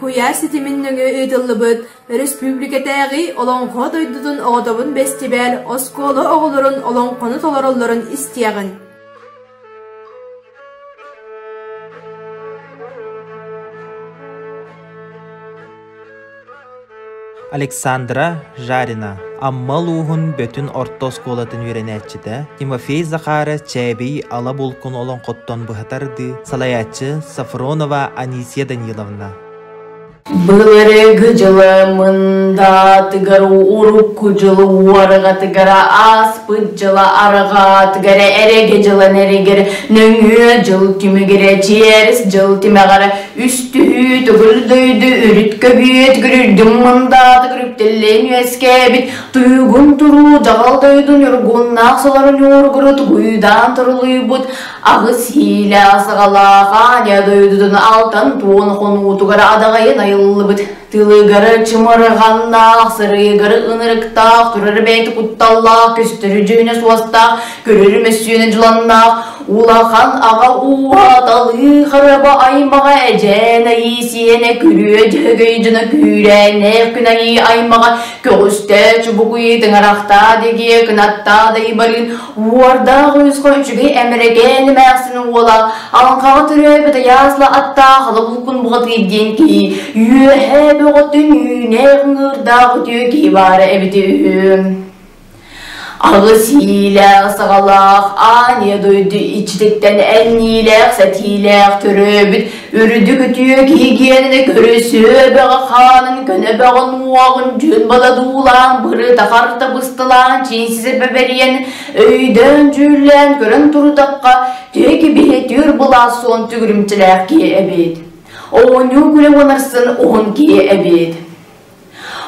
куйаар ситимин нөҥүө ыытыллыбыт өрөспүүбүлүкэтээҕи Олоҥхо дойдутун оҕотобун бэстибээл оскуола оҕолорун олоҥхону толороллорун истиэҕин. Александра Жарина, Амма улууһун Бөтүн орто оскуолатын үөрэнээччитэ, Тимофей Захаров Чээбий Ала Булкун олоҥхоттон быһатардыы, салайааччы Сафронова Анисия Даниловна. Былыргы дьылы мындаатыгар урукку дьылы уорҕатыгар ааспыт дьыла арҕаатыгар эрэгэ дьылан эригэр нөҥүө дьыл түмүгэрэ чиэрис дьыл тимэҕэр үстүһүү төгүл дойду үрүт көбүөт гүрүрдүм мындаатыгар үктэллээн үөскээбит туйгун туруу дьаҕал дойду ньургуннаах солорун ньуургуру тугуйдаан турулуйбут Аҕыс иилээх саҕалаах Аня дойдутун алтан туон хонуутугар адаҕайын айыллыбыт тылыгар чымырҕаннаах, сырыыгар ынырыктаах, турар бэйэтэ кутталлаах, көстөрү дьүһүнэ суостаах, көрөрү мөссүөнэ дьуланнаах, улахан аҕа ууһа талыы хараба аймаҕа эдьээн айыы сиэнэ күрүө дьөһөгөй дьоно күүрээннээх күн айыы аймаҕа көҕүстээ чубукуйу тыҥырахтаа дэгиэ кынаттаа дайбарыын Уордаах уйусха үчүгэй эмэрэкээн эмээхсин уола алҕаҕа төрөөбүт айаасла аттаах ала булкун буҕатыыр диэн киһи үөһээ бөҕөтүн үүнээх ыҥыырдаах үтүө киһи баара эбитэ үһү. Аҕыс иилээх саҕалаах Аня дойду иччититтэн энниилээх сэтиилээх төрөөбүт Үрдүк үтүө киһи гиэнинэ көрүсүө бөҕө хаанын көнө бөҕө нуоҕун дьүн бададуулаан бырыта харта быстылаан чиинсизе бэбэриэн өйдөөн дьүүллээн көрөн турдахха түһэ биһи түр былаас суон түгүрүмчэлээх киһи эбит. Оонньуу күлэ уонарсын уһун киһи эбит.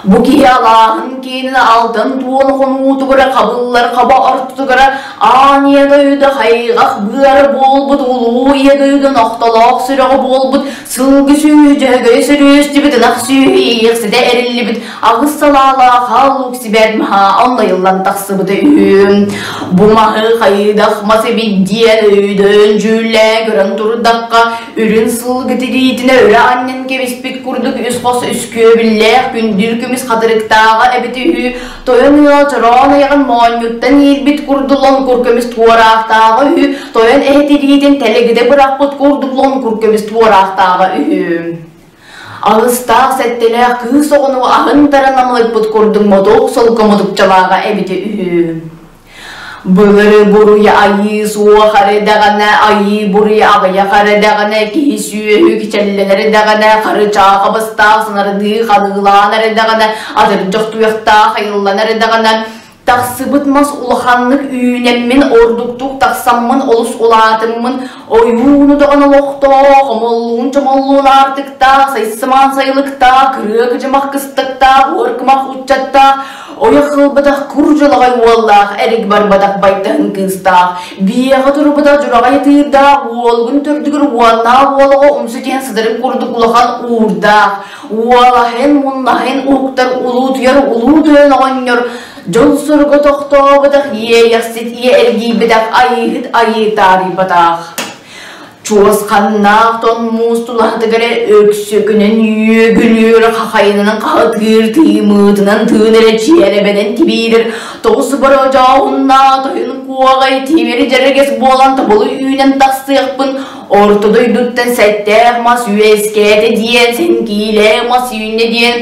Бу киһи алааһын киинин алтан туон хонуутугара хабыллар хаба ортотугара аан ийэ дойду хайҕах быара буолбут улуу ийэ дойду нохтолоох сүрэҕэ буолбут сылгы сүүһү дьөһөгөй сөрүөстүбүт ынах сүүһү иэхситэ эриллибит аҕыс салаалаах хааллук сибэт маһа оннайыллан тахсыбыта үһү. Бу маһы хайыдах мас эбит диэн өйдөөн дьүүллээн көрөн турдахха Үрүн сылгы тириитинэ өрө анньан кэбиспит курдук үс хос үскүөбүллээх күндүл көмүс хатырыктааҕа эбитэ үһү, тойон ыал чороон айаҕын моонньуттан иирбит курдук лоҥкур көмүс туораахтааҕа үһү, тойон эһэ тириитин тэлэгитэ бырахпыт курдук лоҥкур көмүс туораахтааҕа үһү. Алыстаах сэттэлээх кыыс оҕону аһын таран амлайбыт курдук мотуок солко мутукчалааҕа эбитэ үһү. Былыры буруйа айыы суох эрэдэҕинэ, айыы буруйа аҕыйах эрэдэҕинэ, киһи сүөһү кичэллэнэр эрэдэҕинэ, харычааха бастаах саҥардыы ханыылаан эрэдэҕинэ, атырдьах туйахтаах айылланар эрэдэҕинэ, тахсыбыт мас улаханнык үүнэммин, ордуктук тахсаммын, олус улаатыммын, ойууну даҕаны олохтоох, омоллуун-чомоллуун аартыктаах, сайсымаан сайылыктаах, кырыа кыдьымах кыстыктаах, уор кымах уччаттаах, Ойох ылбатах кур дьулаҕай уоллаах, эрик барбатах байтаһын кыыстаах, биэҕэ турбутах дьураҕай ытыырдаах, уолгун төрдүгэр уоннаах уолаҕа умсу түһэн сытарын курдук улахан уурдаах, уолаһын муннаһын уһуктар улуутуйар улуу тойон оҕонньор, дьол суруга тохтооботох иэйэхсит ийэ эргийбэтэх айыыһыт айыы таарыйбатах. Чуос ханнаах тон муус тулаһытыгар өксөкүнэн үөгүлүүр, хахайынан хаһытыыр, тыымыытынан тыын эрэ чиэрэбэнэн тибиирэр, тоҕус бородьоһуннаах тойун куоҕай тимир дьэргэс буолан тобулу үүнэн тахсыахпын орто дойдуттан сэттээх мас үөскээтэ диэн, сэнкиилээх мас үүннэ диэн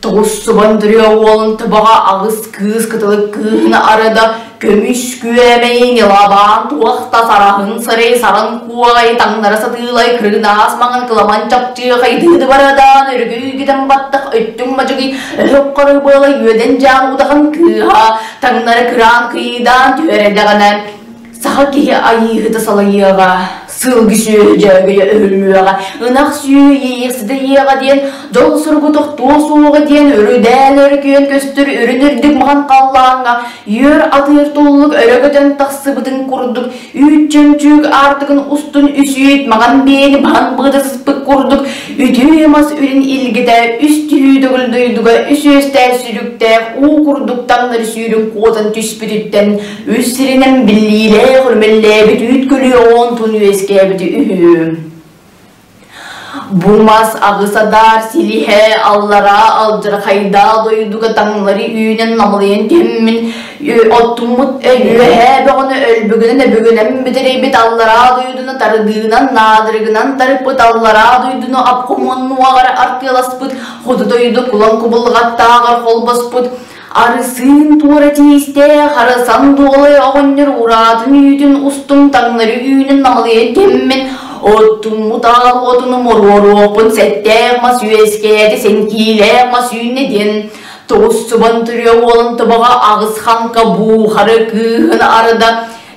Тоҕус субан төрүө уолун табаҕа аҕыс кыыс кытылык кыыһын арада көмүс күөмэйин лабаан туохта сараһын сарай саран куоҕай таҥнара сатыылай кырынаас маҥан кыламан чапчыахай дыыды барадаан өрүгүй гитэн баттах өттүҥ мадьыгый өһөх хары буолай үөдэн дьаан удахан кыыһа таҥнара кыраан кыйдаан түһэрэдэҕинэ Саха киһи айыыһыта салайыаҕа, сылгы сүөһү дьөөгөйө өһүллүөҕэ, ынах сүөһү иэйиэхситэ иэҕэ диэн, дьол суругу тохтуо суоҕа диэн өрүдээн өрүкүйэн көстөр үрүн үрдүк маҕан халлааҥҥа үөр атыыр туллук өрө көтөн тахсыбытын курдук үүт чөмчүүк аартыгын устун үсүйүт маҕан биэни баһан быыта сыспыт курдук үтүө мас үрүн илгитэ үс түһүү төгүл дойдуга үс үөстээх сүрүктээх уу курдук таҥнары сүүрүн куотан түспүтүттэн Үс сиринэн биллиилээх үрмэллээбит үүт көлүө оонтун үөскээбити үһү. Бу мас аҕыс адаар силиһэ аллараа алдьархайдаах дойдуга таҥнары үүнэн намылыйан түһэммин оттуммут үөһээ бөҕөнү өлбүгүнэн өбүгүнэн бүтэрэйбит аллараа дойдуну тардыынан наадырыгынан тарыппыт аллараа дойдуну обкомуоннуоҕар артыаласпыт хоту дойду кулан кубулҕаттааҕар холбоспут Арысыын туора тиистээх арасан дуолай оҕонньор ураатын үүтүн устун таҥнары үүнэн намылыйан кэммин оттуммут аал уотун умуруоруохпун сэттээх мас үөскээтэ сэнкиилээх мас үүннэ диэн тоҕус субан түрүө уолун тобоҕо аҕыс хаҥка буухары кыыһын арда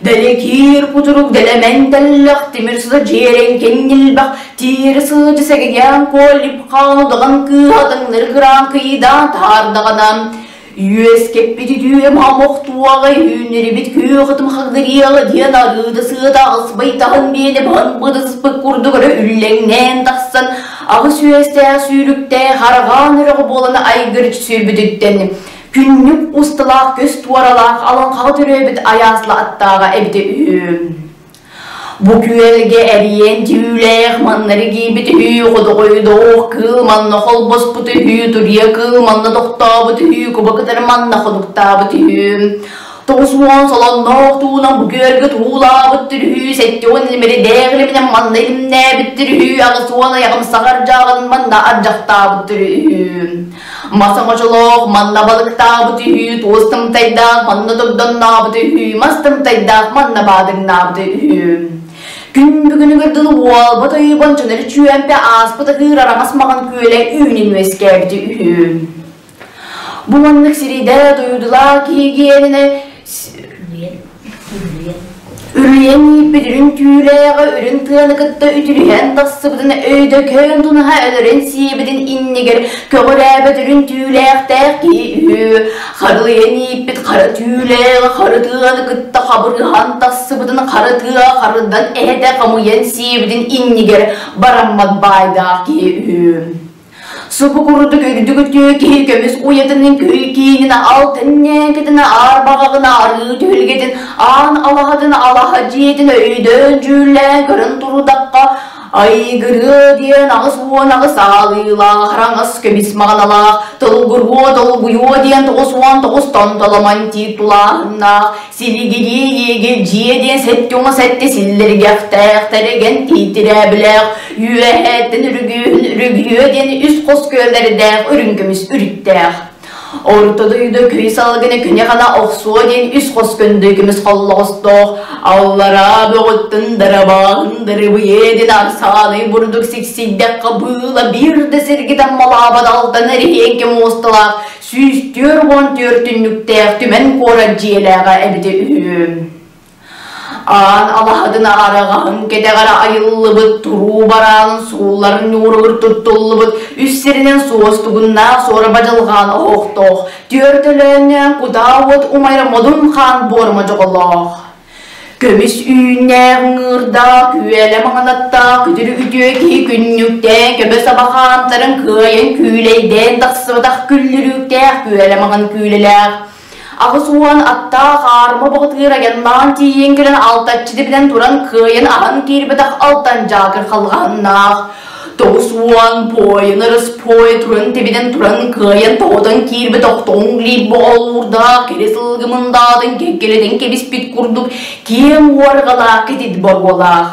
Дэлэкиир кутурук дэлэмэн тэллэх тимир сыта дьиэрэҥ кэннилбэх тиэрэ сылдьа сэгийээн куоллип хаан удаҕан кыыһа таҥнары кыраан кыйдаан таһаардаҕына үөскэппит үтүөм омохтуоҕа үүннэрибит күөх ытым хагырыаҕа диэн арыыта сыата аҕыс байтаһын биэнэ баһын быдыспыт курдук өрө үллэҥнээн тахсан аҕыс үөстээх сүүрүктээх арҕаан үрэҕи буолан айгырыч сүүрбүтүттэн Күннүк усталаах көс туоралаах алаҥхаҕа төрөөбүт айаасла аттааҕа эбитэ үһү. Бу күөлгэ эриэн түүлээх маннары киирбит үһү, ходоҕойдоох кыыл манна холбоспут үһү, туруйа кыыл манна тохтообут үһү, куба кытары манна хонуктаабыт үһү. 90 солонноох туунан бу күөлгэ туулаабыт үһү, 70 илимиридээх илиминэн манна илимнээбиттэр үһү, 80 айаҕым саҕар дьааҕын манна ардьахтаабыттар үһү. Мас оҥочолоох, манна балыктаабыт үһү, туос тымтайдаах, манна догдоннообут үһү, мас тымтайдаах, манна баадыҥнаабыт үһү. Күн бүгүнүгэр дылы уолба тойубан чөнөр чүөмпэ ааспыт аһыыр араҥас маҕан күөлэ үүнүн үөскээбит үһү. Бу маннык сиридэ дойдулаах киһи гиэнинэ Үрүйэн ииппит үрүҥ түүлээҕи үрүҥ тыаны кытта үтүрүһэн тахсыбытын өйдөкөөн тунаһа өлөрөн сиэбитин иннигэр көҕүрээбэт үрүҥ түүлээхтээх киһи үһү. Харылыйан ииппит хара түүлээҕи хара тыаны кытта хабырыһан тахсыбытын хара тыа харыдан эһэтэ хомуйан сиэбитин иннигэр бараммат баайдаах киһи үһү. Субу курдук үрдүк үтүө киһи көмүс уйатынын көй киинин алтын ньээкитин аар баҕаҕын арыы түһүлгэтин аан алаһатын алаһа дьиэтин өйдөөн дьүүллээн көрөн турдахха айгырыа диэн 88 аалыылаах араҥас көмүс маҕаналаах толгуруо долгуйуо диэн 99 тонтоломон тиит тулааһыннаах Силигирии иэгэ дьиэ диэн 77 силлэргэхтээх, тэрэгэн тиитирээбилээх, үөһээттэн үргүөһүн үргүө диэн үс хос күөллэрдээх үрүҥ көмүс үрүттээх. Орто дойду көй салгына күнэ-хана охсуо диэн үс хос көндө көмүс холлоҕостоох, аллараа бөҕүттэн дарабааһын дарыбыйа диэн арсаанай бурдук сиксийдэххэ быыла биир да сиргэ таммалаабат алтан эриһиэҥкэ муосталаах 144 түннүктээх түмэн куорат дьиэлээҕэ эбитэ үһү. Аан алаһатын араҕаһын кэтэҕэр айыллыбыт туруу бараанын суулларын ньууругар туттуллубут үс сиринэн суостугуннаах суораба дьылҕаан оһохтоох, түөрт өлөөннөөн кутаа уот умайар модун хаан буорма дьоҕолоох. Көмүс үүннээх ыҥыырдаах, күөлэ маҥанаттаах күтүр үтүө киһи күннүктээн көбө саба хаамтарын кыайан күүлэйдээн тахсыбатах күллүрүүктээх күөлэ маҥан күүлэлээх. 80 аттаах аарыма баҕатыыр айаннаан тиийэн кэлэн алтаччы билэн туран кыайан аһан киирбэтэх алтан дьаакыр халҕаһыннаах. 90 буойун ырыспуой туран тибинэн туран кыайан тоҕотон киирбит охтоҥ лииппэ олуурдаах кири сылгы мындаатын кэккэлэтэн кэбиспит курдук киэҥ уорҕалаах кэтит боруолаах.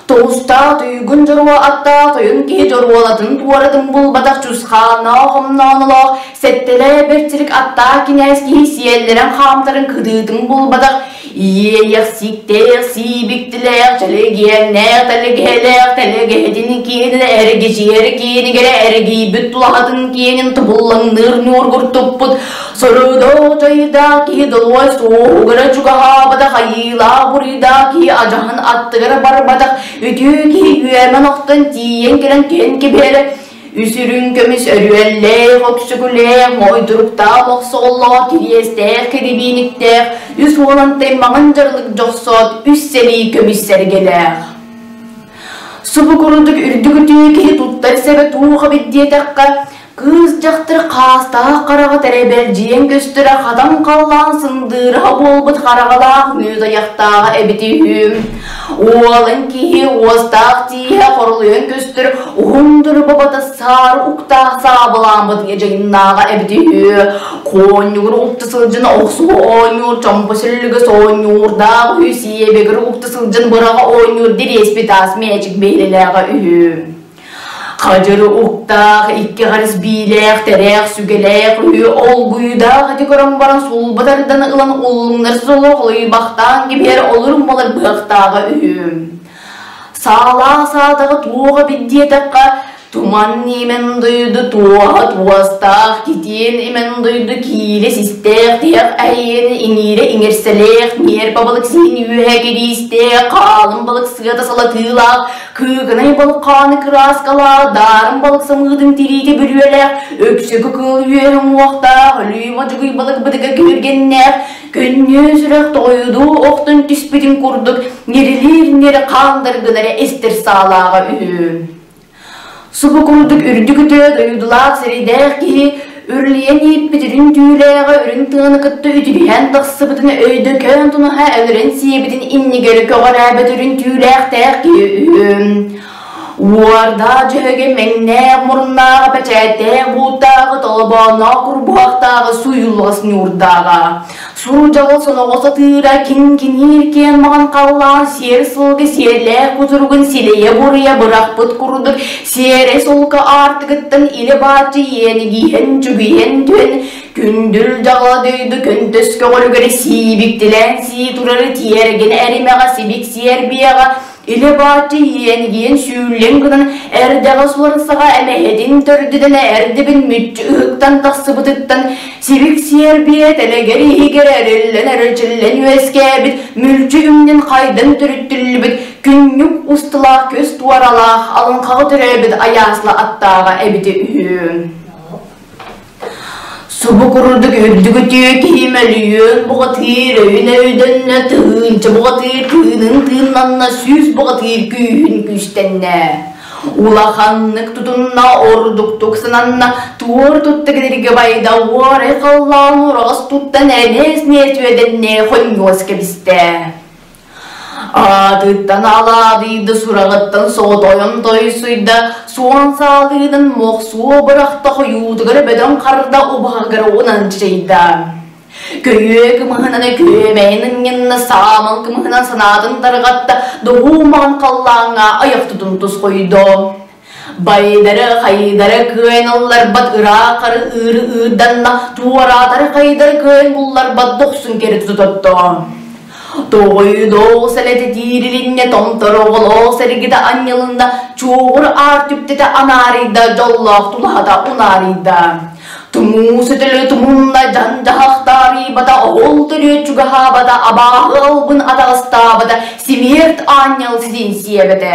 Тоҕустаах туйгун дьоруо аттаах тойон киһи дьоруолатын туоратын булбатах чусхааннаах хомноонолоох сэттэлээ бэртирик аттаах кинээс киһи сиэллэрэн хаамтарын кытыытын булбатах Иэйэх сиктээх, сиибиктилээх, чэлэгиэннээх, тэлгэһэлээх, тэлгэһэтин киэнин эргичийэр киэнигэр эргийбит тулаһатын киэнин тобуллаҥныыр ньуургур туппут сорудоох чайдаах киһи долуой суоһугара чугаһаабатах айыылаах буруйдаах киһи адьаһын аттыгар барбатах үтүө киһи үөмэн охтон тиийэн кэлэн түһэн кэбиһэрэ Үс үрүҥ көмүс өрүөллээх, өксөкүлээх, моойдуруктаах мохсоҕоллоох, кириэстээх, кирибииниктээх, үс уолантай маҥан дьарылык дьохсоот, үс сэлии көмүс сэргэлээх. Субу курдук үрдүк үтүө киһи туттар сэбэ туох эбит диэтэххэ, Кыыс дьахтар хаастаах хараҕа тэрэбэлдьийэн көстөрө хатан халлаан сындыыра буолбут хараҕалаах мүөт айахтааҕа эбитэ үһү. Уолан киһи уостаах тииһэ хоролуйан көстөр уһун дорубабата саары уктаах саабылааммыт дьайыннааҕа эбитэ үһү. Куонньугур укта сылдьан охсуһу оонньуур чомпо сөллүгэ соонньуурдаах үһү сиэбэгэр укта сылдьан быраҕа оонньуур дириэспит аас мээчик бэйэлээҕэ үһү. Хадьыр уктаах, икки харыс биилээх, тэрээх, сүгэлээх үһү олгуйдаах ити көрөн баран сулба тардан ылан уллуҥнар солох лыйбахтаан кэбиһэр олур малар быһахтааҕа үһү. Саалаах саатаҕа туоҕа бит диэтэххэ, туман имэн дойду туоһа туостаах, китиэн имэн дойду киилэ систээх, тиһэх эйиэн иҥиирэ иҥэрсэлээх, ньиэрпэ балык сиһин үөһэ кириистээх, хаалын балык сыата салатыылаах, Кыыкынай балкааны кырааскалаах, даарын балык самыытын тириитэ бүрүөлээх, өксөкү кыыл үөһэ уҥуохтаах, өлүү модьугуй балык бытыга күргэннээх, көнньүө сүрэх тоҕойудуу охтон түспүтүн курдук ньирилиир-ньири хаандар гынара эстэр саалааҕа үһү. Субу курдук үрдүк үтүө дойдулаах сирэйдээх киһи Үрлүйэн ииппит үрүҥ түүлээҕэ үрүҥ тыаны кытта үтүрүйэн тахсыбытын өйдөкөөн тунаһа өлөрөн сиэбитин иннигэр көҕүрээбэт үрүҥ түүлээхтээх киһи үһү. Уордаах дьөһөгө мэҥнээх муруннааҕа бэчээттээх бууттааҕы толобоонноох курбуһахтааҕы сууйуллаҕас ньуурдааҕа. Сурдьаҕыл соноҕос атыыра киҥкиниир киэн маҕан халлаан сиэр сылгы сиэллээх кутуругун силэйэ-буруйа бырахпыт курдук сиэрэ солко аартыгыттан илэ-бааччы иэнигиһэн чугуйан түһэн күндүл дьаҕала дойду көнтөс көҕүлүгэр сиибиктилээн сии турары тиэргэн эримэҕэ сибик сиэрбиэҕэ Илэ-бааччы иэнигийэн сүүллэн гынан эрдэҕэ суларсаҕа эмэһэтин төрдүтэн эрдэбин мүччү ыһыктан тахсыбытыттан сибик сиэрбиэ тэлэгэр иһигэр эриллэн эрэлчиллэн үөскээбит мүлчү үҥнэн хайдан төрүттүллүбүт күннүк устулаах көс туоралаах алыҥхаҕа төрөөбүт айаасла аттааҕа эбитэ үһү. Субу курдук үрдүк үтүө киһи мөлүйүөн бухатыыр өйүн өйдөннө, тыһыынча бухатыыр тыынын тыыннанна, сүүс бухатыыр күүһүн күүстэннэ. Улаханнык тутунна, ордуктук сананна, туор тутта кинилэргэ байда, уорай халлаан ураҕас туттан энээс ниэт үөдэннэ хонньуос кэбистэ. Аатыттан алаадыйда, сураҕыттан соҕотойон тойсуйда, суон саалыынан мохсуо бырахта, хойуутугар бөдөҥ харда убаһыгар уунан чачайда. Көйүө кымыһынан күөмэйин ынньынна, саамал кымыһынан санаатын тарҕатта, доһуу маҕан халлааҥҥа айах тутун тусхойдо. Байдары хайдары кыайан ылларбат ыраах хары ыыры ыырданна, туораатары хайдары кыайан булларбат дохсун кэри тутотто. Тоҕойдоох сэлэтэ тиирилиннэ, томтороҕолоох сэргитэ анньылынна, чуоҕур аар түптэтэ анаарыйда, дьоллоох тулаһата унаарыйда. Тумуу сөтөлө тумунна, дьан-дьаһахтаарыйбата, оһол төрүөт чугаһаабата, абааһы албын атаҕастаабата, симиэрт аанньал ситин сиэбэтэ.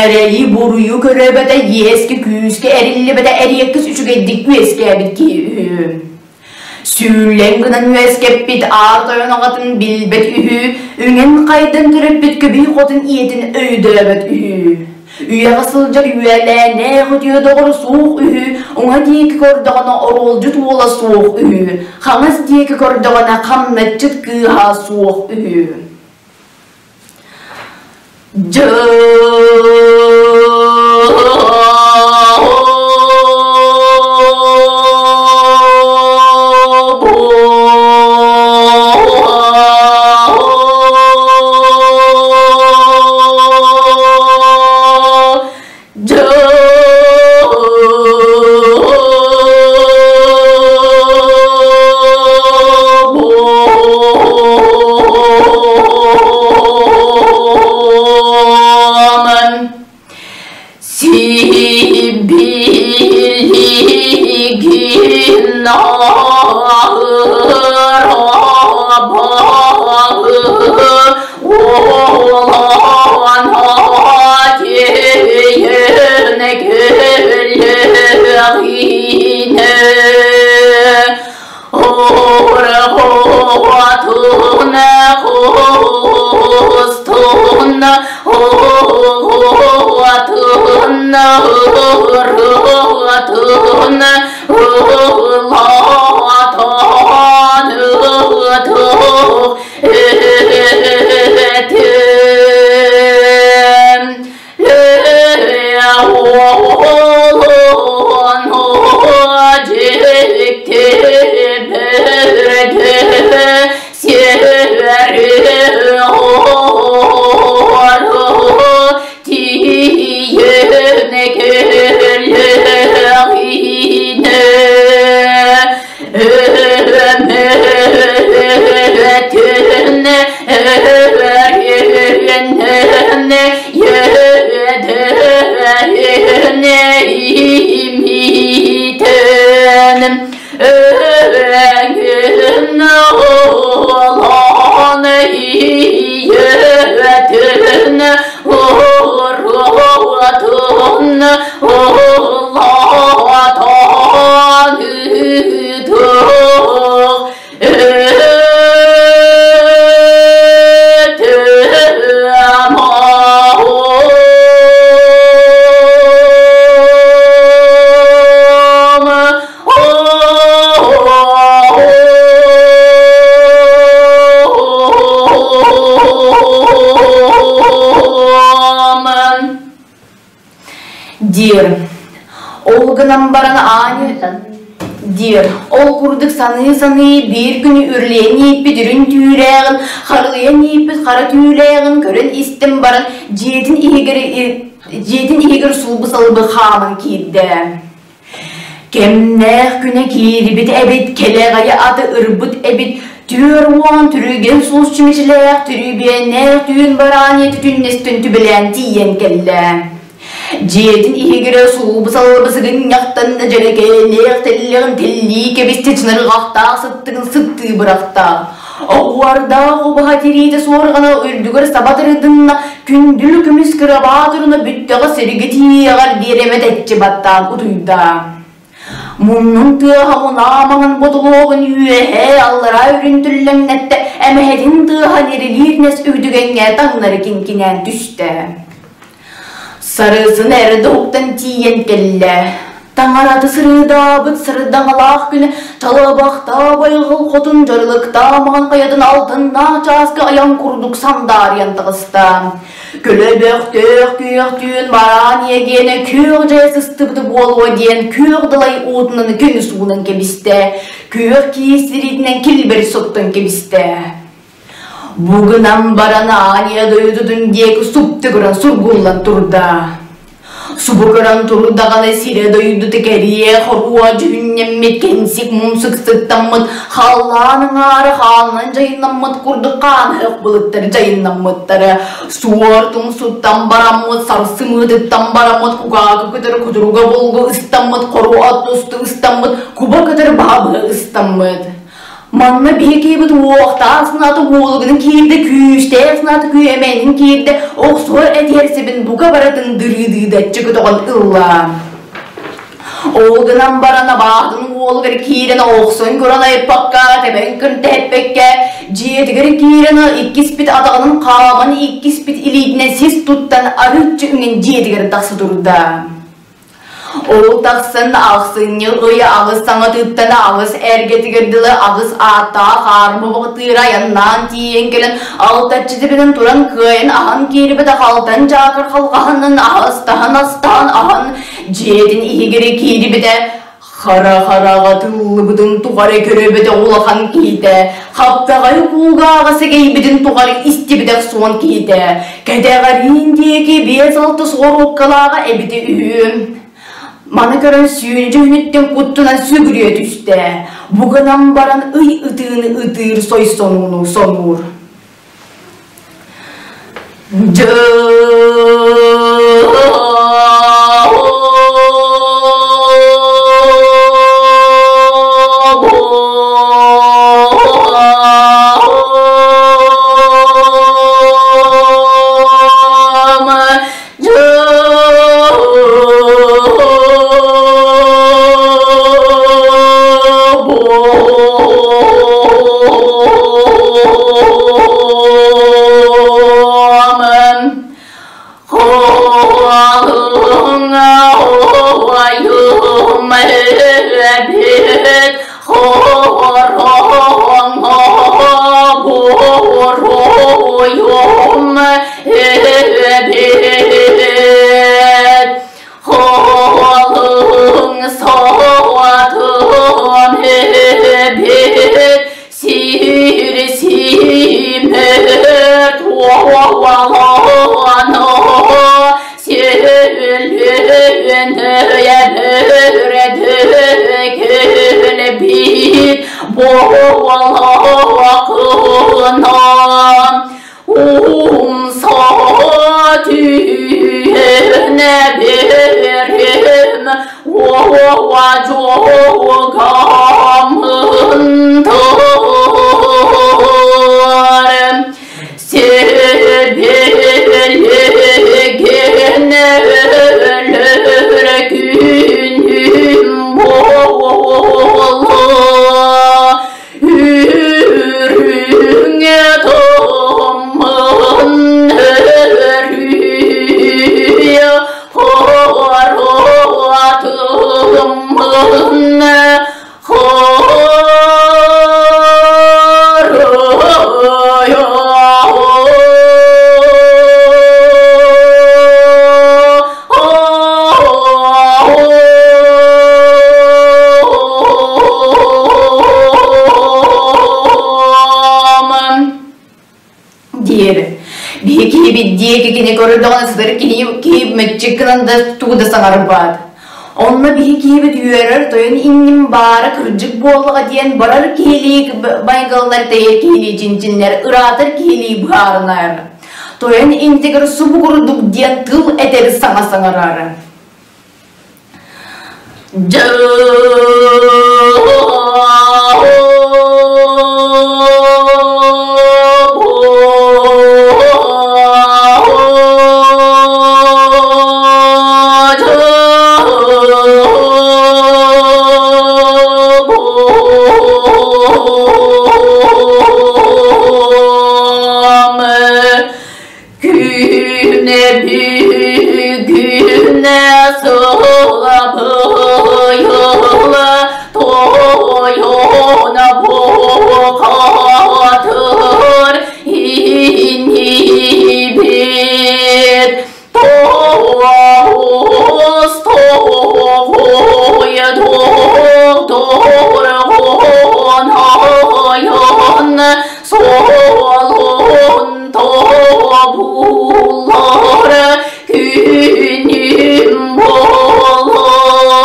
Эрэйи-буруйу көрөбөтө, иэскэ-күүскэ эриллибэтэ эриэккис үчүгэйдик үөскээбит киһи үһү. Сүүллэн гынан үөскэппит аар тойон аҕатын билбэт үһү, үҥэн хайдан төрөппүт көбүй хотун ийэтин өйдөөбөт үһү. Үйэҕэ сылдьар үөлээнээх үтүө доҕор суох үһү, уҥа диэки көрдөҕүнэ оруолдьут уола суох үһү, хаҥас диэки көрдөҕүнэ хамначчыт кыыһа суох үһү. Сибилигин Диир. Ол гынан баран аанньа диир. Ол курдук саныы-саныы биир күн үрлээн ииппит үрүн түүрээҕин, харылыйан ииппит хара түүлээҕин көрөн истэн баран дьиэтин иһигэр дьиэтин иһигэр сулбу-салбы хааман киирдэ. Кэмнээх күнэ киирбит эбит, кэлэҕэйи аты ырбыт эбит, 40 түрүгэн суус чүмэчилээх түрүбүөннээх түүн бараан түтүннэстэн түбэлээн тиийэн кэллэ. Дьиэтин иһигирэ сулбу-салбы сыгынньахтан дьэрэкээлээх тэллэҕин тэллии кэбистэ чынарҕахтаах сыттыгын сыттыы бырахта. Оҕуордаах убаһа тириитэ суорҕана үрдүгэр саба тырыдынна, күндүл көмүс кырабаа туруна бүттэҕэ сиригэ тиийэҕэр диэри эмэтэччи баттаан утуйда. Муннун тыаһа мунаамаҥын ботулуогун үөһээ аллараа үрүн түллэҥнэттэ, эмэһэтин тыаһа ньирилиир нэс үрдүгэҥҥэ таҥнары кинкинээн түстэ. Сарысын эрдэ уктан тиийэн кэллэ. Таҥараты сырыыдаабыт сырдаҥалаах күнэ талабахтаа байҕал хотун дьарылыктаа маҥан хайатын алтыннаах чааска айан курдук сандаарыйан таҕыста. Көлө бөхтөөх күөх түүн бараан иэгиэнэ күөх дьайа сыстыбыты буолуо диэн күөх далай уутунан көмүс уунан кэбистэ, күөх киис тириитинэн килбэри соттон кэбистэ. Бу гынан баран Аня дойдутун диэки супту көрөн сургуллан турда. Субу көрөн турдаҕына сирэ дойдута кэриэ хоруо дьүһүннэммит кэнсик мумсук сыттаммыт халлаан аҥаара хаанынан дьайыннаммыт курдук хаанһых былыттар дьайыннаммыттара суор тумсуттан бараммыт сарсымыытыттан бараммыт кугаакы көтөр кутуруга булгу ыстаммыт хоруо тусту ыстаммыт куба көтөр баһа ыстаммыт. Манна биһикибит уохтаах санаата уолугунан киирдэ, күүстээх санаата күөмэйинэн киирдэ, охсуһар этиһэрсибин бука барытын дырыы-дыыдаччы көтөҕөн ылла. Ол гынан баран абаатын уолугар киирэн охсон көрөн айыппакка, тэбэн кырдэһэппэккэ, дьиэтигэр киирэн иккиспит атаҕынан хааман иккиспит илиитинэн сис туттан арыыччы үҥэн дьиэтигэр тахса турда. Ол тахсан ахсынньы ый аҕыс саҥатыттан аҕыс эргэтигэр дылы аҕыс ааттаах аарыма баҕатыыра айаннаан тиийэн кэлэн алтаччы тибинэн туран кыайан аһан киирбэтэх алтан дьаакыр халҕаһынан аһастаһан астаан аһан дьиэтин иһигэр киирбитэ Хара-хараҕа тыллыбытын тухары көрөбөтөх улахан киһитэ, хаптаҕай кулгааҕа сэгэйбитин тухары истибэтэх суон киһитэ, кэтэҕэриин диэки 5-6 соҕоруоккалааҕа эбитэ үһү. Маны көрөн сүүнэ дьүһүнүттэн куттунан сүгүрүйэ түстэ. Бу гынан баран ый ытыыны ытыыр сойсонууну сонуур. буолуоххунан умса түһэн берем уоа дьуогамын тор Себилигин өлөр күнүм буолла, үрүҥ туммун өрүйэ хоруотуммун Диэри. Биһи киһибит диэки кини көрдөҕүнэ сытар киһи киһи мөччик гынан да тугу да саҥарбат. Онно биһи киһибит үөрэр тойон инним баара кырдьык буоллаҕа диэн барар киһилии байгаллар тэйэр киһилии чинчиннэр ыраатар киһилии быһаарынар. Тойон интигэр субу курдук диэн тыл этэр саҥа саҥарар. Күнэ бүгүнэ сылабыйыла тойона бухатыр инибит тоҕус тоҕуйа доргон айан суолун тобулар күнүм буола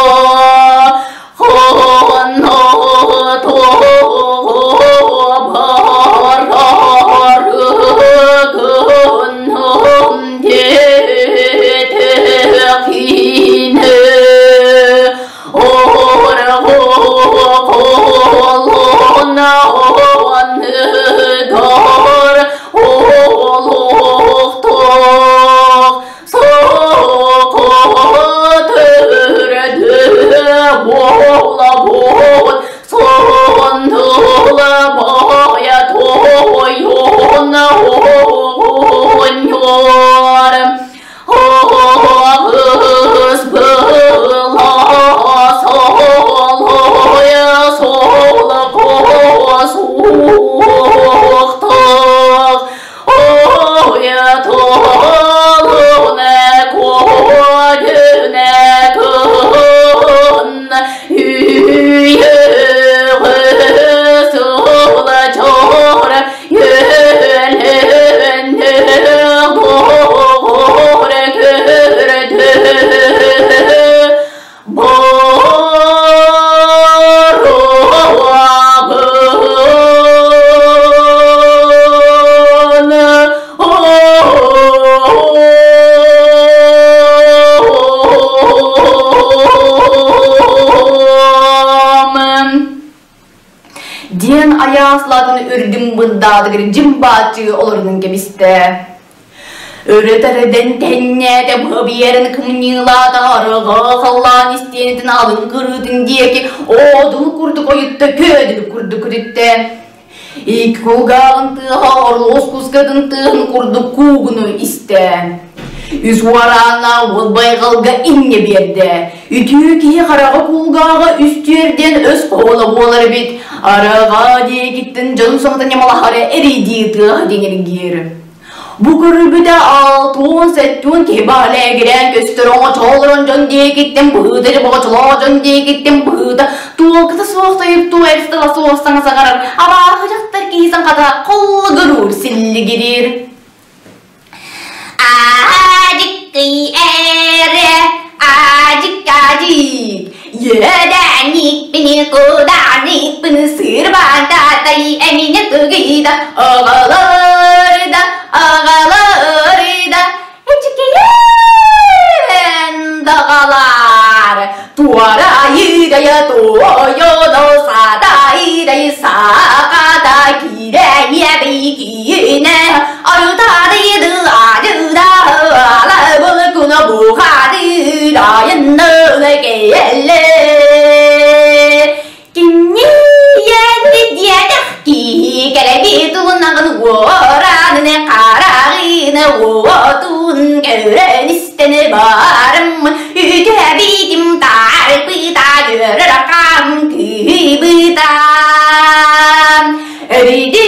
хонно барар гынным диэтэхинэ Орҕо олохтоох сокот өрөдө буолабут сондула баайа тойон оҕонньор Аҕыс былаас олойа солокоос уохтаах ойа толуна куодүнэ кын үйөҕө сула чора Диэн айааслаатын үрдүн бырдаатыгар дьим-бааччы олорунан кэбистэ. Өрө төрөдөн тэннээтэ быһа биэрэн кымньыылаата арыҕа халлаан истиэнэтин алын кырыытын диэки оодул курдук ойутта көөдүл курдук күтүттэ. Икки кулгааҕын тыаһа орлуос кускатын тыаһын курдук куугуну истэ. Үс уораанна уол байҕалга инньэ биэрдэ. Үтүө киһи хараҕа кулгааҕа үстүөр диэн өс хоһооно буолар эбит. Арыҕа диэкиттэн дьон саҥата ньамалаһара эрийдии тыаһа диҥиргиир. Бу көрүбүтэ 67 киһи баһыла эгирээн көстөр оҥочолорон дьон диэкиттэн быһыыта дьобоҕочолоо дьон диэкиттэн быһыыта туолката суох тойуктуу эрстала суох саҥа саҥарар абааһы дьахтар киһи саҥата холлугуруур силлигириир Аадьыккый эрэ, аадьык-аадьык, Йөдәникпини, куданикпини сырба да аҕалар да аҕалар да эчикийэн даҕалар туора айыдайа туойоно саатайдай сааката киирэниэбикиинэ арытадыйды адыда алабылкуна бухадыдайынны кэллэ Киниэни диэтэх киһи кэлэби тулунаҕын уораныны хараҕыны уотун көрөн истэн барым үтүөбитим таарбыта көрөр хаам кыыбыта Өрүдү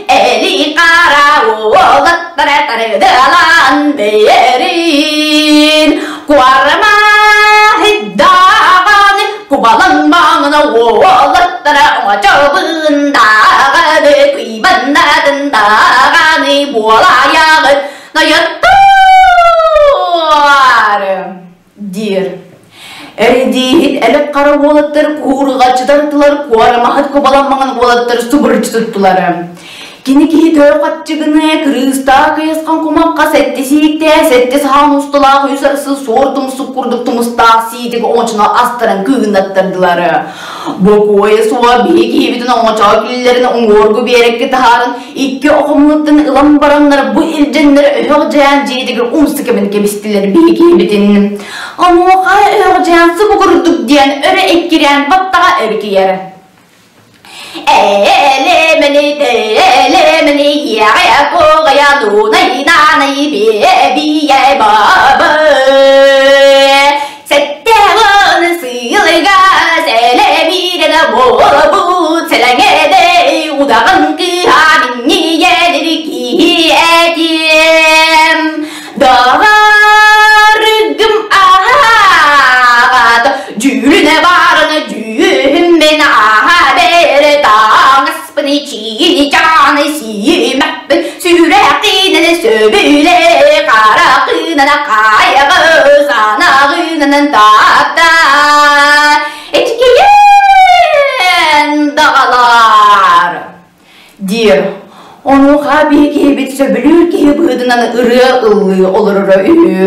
эли хара уолаттара тарыдалаан бэрин Куарама даҕаны кубалаҥ маҥана уолаттара оҥочобун даҕаны кыйбаннатын даҕаны буолаайаҕыт нойоттоор диир. Эридииһит элек хара уолаттар куурҕаччытан тылар куорамаһыт кубаламмаҥан уолаттар субуруччу туттулар. Кини киһи төө хаччыгыны кырыыстаах кыйысхан кумахха сэттэ сииктээх, сэттэ саһаан усталаах үс арсы суор тумсук курдук тумустаах сиитик оҥочону астаран кыыннаттардылар. Бокуойа суоҕа биһи киһибитин оҥочоо киллэрин уҥуоргу биэрэккэ таһааран икки окумуттан ылан бараннар бу илдьэннэр өһөх дьээн дьиэтигэр умса кэбин кэбистилэр биһи киһибитин. Онуоха өһөх дьээн субу курдук диэн өрө эккирээн баттаҕа өрүкүйэр. Элемени телемени яя когая дунай нанай бебие бабы Сэттэҕин сыылыга сэлэмиирэн буолбут сэлэҥэдэ удаҕан кыыһа минньийэлир киһи этим Даҕаргым аһаҕат дьүүлүнэ баарына дьүүһүм мин ааһа бэрэ таҥаспын чиини чааны сиимэппин сүрэхинэн сөбүлэ харахынан хайаҕы санаҕынан таапта эчикийэн даҕалар диир. Онуоха биһи киһибит сөбүлүүр киһи быһыытынан ырыа ыллыы олороро үһү.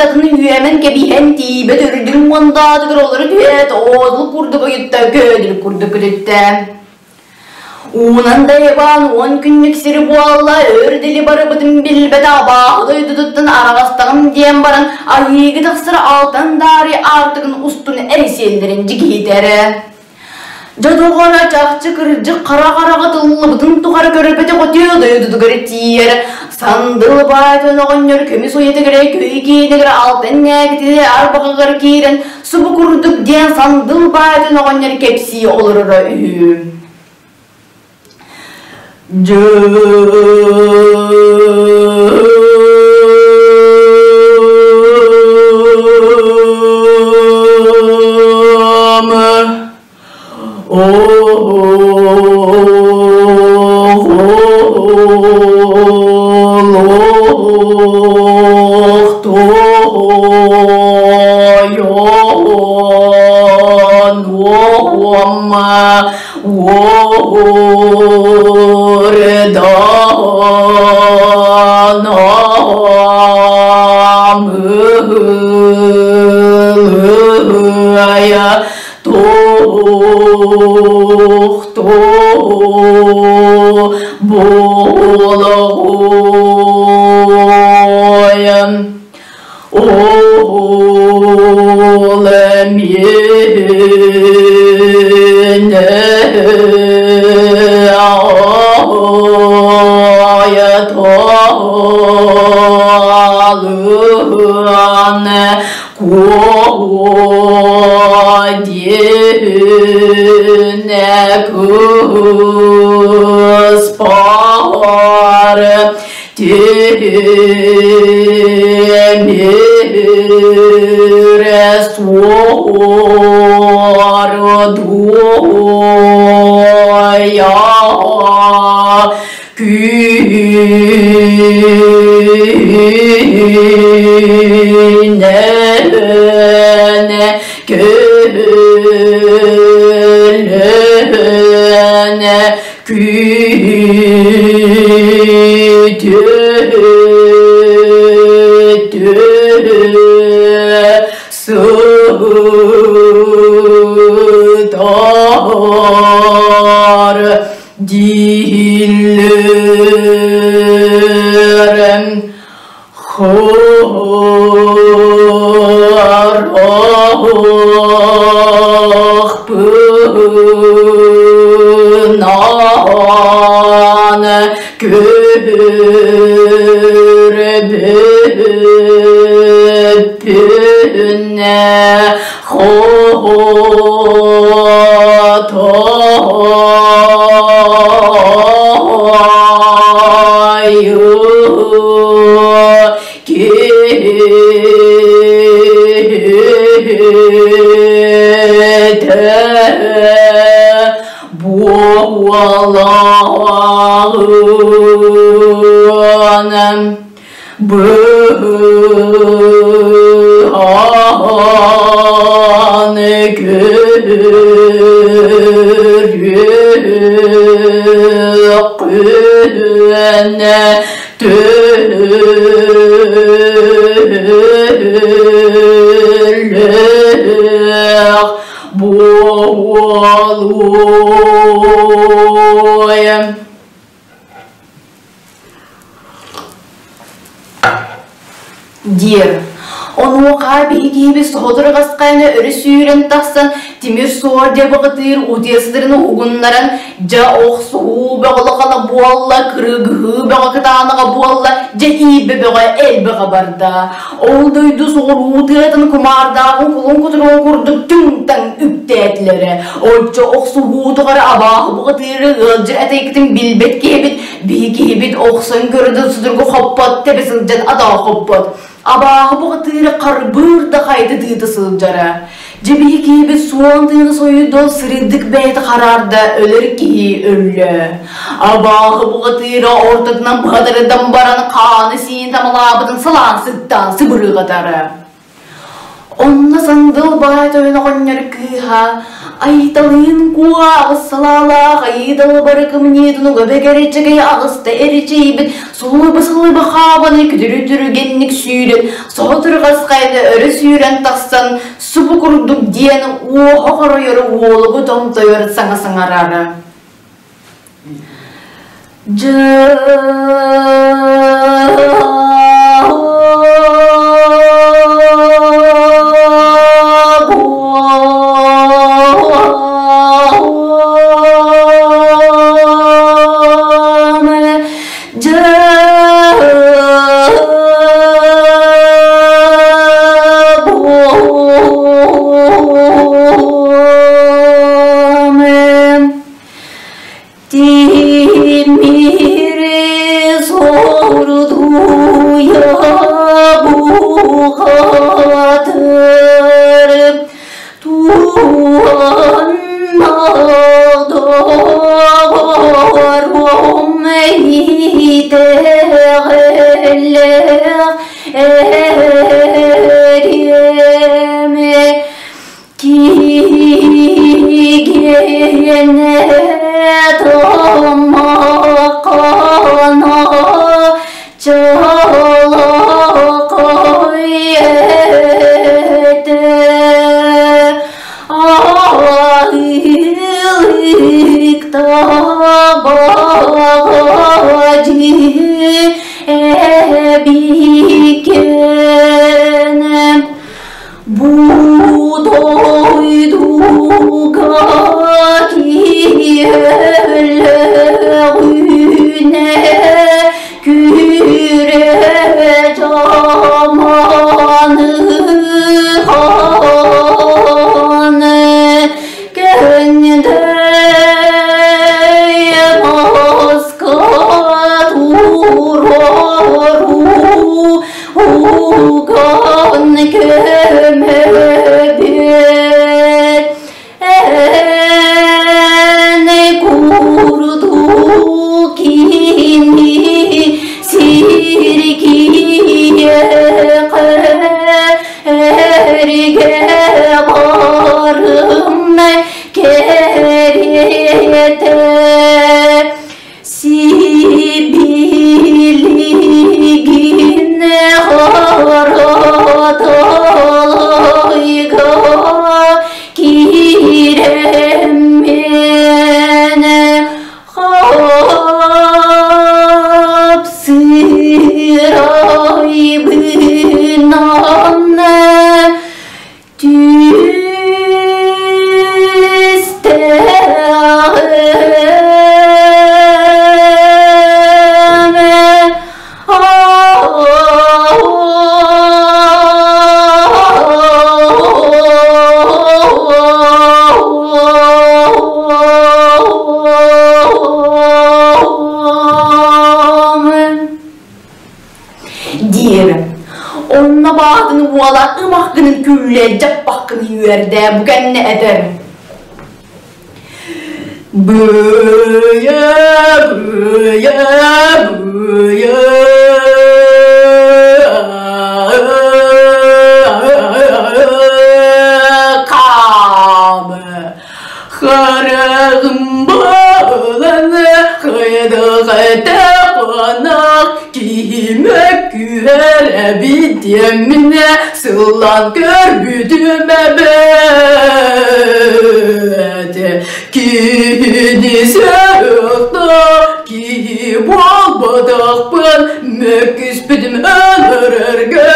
атын үөмэн кэбиһэн тиийбэт үрдүн мундаатыгар олоро түһээт, оодул курдук ойутта, көөдүл курдук көтүттэ. Уунан да Иван 10 күннүк сири буолла, өр дили барыбытын билбэтэ абааһы дойдутуттан араҕастаҕым диэн баран, айыыга тахсар алтан даары аартыгын устун эрисиэллэрин дьигиһитэрэ. Дьэ доҕоро чахчы кырдьык хара-хараҕа тыллыбытын тухары көрбөтөх үтүө дойдутугар тиийэр. Сандыл баайтын оҕонньор көмүс уйатыгар көй киинигэр алтан нээгитигэр арбаҕыгар киирэн субу курдук диэн сандыл баайтын оҕонньор кэпсии олороро үһү. Ол эмиэнэ айаталыан куо диэнэ кыыс баар Тимирэ суордуйа күнэн көлөн Күтү сытар дииллэрин Харахпынан көрбүппүн Хотойу Киһитэ буолаҕын быһан көрүөххүн Төлөх буолуой. Диир. Онуоха биһигиибит соһутурҕасхайны өрө сүүрэн тахсан тимир суор дьабыгытыыр утуйасытарын уһугуннаран дьэ охсуһуу бөҕөлөхана буолла, кыргыһыы бөҕө кытаанаҕа буолла, дьэ иирбэ бөҕө элбэҕэ барда. Ол дойду соҕуруу тыатын кумаардааҕын кулун кутуругун курдук түҥ-таҥ үктээтилэрэ. Оччо охсуһуу тухары абааһы бухатыыры ыалдьар этэйкитин билбэт киһибит, биһи киһибит охсон көрөдөн судургу хоппот, тэбэ сылдьан атаҕа хоппот. Абааһы бухатыыры харбыыр да хайда тыыта сылдьара. Дьэ биһи киһибит суон тыыны сойуйдон сырыйдык бэйэтэ хараарда өлөр киһи өллө. Абааһы бухатыыра ортотунан быһатарыдан баран хааны сиин тамалаабытын салаан сыттаан сыбырыгатара. Онно сандал баай тойон оҕонньор кыыһа Айталыын куо аҕыс салаалаах айыы бары кымньыытын уга бэгэрэччэгэй аҕыста эричийбит сулуйба-сылыйба хаабаны күдүрү-түргэнник сүүрэн, соһутурҕас хайаны өрө сүүрэн тахсан субу курдук диэн уоһа хоройор уолугу томтойор саҥа саҥарара. Тимири сордуйа бухатыр туанна доҕорум итэҕэллээх эриэми Киигинэ томмоконо чолокой этэ аһылыкта баҕадьы эбикэнэ Бу дойдуга киһи күрэ жаманы ханы көндөй маска турору Уган көмөбүт эн курдук кини сиргиэхэ эргэ барым кэриэтэ Сибилигин хоротолойго киирэммин хапсырайбынан Диир. Онно баатын уола ымах гынан күллэ дьаппах гынан үөрдэ бу кэннэ этэр. Быйа, быйа, быйа, каамы. Хараҕым буолан хайдах қонақ киһиме күһэрэбит диэмминэ сыллан көрбүтүм эбээт киһини сөхтө киһи буолбатахпын мөккүспүтүм өлөрөргө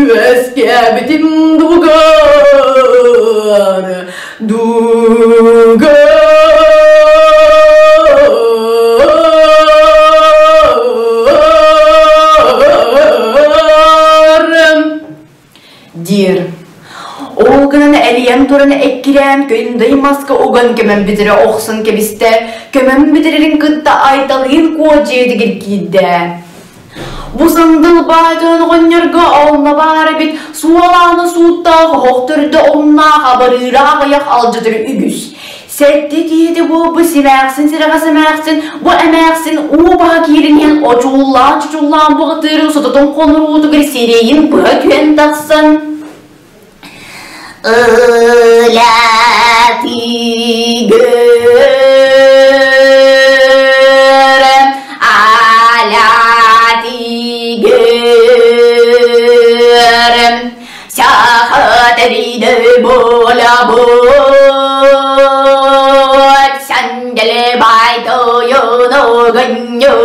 үөскээбитим дугар Дугар диир. Ол гынан эрийэн туран эккирээн көндэй маска уган көмөн бүтэрэ охсон кэбистэ, көмөн бүтэрэрин кытта Айталыын куо дьиэтигэр киирдэ. Бу сандал баайтан оҕонньорго онно баар эбит суолааны сууттаах оһох төрдө омнаах абарыыра аҕыйах алдьатар үгүс. Сэттэ киһити буолбут симээхсин сирэҕэс эмээхсин бу эмээхсин уу баһа киирэн иһэн очуллаан-чочуллаан баҕатыырын сототун хонуруутугар сирэйин быһа түһэн тахсан Ылатыыр Тигр, аля тигр, Сахатариды болабыт, Сандele байтойон огоньор,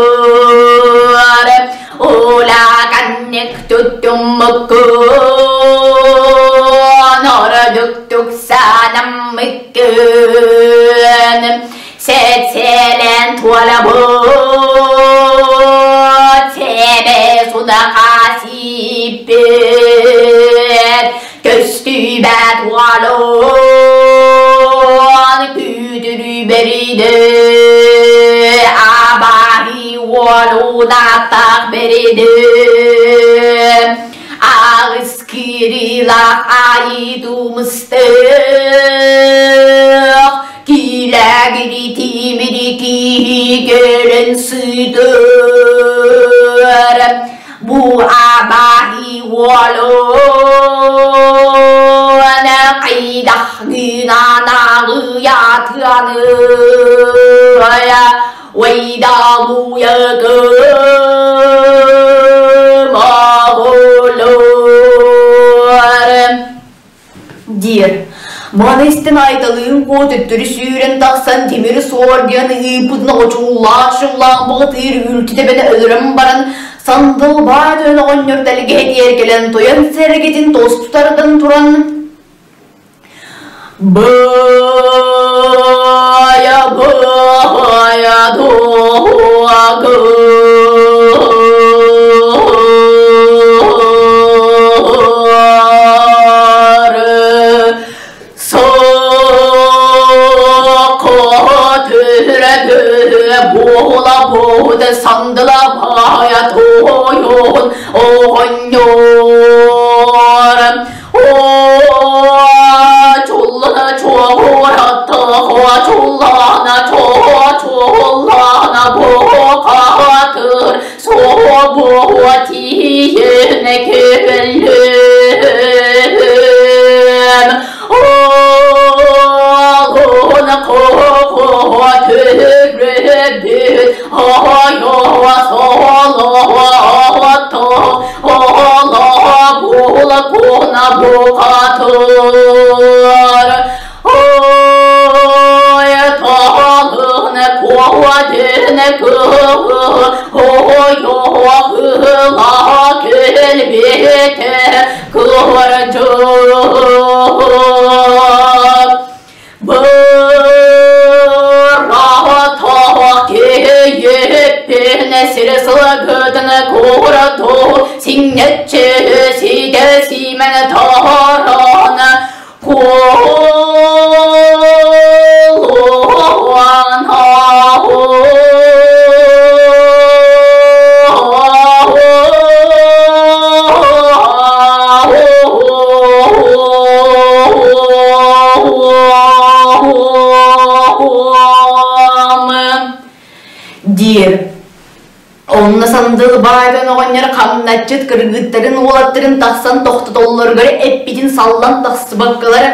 Улаканник туттуммуккун, Ордуктук санаммыккын, Сэтсэлэн туолабыт, Себе судаха сиппит, Көстүбэт уолун күүтүрү бэриде, Абаһи уолун аттах бэриде, Аҕыс кирилах айытумыстых, Килэгири тимири киһи кэлэн сытар. Бу абаһи уолун хайдах гынан аҕыйатыаный, Уйда-буйа оҕолор диир. Маны истэн Айталыын Куо төттөрү сүүрэн тахсан тимир суор диэн ыыппытын оҕочуулаах-шуллаах баҕатыыр үлтү тэбэнэ өлөрөн баран сандал баай тойон оҕонньор тэлгэһэтигэр кэлэн тойон сэргэтин тосту тардан туран Бая бая дуогар Сокотүрэ буола буода сандыла бая тойон оҕонньор Чуллана чуоратта чуллана чуллана бокатыр собуа тиене кэллем Оҕон коҕо төрөбүт айо солото Ола була куна букатыр Ой, талын куадын кы, Ой, кэлбите кырдьык Быраата киһиппин сир сылгытын курату сиҥнэччи сигэ сиимэн таран куолуан диир. Онно сандал баайдан оҕонньор хамначчыт кыргыттарын уолаттарын тахсан тохтотоллоругар эппитин саллан тахсыбаккалар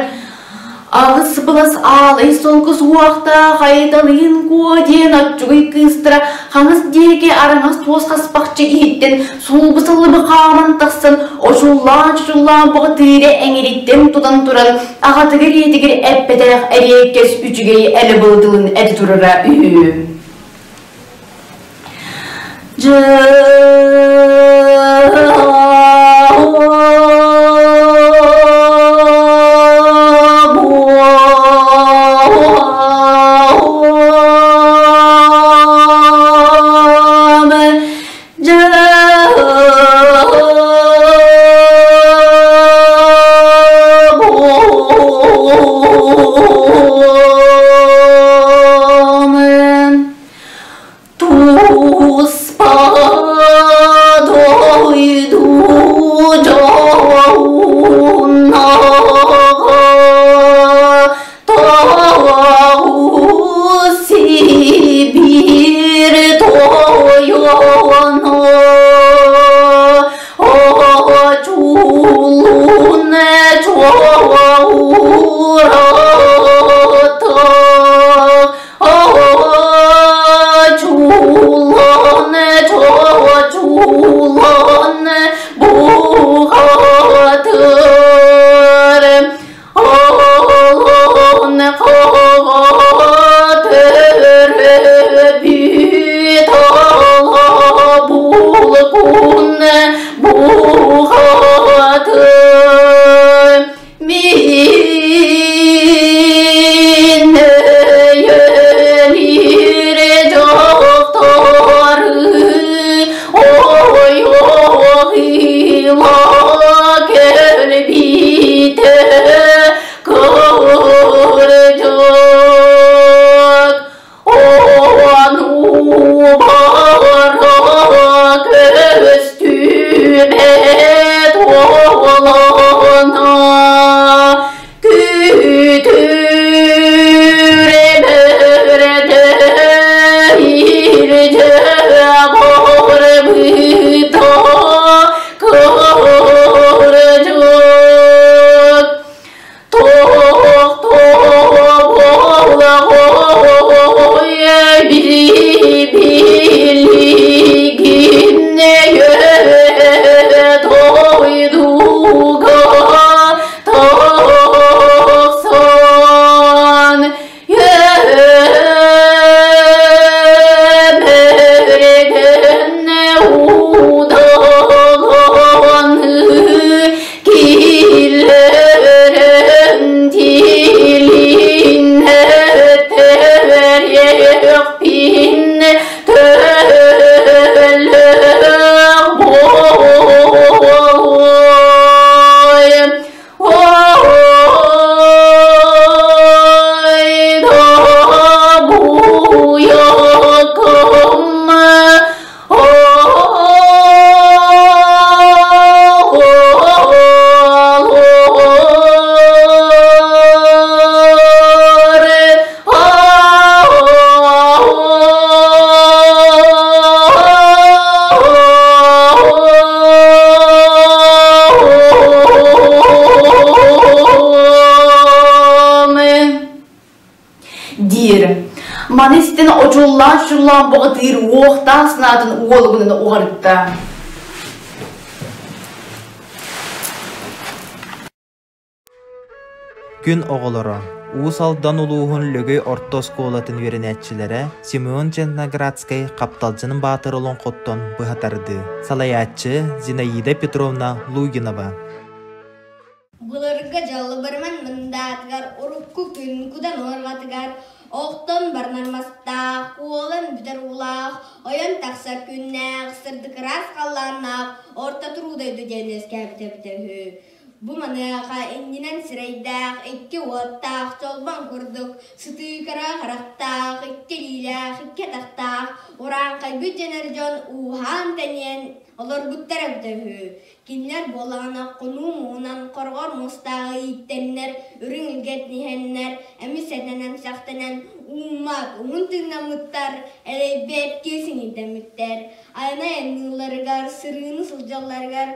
аҕыс былас аалай солко суохтаах Айталыын Куо диэн оччугуй кыыстара хаҥас диэки араҥас туос хаспахчы иһиттэн суулбу-саллыбы хааман тахсан очуллаан-чочуллаан баҕатыыра эҥириттэн тутан туран аҕатыгар ийэтигэр эппэтэх эриэккэс үчүгэй элэ былытылын этэ турара үһү. Туспа дойду дьоһуннаҕа Тау Сибиир тойоно Чулун чуурата Маны истэн очуллаан-чочуллаан баҕатыыр уохтаах санаатын уолугунан уҕарытта. Күн оҕолоро Уус Алдан улууһун Лөгөй орто оскуолатын үөрэнээччилэрэ Семен Черноградскай Хапталдьын Баатыр олоҥхоттон быһа тардыы. Салайааччы Зинаида Петровна Лугинова. Былыргы дьаллыбырман мындаатыгар урукку күн кудан уорҕатыгар охтон барнар мастаах, уолан бүтэр уулаах, ойон тахсар күннээх, сырдык ыраас халлааннаах орто туруу дойду диэн үөскээбитэ эбитэ үһү. Бу маныаха иннинэн сирэйдээх, икки уоттаах, чолбон курдук, сытыыкара харахтаах, икки илиилээх, икки атахтаах, урааҥхайбыт дьэнэр дьон ууһаан-тэнийэн олорбуттара эбитэ үһү. Кинилэр буоллаҕына хонуу муҥунан хороҕор муостааҕы ииттэннэр, үрүҥ илгэтиһэннэр, эмис этэнэн-сэхтэнэн, ууммат, уһун тыыннаммыттар, элэйбэт киэс иҥийдэммиттэр. Айана айанныылларыгар, сырыыны сылдьалларыгар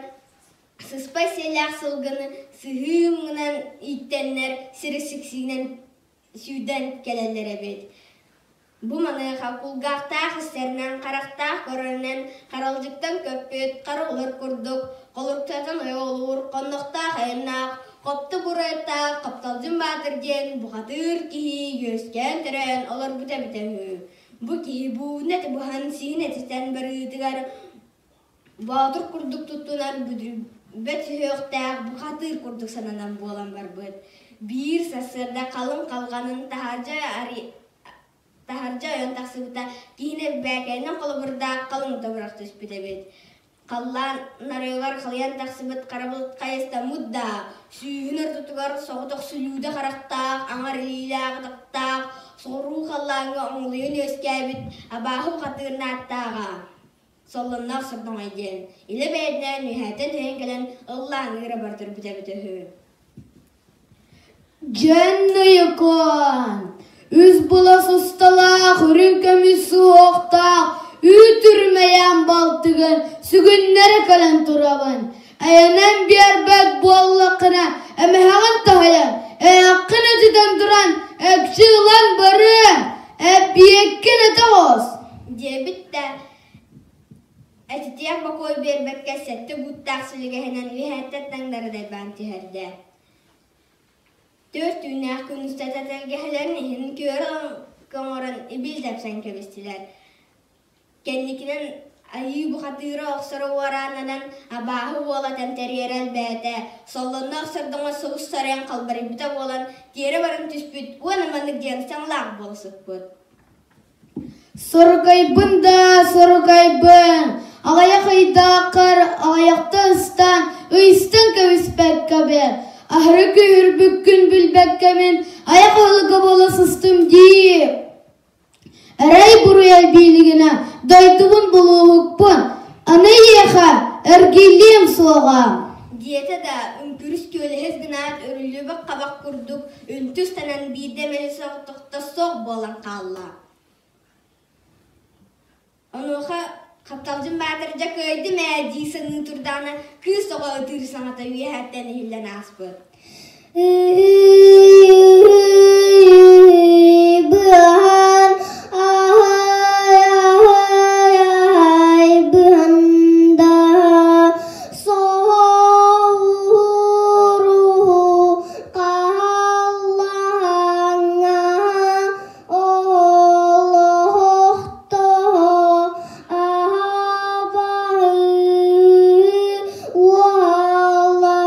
сыспай сиэлээх сылгыны сыһыы муҥунан ииттэннэр, сири сиксиинэн сүүрдэн кэлэллэр эбит. Бу маныаха кулгаахтаах истэринэн, харахтаах көрөрүнэн харалдьыктан көппүт хара улар курдук, холоруктатан ойоҕолуур, хоннохтоох айаннаах, хопто буруйаттаах Хапталдьын Баатыр диэн бухатыыр киһи үөскээн-төрөөн олорбута эбитэ үһү. Бу киһи бууна буһан сиһин этитэн барыытыгар Боотур курдук туттунан бүдүрүйбэт сүһүөхтээх бухатыыр курдук сананан буолан барбыт. Биир сарсыарда халыҥ халҕанын таһырдьа таһырдьа ойон тахсыбыта киһини эрбээкэйинэн холобурдаах халыҥ тобурах түспүт эбит. Халлаан нарыгар халыйан тахсыбыт хара былыт хайыстаммыт да, сүүһүн ортотугар соҕотох сүлүүдэ харахтаах, аҥар илиилээх атахтаах, соҕуруу халлааҥҥа оҥолуйан үөскээбит абааһы бухатыыр нааттааҕа. Соллонноох сордоҥой диэн, илэ бэйэтинээн үөһэттэн түһэн кэлэн ыллаан ыыра бартырбыт эбитэ үһү. Дьэннэйэкээн, үс былас усталаах, үрүҥ көмүс суһуохтаах, үүт үрмэйээн балтыгын сүгүннэрэ кэлэн турабын. Айанан биэрбэт буоллаххына, эмэһэҕин таһыйан, ээххин этитэн туран, экчи ылан барыа, эбиэккин этэ оҕус диэбит да этитиэх бокуой биэрбэккэ сэттэ бууттаах сүлүгэһинэн үөһэттэн таҥнары дайбаан түһэрдэ. Түөрт түүннээх күн устата тэлгэһэлэрин иһин күөрэ оҥорон ибил тэпсэн кэбистилэр. Кэнникинэн айыы бухатыыра охсоро уорааннанан абааһы уола тэмтэрийэрэ элбээтэ, соллонноох сордоҥо сулус сарайан халбарыйбыта буолан тиэрэ баран түспүт уонна маннык диэн саҥалаах буола сыппыт. Сорукайбын да сорукайбын, аҕыйах ыйдааххар аҕыйахта ыстаан, ыйыстан кэбиспэккэбин, аһары күүһүрбүккүн билбэккэбин айах аһылыга буола сыстым дии. Эрэй буруйа биилигинэ дойдубун булууһукпун, аны эйиэхэ эргиллиэм суоҕа Диэтэ да, үҥкүрүс күөлэһис гынаат өрүллүбэх хабах курдук үнтү ыстанан биирдэ эмэни соҕотохто суох буолан хаалла. Онуоха Хапталдьын Баатыр дьэ кыайдым ээ дии саныы турдаҕына кыыс оҕо ытыыр саҥата үөһэттэн иһиллэн ааспыт. Быһан аһай аһай аһай быһанда соһоуруһу хааллаһаҥҥа олохто аһабаһы уола.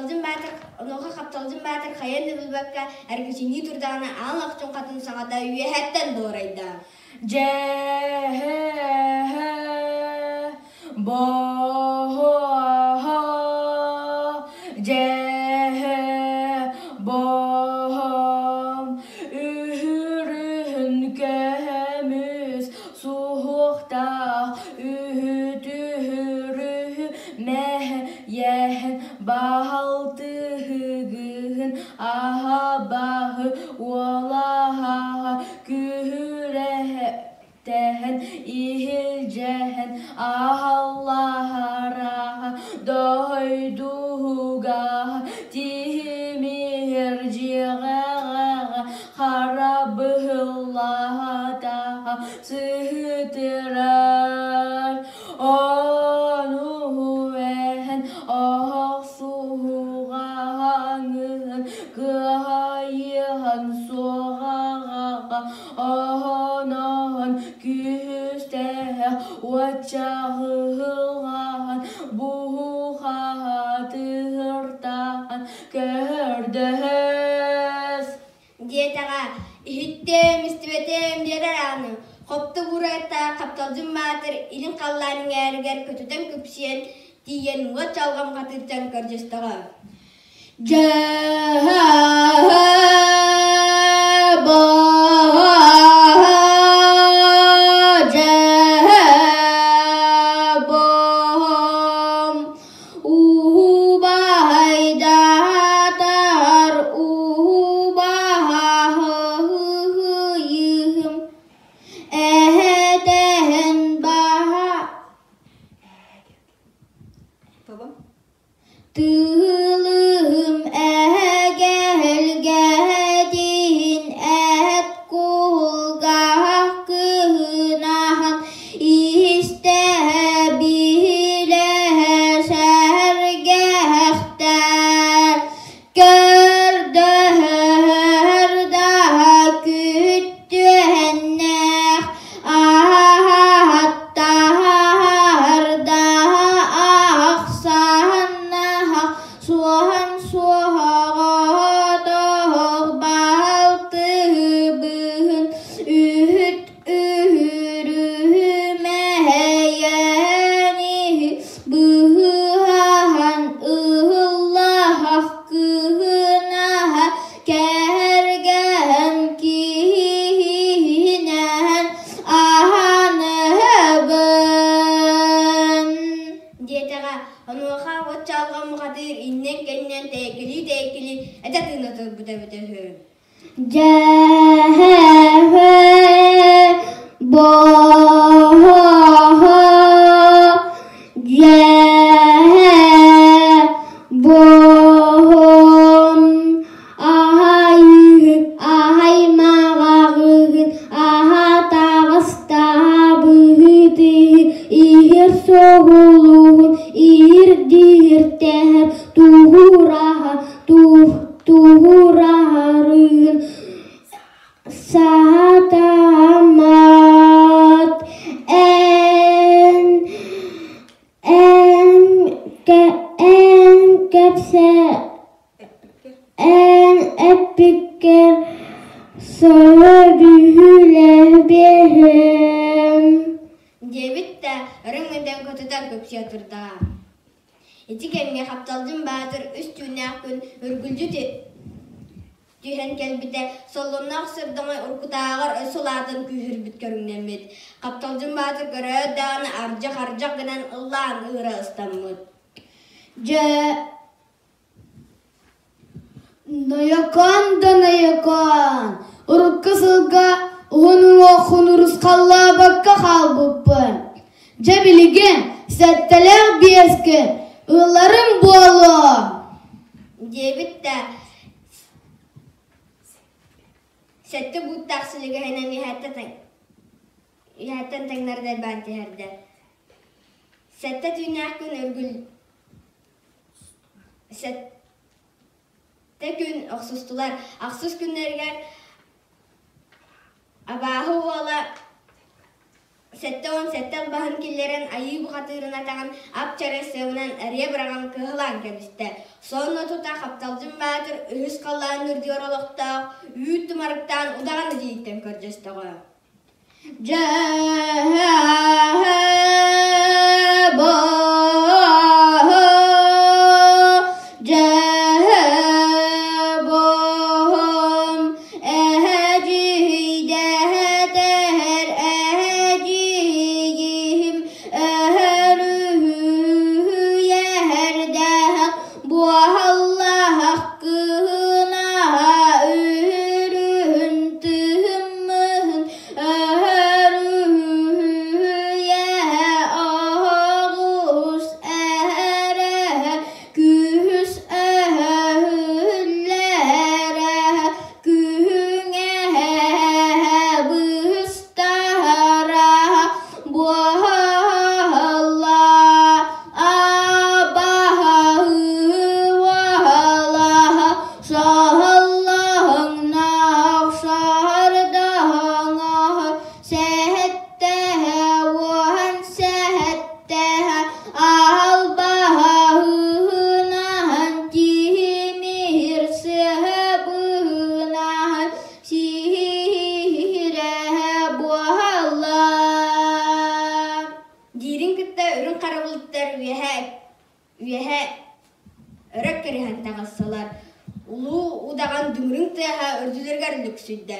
Хапталдьын Баатыр онуоха Хапталдьын Баатыр хайан да булбакка эргичиҥнии турдаҕына аал охчун хатын саҕата үөһэттэн дуорайда. Дьэ бо дьэ бо үһүрүһүн көмүс суһуохтаах үһүтүһүрүһү мэһийэһин баһалтыһыгыһын аһабаһы уолаһаһа күһүрэһтэһэн иһилдьэһэн аһаллаһараһа дойдуһугаһа тиһимиһэр дьиэҕэҕэҕэ хара быһыллаһатаһа сыһытырар Ону эһэн оһох суһуҕаһаҥыһын кыайыһан суоҕаҕаҕа оһоноһон күүстээх уочаҕыһылҕаһан буһухаһатыһыртаһан көрдөһөс Диэтэҕэ, иһиттим, истибэтим диэрэр ааны, хопто буурайыттаах Хапталдьын Баатыр илин халлаан иҥээригэр көтүтэн күпсүйэн тиийэн уот чалҕам хатыыттан көрдөстөҕө. Дьэ Убайдаатар убаһыйыһым эһэтэһэн баһа Тыылыһым эһэгэлгэтиһин эһэт кулгаах кыһынаһан истэһэ биһилэһэ сэргэхтэр көрдөһөр да күттүһэннээх аһаттаһар да ахсааннаах суоһан суоһоҕотоох балтыбыһын үһүт үһүрүһүмэһэйэниһи быһыһаһан ыһыллаһах кыһынаһа кэргэһэн киһинэһэн аһаныһыбын Диэтэҕэ, онуоха от чалҕам бухатыыр иннэн-кэннинэн тэйэккэлии-тэйэккэлии этэ тыына турбута эбитэ үһү. Дьэ бо дьэ бом аһай аһай маҕаҕыгын аһатаҕыстаабыһытыһы иһир соһулуһун иһирдииртэһэр туһураһа туһураһарыгын саатаммат эн эн эн кэпсэ эн эппиккэр сөбүлэһиэм Диэбит да өрүҥ-өтөн көтүтэн көпсүйэ турдаҕа. Ити кэмҥэ Хапталдьын Баатыр үс түүннээх күн үргүлдьү түһэн кэлбитэ, соллонноох сырдаҥай уруккутааҕар өс улаатан күүһүрбүт көрүҥнэммит. Хапталдьын Баатыр көрөөт даҕаны ардьах-ардьах гынан ыллаан ыыра ыстаммыт. Дьэ Нойокон да нойокон, урукку сылга уһун уҥуоххун урусхаллаабакка хаалбыппын. Дьэ билигин сэттэлээх биэскэ ыларым буолуо Диэбит да сэттэ бууттаах силигэһинэн иһэттэн таҥнары дарбаан түһэрдэ. Сэттэ түүннээх күн өргүл Сэттэ күн охсустулар. Ахсыс күннэригэр абааһы уола 77 албаһын киллэрэн айыы бухатыырын атаҕын ап-чарай сыабынан эрийэ быраҕан кыһылаан кэбистэ. Сонно тута Хапталдьын Баатыр үһүс халлаан үрдүгэр олохтоох үүт тумарыктаан удаҕан эдьиийиттэн көрдөстөҕө. Дьэ Эһэдьиһийдэһэтэр эһэдьиһийиһим өһөрүһүйэһэрдээх буоһаллаах кыһынаһа үһүрүһүн тыһыммыһын өһөрүһүйэһэ оһоҕус эһэрэһэ Күүс өһүллэрэ, күһүҥэһэ быстара, буоһалла, абаһыуалаһа, саһыллаһыҥнаах саһардаһаҥаһа, сэһэттэһэ уоһан сэһэттэһэ, Аалбаһынаһан тиһимиһир сыһа быһынаһан сиһирэһэ буоһалла. Диирин кытта үрүҥ харабылыттар үөһэ үөһэ өрө кэриһэн таҕыстылар. Улуу удаҕан дүҥүрүҥ тыаһа үрдүлэригэр лүксүйдэ.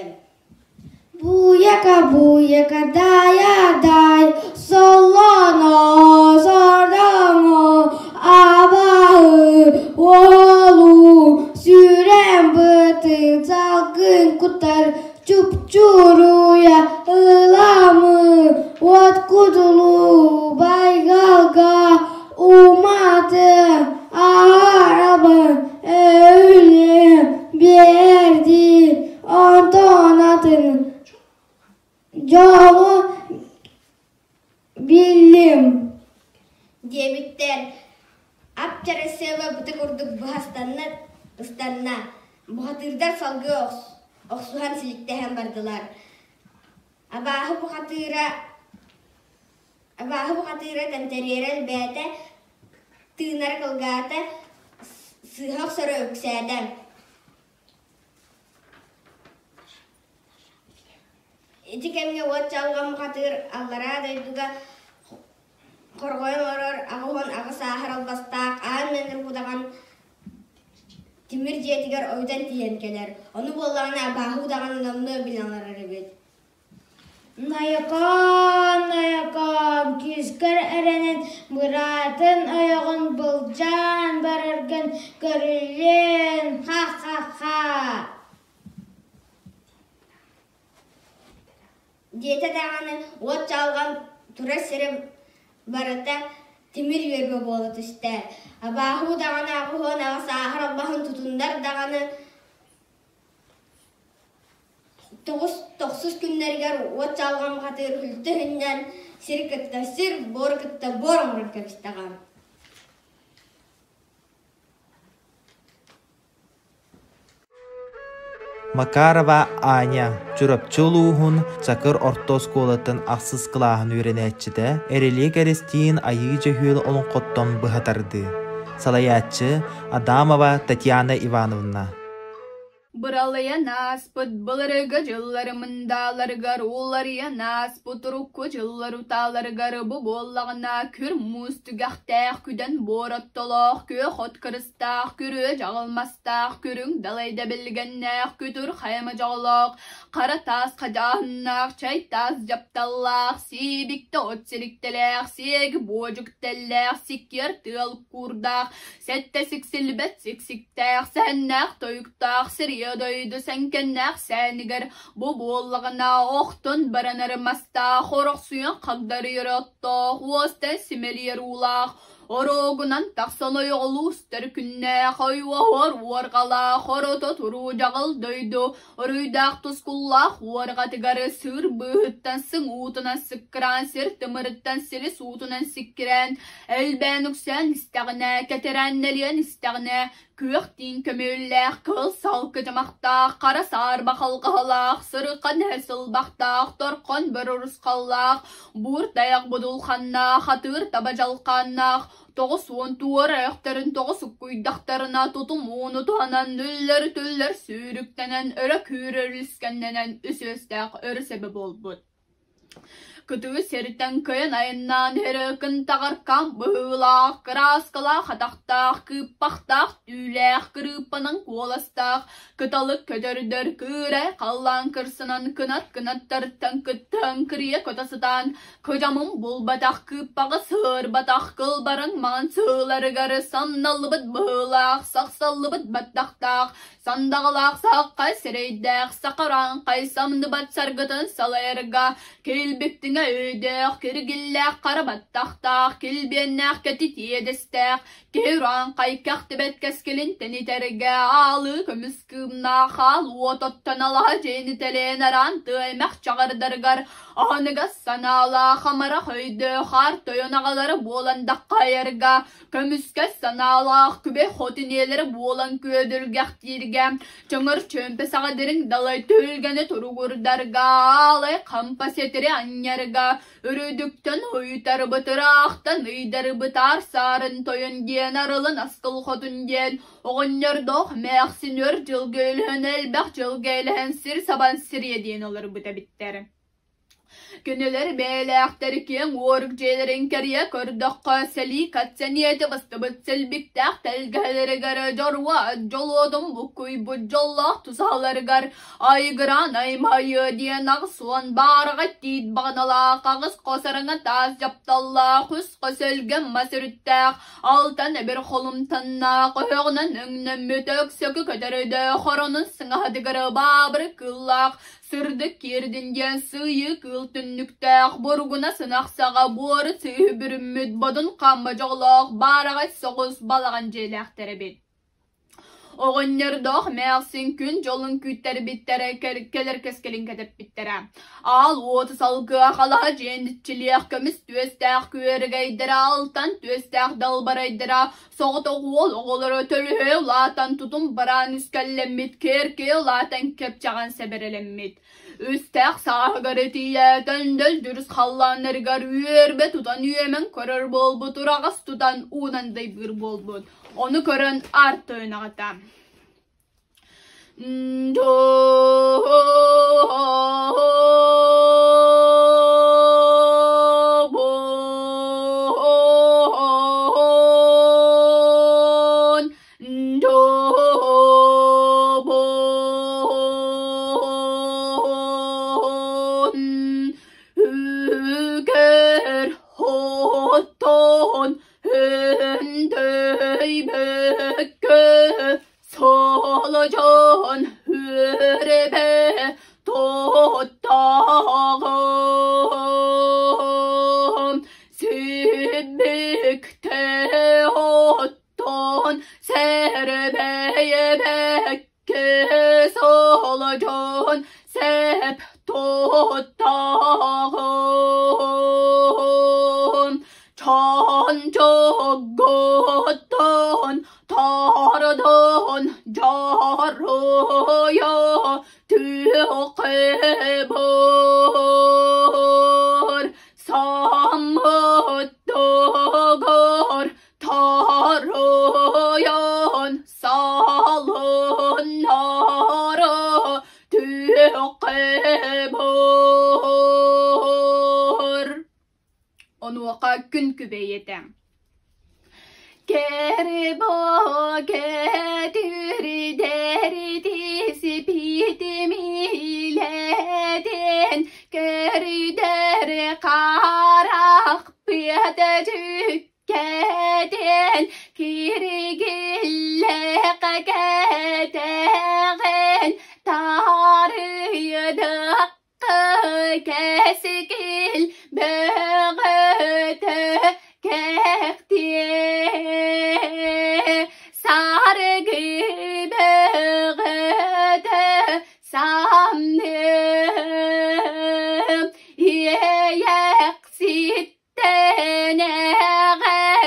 Буйака, буйака, дая, дай, солоно, сордоҥо, абаһы, уолу, сүрэн бытын, салгын кутар, чупчуруйа, ыламы, уот кудулу, байгалга, уматы, аһарабын, өлү, биэрди, Онтон атын дьолу биллим диэбиттэр ап-чарасыаба быта курдук быһастанна ыстанна бухатыырдар салгыы охсуһан силиктэһэн бардылар абааһы бухатыыра абааһы бухатыыра тэмтэрийэрэ элбээтэ тыынара кылгаата сыыһа охсоро үксээтэ Ити кэмҥэ уот чалҕам хатыыр аллараа дойдуга хорҕойон олорор 88 ааһар албастаах аан мөҥүр удаҕан тимир дьиэтигэр ойутан тиийэн кэлэр. Ону буоллаҕына абааһы удаҕаны номнуо билэн олорор эбит. Найыкаан, найыкаан, күүскэр эрэнэн быраатын ойоҕун былдьаан бараргын көрүллүөн, ха-ха-ха Диэтэ даҕаны уот чалҕан турар сирэ барыта тимир үөрбэ буола түстэ. Абааһы удаҕаны 88 ааһар албаһын тутуннар даҕаны Тоҕус тохсус күннэригэр уот чалҕам хатыыр үлтү иһинньэн сир кытта сир, буор кытта буор оҥорон кэбистэҕэ. Макарова Аня Чурапчы улууһун Чакыр орто оскуолатын ахсыс кылааһын үөрэнээччитэ Эрилик Эристиин Айыы Дьөһүөл олоҥхоттон быһа тардыы. Салайааччы Адамова Татьяна Ивановна. Быралыйан ааспыт былыргы дьыллар мындааларыгар уларыйан ааспыт урукку дьыллар утааларыгар бу буоллаҕына күр муус түгэхтээх күдэн буор оттолоох күөх от кырыстаах күрүө дьаҕыл мастаах күрүҥ далай дэбилгэннээх күтүр хайа дьоҕолоох хара таас хадьааһыннаах чай таас дьапталлаах сиибиктэ от сириктэлээх сиэги буодьуктэллээх сиккиэр тыал куурдаах Сэттэ сиксилбэт сиксиктээх, сэһэннээх тойуктаах сирийэ дойду сэҥкэннээх сээнигэр бу буоллаҕына охтон баранар мастаах, орохсуйан хагдарыйар оттоох, уостан симэлийэр уулаах, Оруогунан тахсан ойоҕолуу устар күннээх, ойуоһуор уорҕалаах, орото туруу дьаҕыл дойду, Оруйдаах тускуллаах уорҕатыгар сыыр быыһыттан сыҥ уутунан сыккыраан сир тымырыттан силис уутунан сиккирээн, элбээн үксээн истэҕинэ, кэтэрээн нэлийэн истэҕинэ, күөх тииҥ көмүөллээх, кыһыл салгы дьамахтаах, хара саарба халҕаһалаах, сырыхан эһэ сылбахтаах, торхон бөрө урусхаллаах, буур тайах будулханнаах, атыыр таба дьалхааннаах, 90 туора өйөхтөрүн тоҕо суккуйдахтарына тутум ууну туһанан үллэр-түллэр сүүрүктэнэн өрө күүрэр үлүскэннэнэн үс үөстээх өрүс эбэ буолбут. Кытыы сиртэн кыайан айаннаан иһэр кынтаҕаркаан быһыылаах, кырааскалаах атахтаах, кыыппахтаах түүлээх, кырыыппанан куоластаах, кыталык көтөрдөр кыырай халлаан кырсынан кынат кынаттарыттан кыттыһан кырыйа көтө сытаан Кыдьамым булбатах кыыппаҕы сыырбатах кылбарыҥ маҥан сыыларыгар самналлыбыт быһыылаах, сахсаллыбыт баттахтаах, сандаҕалаах сааххай сирэйдээх, сахарааҥхай самныбат саргытын салайарга килбиктиҥэ өйдөөх, киргиллээх хара баттахтаах, килбиэннээх кэтит иэдэстээх, киһи урааҥхай кэхтибэт кэскилин тэнитэргэ аалыы көмүс кыымнаах аал уот оттон алаһа дьиэни тэлээн араан тыа эмэх чаҕардарыгар аһыныгас санаалаах амарах өйдөөх аар тойон аҕалара буолан даххайарга көмүскэс санаалаах күбэ хотун ийэлэрэ буолан күөдүргэхтииргэ чөҥөр чүөмпэ саҕа дириҥ далай түһүлгэни туругурдарга аалай хампа сэтири анньарга Үрүдүктэн уйтарбыт ыраахтан ыйдарбыт аар саарын тойон диэн арылын аскыл хотун диэн оҕонньордоох эмээхсин өр дьылга өлөһөн элбэх дьылга элэһэн сир сабан сириэ диэн олорбут эбиттэр. Кинилэр бэйэлээхтэр киэҥ уорук дьиэлэрин кэрийэ көрдөххө, сэлии кацаниэти быстыбыт силбиктээх тэлгэһэлэригэр дьоруо дьолуотун буккуйбут дьоллоох тусаһаларыгар Айгыраан аймайыа диэн 80 баараҕай тиит баҕаналаах, аҕыс хос араҥа таас дьапталлаах, үс хос өлгөм мас үрүттээх, алтан эбир холумтаннаах, өһөҕүнэн өҥнөммүт өксөкү көтөрөйдөөх оронун сыҥаһатыгар баабыры кыыллаах, сырдык киирдин диэн сыыйыы кыыл түннүктээх, буругуна сынах саҕа буору сыыһы бүрүммүт бодун хамма дьоҕолоох баараҕай соҕус балаҕан дьиэлээхтэр эбит. Оҕонньордоох эмээхсин күн дьолун күүттэрбиттэрэ, кэлэр кэскилин кэтэппиттэрэ. Аал уоту салгыа халаһа дьиэниччилиэх көмүс түөстээх күөрэгэйдэрэ, алтан түөстээх далбарайдара, соҕотох уол оҕолоро төлөһө улаатан тутум бараан үскэллэммит, киэркэйэ улаатан кэпчэҕэн сэбэрэлэммит. Үстээх сааһыгар итийэ, төндөл дүрүс халлааннарыгар үөрбэ тутан үөмэн көрөр буолбут, ураҕас тутан уунан дайбыыр буолбут. Ону көрөн аар тойон аҕата Добун үгэр хотон өндөйбөккө солодьон үөрбэ туттаҕым сибикте оттон сэрбэйбэккэ солодьон сэп туттаҕым Чончоготтон тардон дьоруйа түөкэбор самыттыгар таруйан салыннара түөкэбор Онуоха күн күбэй этэ. Кэрбо-кэтүрдэритисипитимилэтин көрүдэр харах пыата дьүккэтин киригиллэх кэтэҕин таарыйдах Кэскил бөҕөтө кэхтиэн.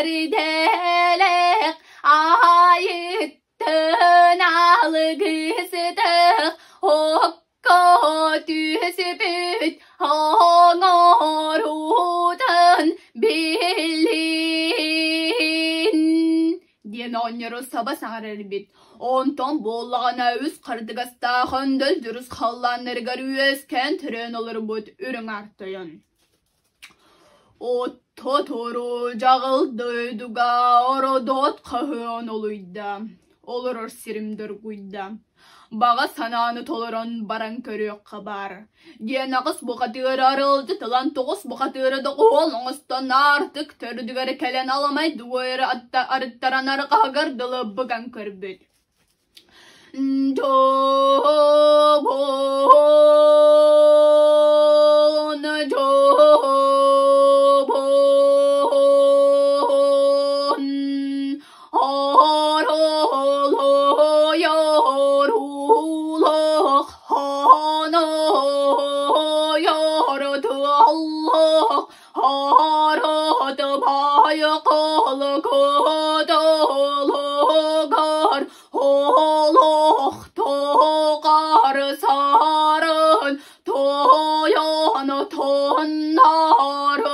Эҕэрдэлээх аайыттан алгыстах окко түспүт оҥоруутун билин диэн оҕонньору саба саҥарар эбит. Онтон буоллаҕына үс хардыгастаах өндөл дьурус халлааннарыгар үөскээн төрөөн олорбут үрүҥ аар тойон. Отто-тору дьаҕыл дойдуга ородоот хаһыан олуйда, олорор сирим доргуйда. Баҕа санааны толорон баран көрүөххэ баар диэн аҕыс бухатыыр арылдьыт ылан тоҕус бухатыыры доҕуһуол оҥостон аартык төрдүгэр кэлэн аламай дуойары арыттаран арҕаһыгар дылы быган көрбүт. Дьобуон, дьобуон, оролойоруулах хонойорутуаллах Харатыбай кылкытылыгар олохтугар сарын тойон туннарылы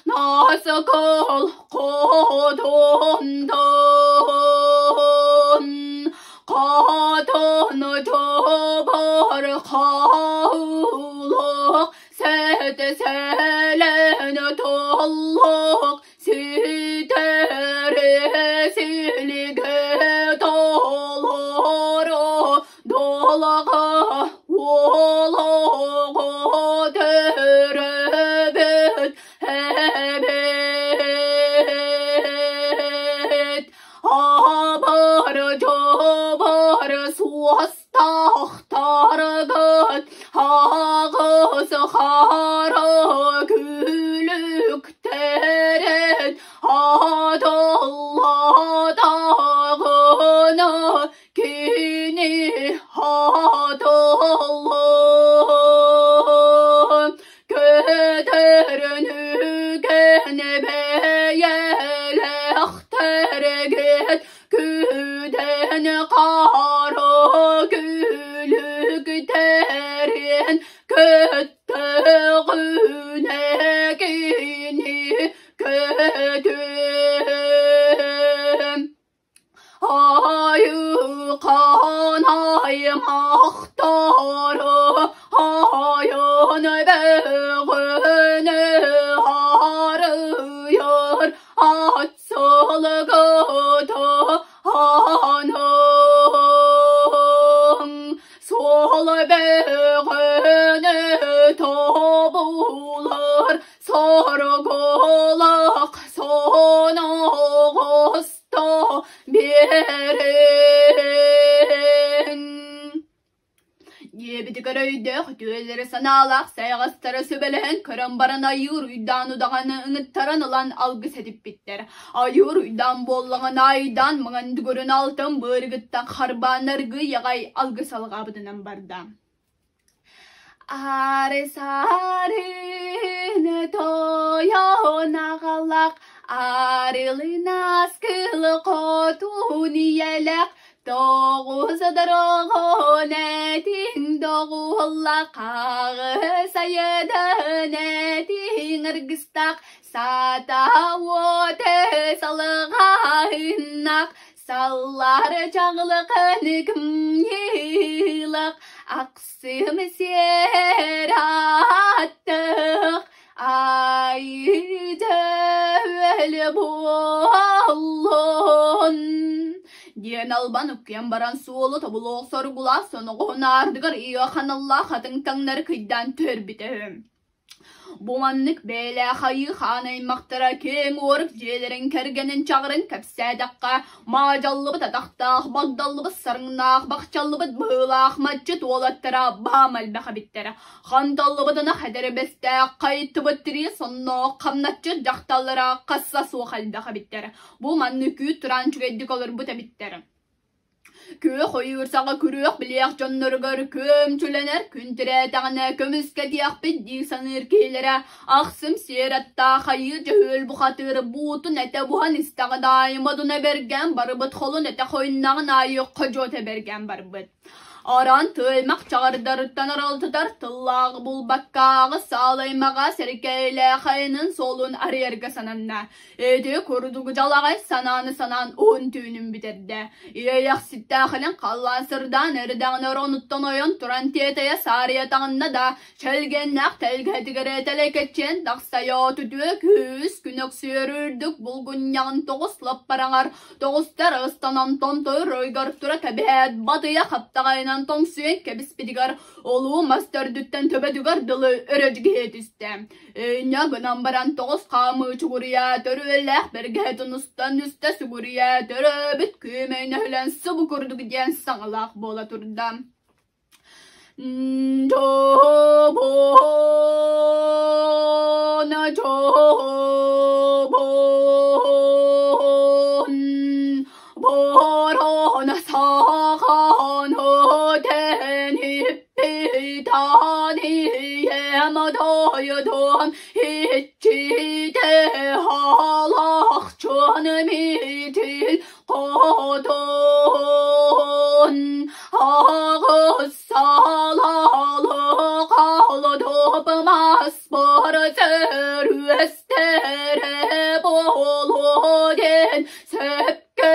наскыл кудундун Қатын тобыр қаулық Сәт-сәлән толлук ситэри силигэ толору долаҕа уолугу төрөбүт эбит Абар дьобар суос Тахтаргыт аҕыс хара күлүктэрин атыллатаҕына кини атыллан көтөрүнүгэн бэйэлэхтэргит Күдэн хара күлүктэрин көттөҕүнэ кини көтүөм. Айыхан аймахтары айын бөҕөнү арыйар ат Сылгыта анаҥ суол бөҕөнү тобулар соргулах соноҕосто биэриҥ. Диэбитигэр өйдөөх үтүөлэри санаалаах сайаҕастара сүбэлэһэн көрөн баран айыыр уйдаан удаҕаны ыҥыттаран ылан алгыс этиппиттэр. Айыыр уйдаан буоллаҕына айдаан маҥан дүгүрүн алтан быарыгыттан харбаан аргыый аҕай алгыс алҕаабытынан барда. Аары сарын тойон аҕалах, арылынас кыл хотун ийэлэх, Тоҕус дороҕон этиҥ доҕуһуллах, хаҕыс айыдан этиҥ аргыстаах, сата уот салҕаһыннах, саллар чаҕылыкын кымньыылах, ахсым сиэр аттых, Айдөл буоллун диэн албан уккуйан баран суолу тобулуох соргулаах соноҕоһун аардыгар ыйыаханаллаах хатыҥ таҥнары кыйдаан түһэрбитэ үһү. Бу маннык бэйэлээх айыы хаан аймахтара киэҥ уорук дьиэлэрин кэргэнин чаҕырын кэпсээтэххэ, маадьаллыбыт атахтаах, багдаллыбыт сарыҥнаах, бахчаллыбыт быһыылаах маччыт уолаттара баам элбэх эбиттэрэ. Ханталлыбытына хэтэрибэстээх, хайыттыбыт тирии сонноох, хамначчыт дьахталлара хасса суох элбэх эбиттэр. Бу маннык үүт тураан үчүгэйдик олорбут эбиттэр. Күөх ойуур саҕа күрүөх билиэх дьонноругар күөмчүлэнэр күн тирээтэҕинэ көмүскэтиэхпит дии саныыр киһилэрэ ахсым сиэр аттаах айыы дьөһүөл бухатыыр буутун этэ буһан истэҕин аайы модуна бэргэн барбыт холун этэ хойуннаҕын аайы ходьуота бэргэн барбыт. Аран тыаймах чаҕардарыттан аралтытар тыллааҕы булбаккааҕы саалаймаҕа сэркэйлээх айанын суолун арыйарга сананна. Ити курдук дьалаҕай санааны санаан уһун түүнүн бүтэрдэ. Иэйэхситтээхинэн халлаан сырдаан эрдэҕинэ оронуттан ойон туран тиэтэйэ саарыйа таҥынна да, чэлгиэннээх тэлгэһэтигэр тэлэкэччиэн тахсайа үтүө күүс күн өксүөр үрдүк булгунньаҕын тоҕус лаппараҥар тоҕустар ыстанан томтойор ыйгар тура кэбиһээт батыйа хаптаҕайынан тоҥсуйан кэбиспитигэр улуу мас төрдүттэн төбөтүгэр дылы өрө дьигиһэ түстэ. Инньэ гынан баран тоҕус хаамыы чугуруйа төрүөллээх бэргэһэтин устан үстэ сүгүрүйэ төрөөбүт күөмэй нөһүлэн субу курдук диэн саҥалаах буола турда. Дьобуона дьобуон борона саҕан Питанием дойдум иччитэ халахчын митил хотун аҕыс салалы қалдып мас сөрүөстэрэ буолуо диэн сөпкө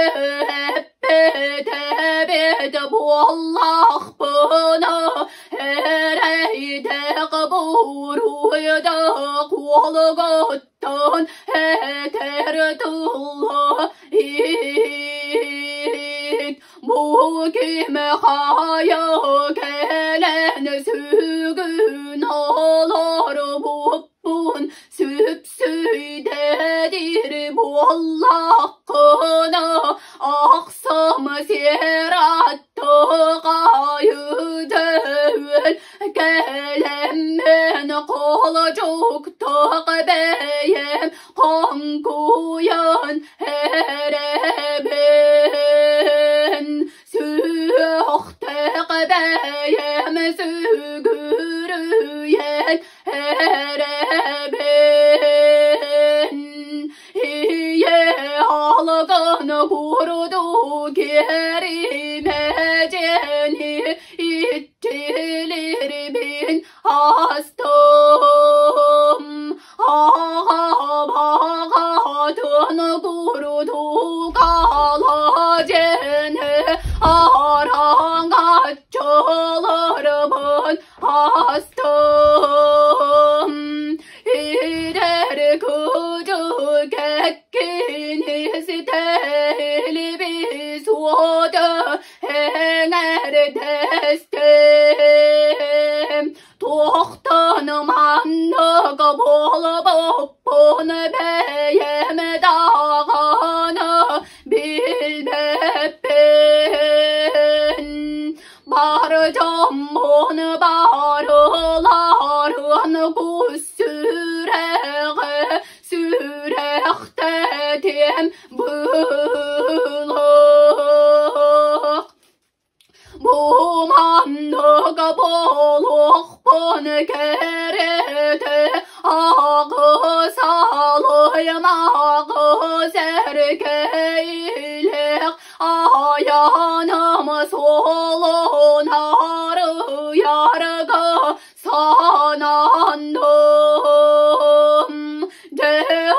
эппитэбит буоллахпына эрэйдээх буруйдаах уолгуттан этэр тылла иһит бу ким хайа кэлэн сүгүн олорбуппун сүпсүйдэтир буоллаххына ахсым сиэр аттыгайыдыын кэлэммин холдьуктук бэйэм хоҥкуйан эрэбин сүөхтээх бэйэм сүгүрүйэн эрэбин ийэ алган курдук иэримэдьэни иччилирбин астым аҕа баҕатын курдук аладьыны араҥаччыларбын астым идэр кыдьык эккини ситэлибис уота эҥэрдэстим туохтан маннык буолбуппун бэйэм даҕаны билбэппин бар дьоммун барыларын кус сүрэҕи сүрэхтэтиэм быылык Бу маннык буолуохпун кэрэтэ аҕыс алыймаҕы сэргэйлээх айаным суолун арыйарга сананным. Дьэ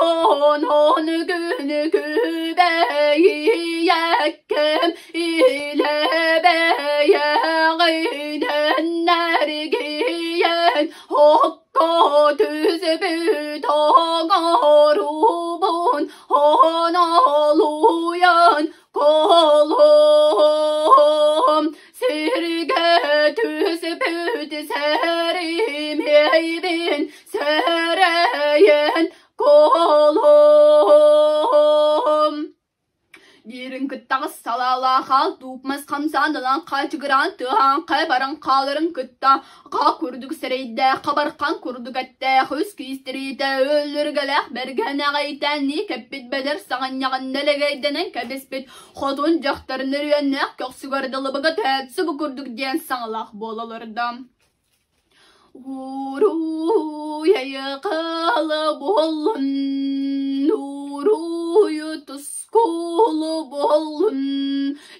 онон күн күбэйиэккэм илэ бэйэҕинэн эргийэн окко түспүт оҥорубун онолуйан колом сиргэ түспүт сэримэйбин сэрэйэн колом. Түһүүрүн кытта аҕыс салаалаах аал дууп мас хамсаан ылан хаачыгыраан тыаһаан хайа баран хааларын кытта хаа курдук сэрэйдээх, хабархан курдук эттээх, үс киистэриитэ өлөргэлээх бэргэн аҕайтээннии кэппит бэдэр саҕынньаҕын нэлэгэйдэнэн кэбиспит хотун дьахтар нөрүөннээх көхсүгэр дылыбыга түһээт субу курдук диэн саҥалаах буола олордо. Уруй-айыкалы буоллун, уруй тускулу буоллун,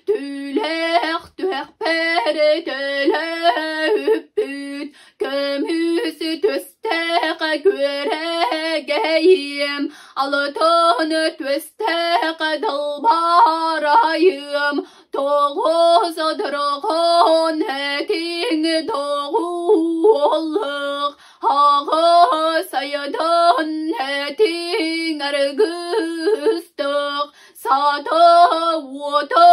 түүлээх түһэхпэр төлөппүт, көмүс түстээх күөрэгэйим, алтын түстээх далбарайым, Тоҕус дорҕоон этиҥ доҕуоллук, аҕыс айдан этиҥ аргыстык, сата уота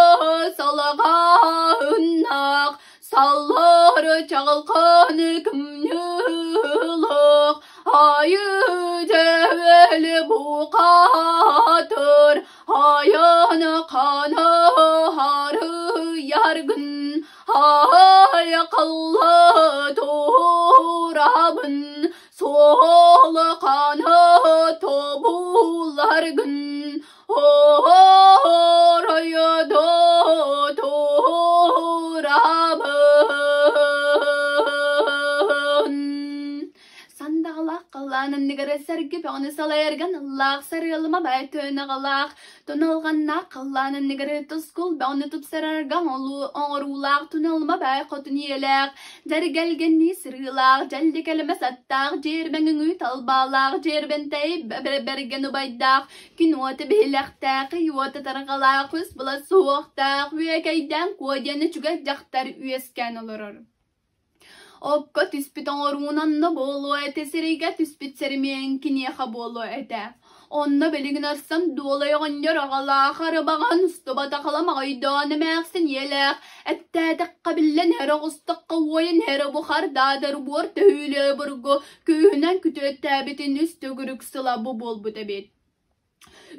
салҕаһыннах, саллар чаҕылхан кымньыылык, айыы дьэбэл бухаатыр, Айан хана харыйаргын, айқалла турабын, сол қаны тобуларгын, оройдо турабын. Сандаҕалаах халлаан анныгар сэргэ бөҕөнү салайарган ыллаах сарыалыма баай тыанаҕалаах туналҕаннаах халлаан анныгар тускул бөҕөнү тупсарарга оҥоруулаах туналыма баай хотун ийэлээх дьэргэлгэннии сырыылаах дьэлликэлэмэ саттаах дьиэрбэҥ талбаалаах дьиэрбэнтэй бэргэн убайдаах күн уота биһилэхтээх ый уота тарҕалаах үс былас суһуохтаах үөкэйдээн куо диэн үчүгэй дьахтар үөскээн олорор. Окко түспүт оҥоруунан да буолуо этэ, сирэйгэ түспүт сэрэмиэн киниэхэ буолуо этэ. Онно билигин арсан дуолай оҕонньор аҕалаах арыбаҕын устубатах аламаҕайдоон эмээхсин ийэлээх, эттээтэххэ биллэн эрэ оҕустахха уойан эрэ бухар даадар буор төһүүлүө обургу күүһүнэн күтүөттээбитин үс төгүрүк сыла бу буолбут эбит.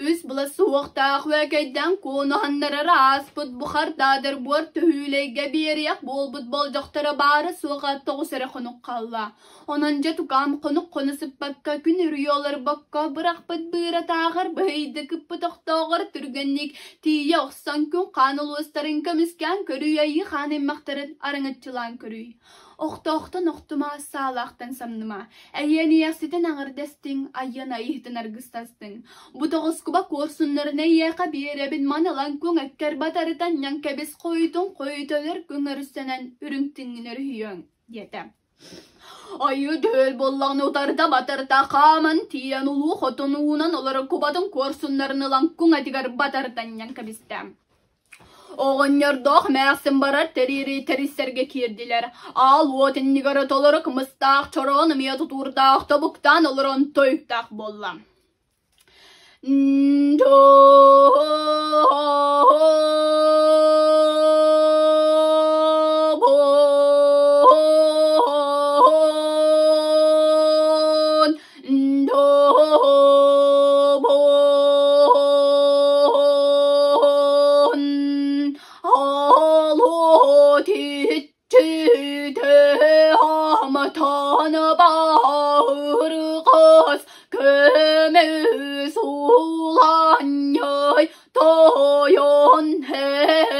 Үс былас суһуохтаах үөкэйдээн куонуһаннарар ааспыт бухардаадыр буор төһүүлэйгэ биэриэх буолбут болдьохторо баара-суоҕа тоҕус эрэ хонук хаалла. Онон дьэ тукаам хонук-хоно сыппакка күн үрүйэ олорбокко бырахпыт быыратааҕар быһыйдык ыппыт охтооҕор түргэнник тиийэ охсон күн хаан улуустарын көмүскээн көрүү айыы хаан аймахтарын араҥаччылаан көрүй. Охтоохтон охтума, саалаахтан самныма. Эйиэн ийэхситин аҥардэстиҥ, айыан айыһытын аргыстастыҥ. Бу тоҕускуба куорсуннарын эйиэхэ биэрэбин ман ылан күҥ эккэр батарытан ньаҥ кэбис хойутун хойуталар күҥ өрүстэнэн үрүҥ тыҥҥын өрүһүйүөҥ, диэтэ. Айыы дөөл буоллаҕына утарыта батарыта хааман тиийэн улуу хотун уунан олорор кубатын куорсуннарын ылан куҥ этигэр батарытан ньаҥ кэбистэ. Оҕонньордоох эмээхсин барар тэриэри тэрийсэргэ киирдилэр. Аал уот иннигэр толору кымыстаах, чороон ымыйа тутуурдаах, тобуктаан олорон тойуктаах буолла. Көмүс уланньай тойон һэккэм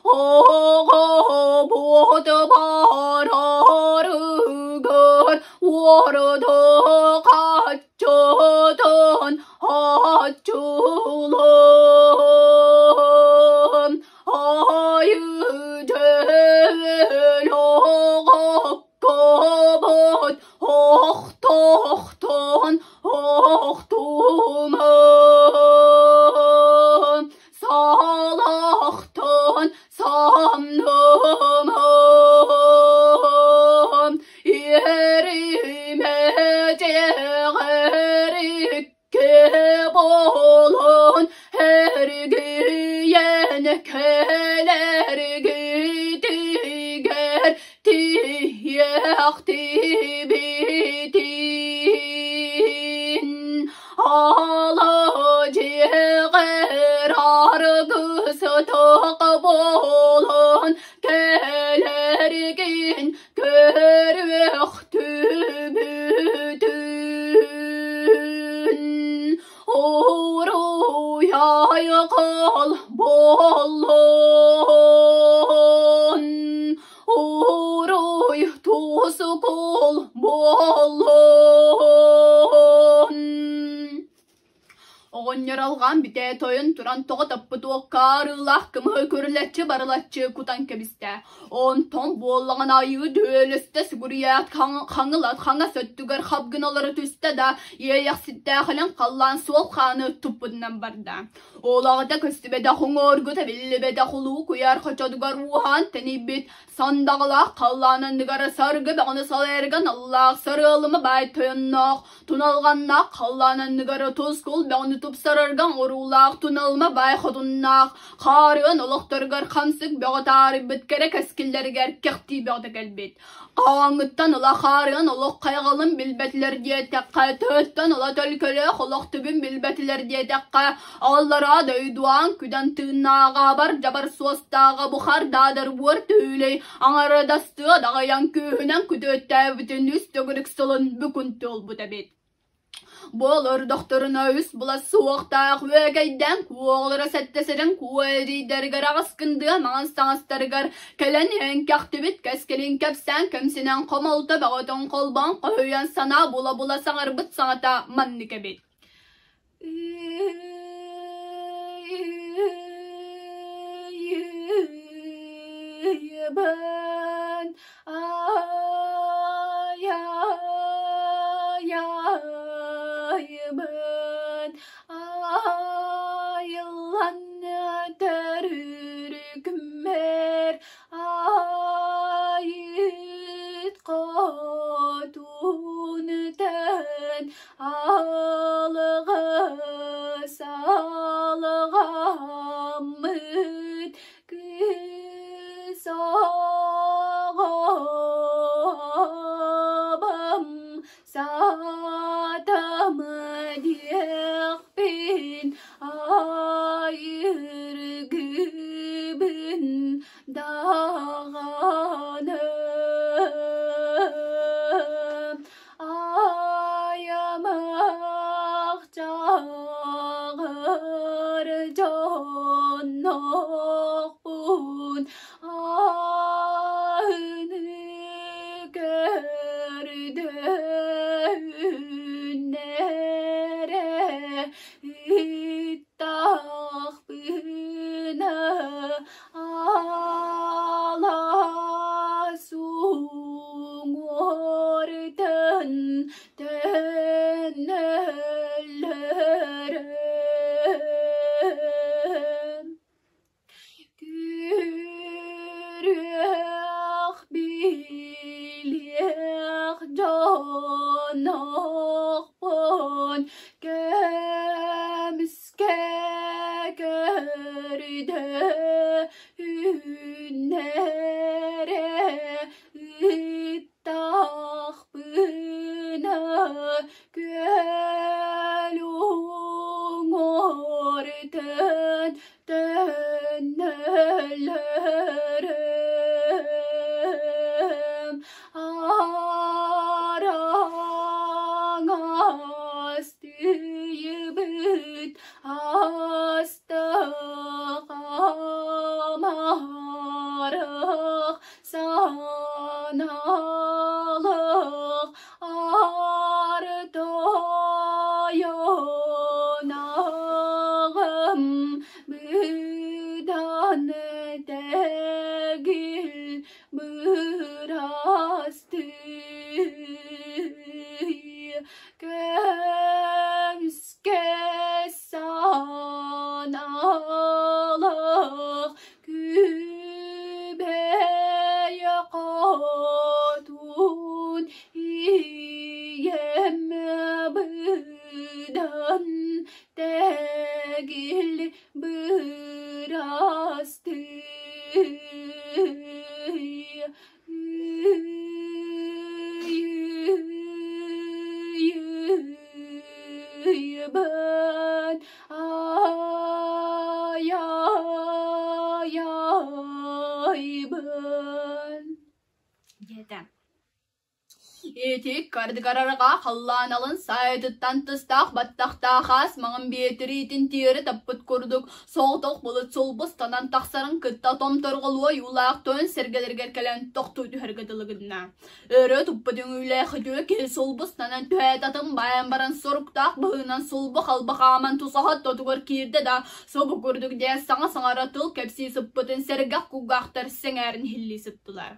Оҕобут барарыгар уорду хаччытын хаччылым Айы-дьэл оҕоккобут охтохтон охтумам Салахтан самнымам Иэримэ дьэҕэриккэ буолан Эргийэн кэлэргитигэр тиийиэхтибитин. Ала дьиэҕэр аргысытах буолан кэлэргин көрүөхтүбүтүн. Уруй-айхал буоллун, Уруй тускул буоллун. Оҕонньор алҕаан бүтээ тойон туран тоҕо таппыт уокка арыылаах кымыһы күрүлэччи барылаччы кутан кэбистэ. Онтон буоллаҕына айыы дүөлүстэ сүгүрүйээт хаҥылат хаҥас өттүгэр хап гына олоро түстэ да иэйэхситтээхинэн халлаан суол хааны туппутунан барда. Ол аҕата көстүбэтэх уҥуоргута биллибэтэх улуу куйаар хочотугар ууһаан тэнийбит сандаҕалаах халлаан анныгар саргы бөҕөнү салайарга аналлаах сарыалыма баай тойонноох Туналҕаннаах халлаан анныгар тускул бөҕөнү тупсарарга оҥоруулаах туналма баай хотуннаах хаарыан олохторугар хамсык бөҕө таарыйбыт кэрэ кэскиллэригэр кэхтии бөҕөтө кэлбит. Хаһааҥҥыттан ыла хаарыан олох хайҕалын билбэтилэр диэтэххэ, төһөттөн ыла төлкөлөөх олох түбүн билбэтилэр диэтэххэ, аллараа дойдуаан күдэн тыыннааҕа бар-дьабар суостааҕа бухар даадар буор түүлэй Аҥарадастыа даҕайан күүһүнэн күтүөттээбитин үс төгүрүк сылын бүкүн туолбут эбит. Бу олордохторуна үс була суохтаах үөгэйдээн куоҕалара сэттэ сирин куо эрийдэригэр аҕыс кындыа маҥан саҥастарыгар кэлэн иһэн кэхтибит кэскилин кэпсээн кэмсинэн хомолто бөҕөтүн холбоон хоһуйан санаа була-була саҥарбыт саҥата маннык эбит. Ыйыбын айайайыбын айыллан төрүрүкмэр айыт хотун тэн Алҕас алҕаммыт кыыс оҕобом саатама диэхпин айыргыбын даҕаны. Айамах чаҕыр дьоннохпун аһыны көрдөһүннэрэ ыттахпына Алаас уҥуортан төннөллөрө. Күрүөх билиэх дьонохпун көмүскэ көрдө үүннэрэ ыттахпына күөл уҥуортан төннөллөрөм араҥас тыйбыт астах амарах саналах артойонаҕым быдан тэгил бырастыы көмүскэ саналах күбэйэ хотун ийэм быдан тэгил бырастыы Ай-бын, ай-ай-айбын диэтэ. Ити кардыгарарга халлаан алын саайытыттан тыстаах баттахтаах аас маҥан биэтириитин тиэрэ таппыт курдук соҕотох былыт сулбустанан тахсарын кытта томторҕолуо ойуулаах тойон сэргэлэригэр кэлэн тохтуу түһэргэ дылы гынна. Өрө туппут үҥүүлээх үтүө киһи сулбустанан түһээт атын баайан баран соруктаах быһыынан сулбу халба хааман тусаһа ортотугар киирдэ да субу курдук диэн саҥа саҥара тыл кэпсии сыппытын сэргэх кулгаахтар сэҥээрин иһиллии сыттылар.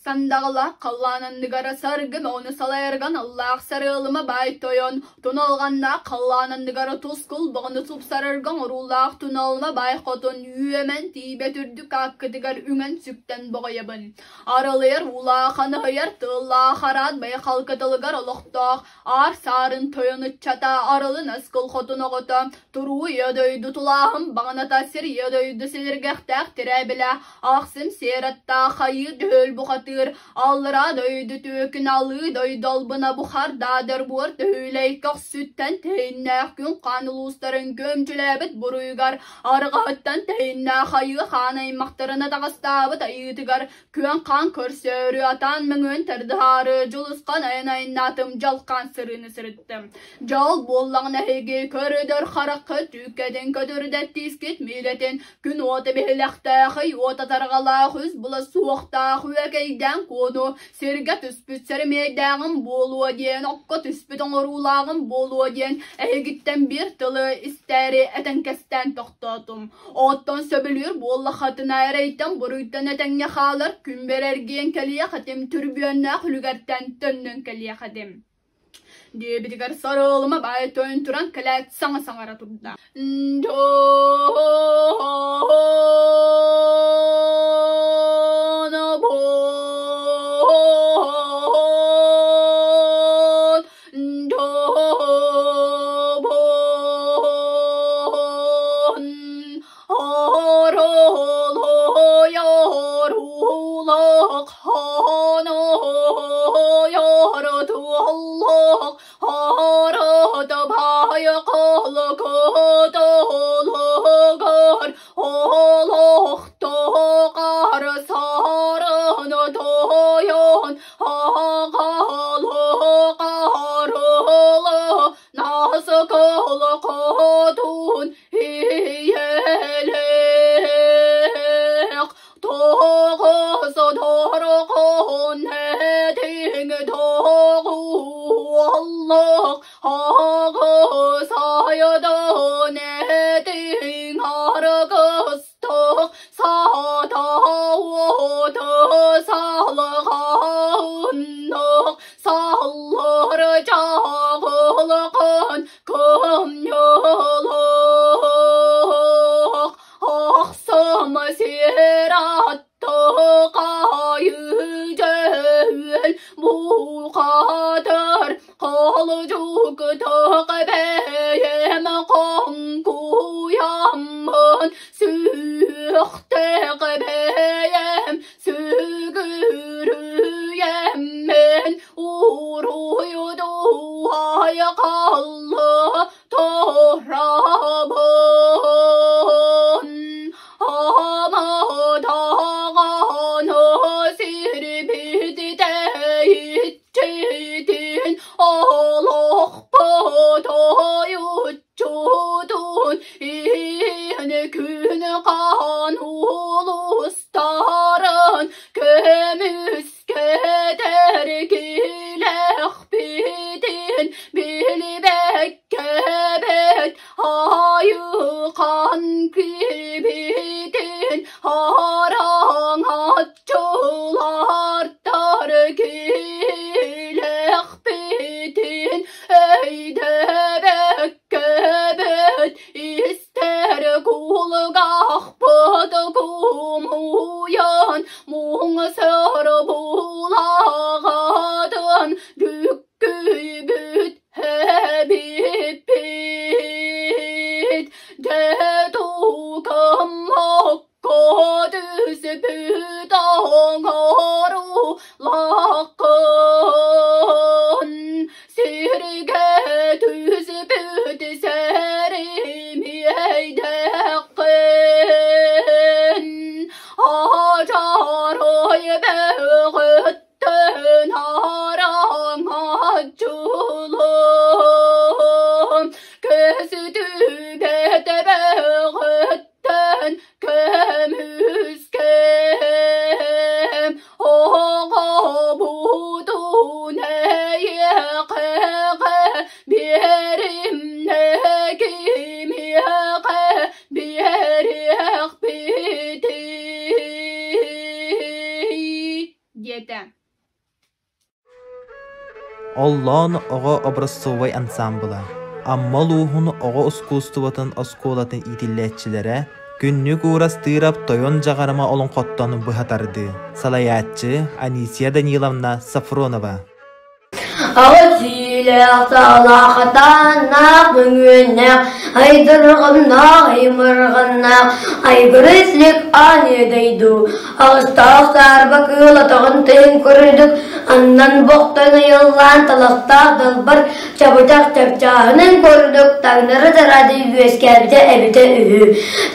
Сандаҕалаах халлаан анныгар саргын ону салайарган аллаах сарыалыма баай тойон, туналҕаннаах халлаан анныгар тускул боҕону тупсарарга оҥоруулаах туналыма баай хотун үөмэн тиийбэт үрдүк ааккытыгар үҥэн-сүктэн боҕойобун. Аралыйар уулаах, аныһыйар тыаллаах араат байхал кытылыгар олохтоох Аар саарын тойон ыччата, арылын аскыл хотун оҕото, туруу ийэ дойду тулааһын баҕаната, сир ийэ дойду силиргэхтээх тирээбилэ, ахсым сиэр аттаах хайыы дьөһүөл бухатыыр, аллараа дойду түөкүн алыы дойду албына бухардаадыр буор төһүүлэй көхсүттэн тэһииннээх күн хаан улуустарын күөмчүлээбит буруйугар, арҕаһыттан тэһииннээх айыы хаан аймахтарын атаҕастаабыт айыытыгар Күөн хаан көрсөөрү, атаан мөҥүөн тардыһаары, дьулусхан айан айаннаатым, дьалхаан сырыыны сырыттым. Дьол буоллаҕына эһиги көрүдөр хараххыт түүккэтин көтүрдэттиискит миилэтин, күн уота биһилэхтээх, ый уота тарҕалаах, үс була суохтаах үөкэйдээн куону, сиргэ түспүт сэрэмиэйдээҕим буолуо диэн, окко түспүт оҥоруулааҕым буолуо диэн эһигиттэн биир тылы истээри этэҥкэстээн тохтоотум. Оттон сөбүлүүр буоллаххытына эрэйтэн-буруйтан этэҥҥэ хаалар күммэр эргийэн кэлиэх этим, түрбүөннээх үлүгэртэн төннөн кэлиэх этим диэбитигэр сарыалыма баай тойон туран кэлээт саҥа саҥара турда. Оллоон оҕо образцовай ансаамбыла, Амма улууһун оҕо ускуустубатын оскуолатын иитиллээччилэрэ Күннүк Уурастыырап Тойон Дьаҕарыма олоҥхоттон быһа тардыы, салайааччы Анисия Даниловна Софронова. Аҕа сиилээх, саалаах, атааннаах, мөҥүөннээх, айдырҕаннаах, аймырҕаннаах, айгырыс-лик аан дойду, аҕыстаах саарба кыыл атаҕын тыһын курдук аннан бохтон айыллаан талахтаах далбар чабычах чапчааһынын курдук таҥнары тараады үөскээбитэ эбитэ үһү.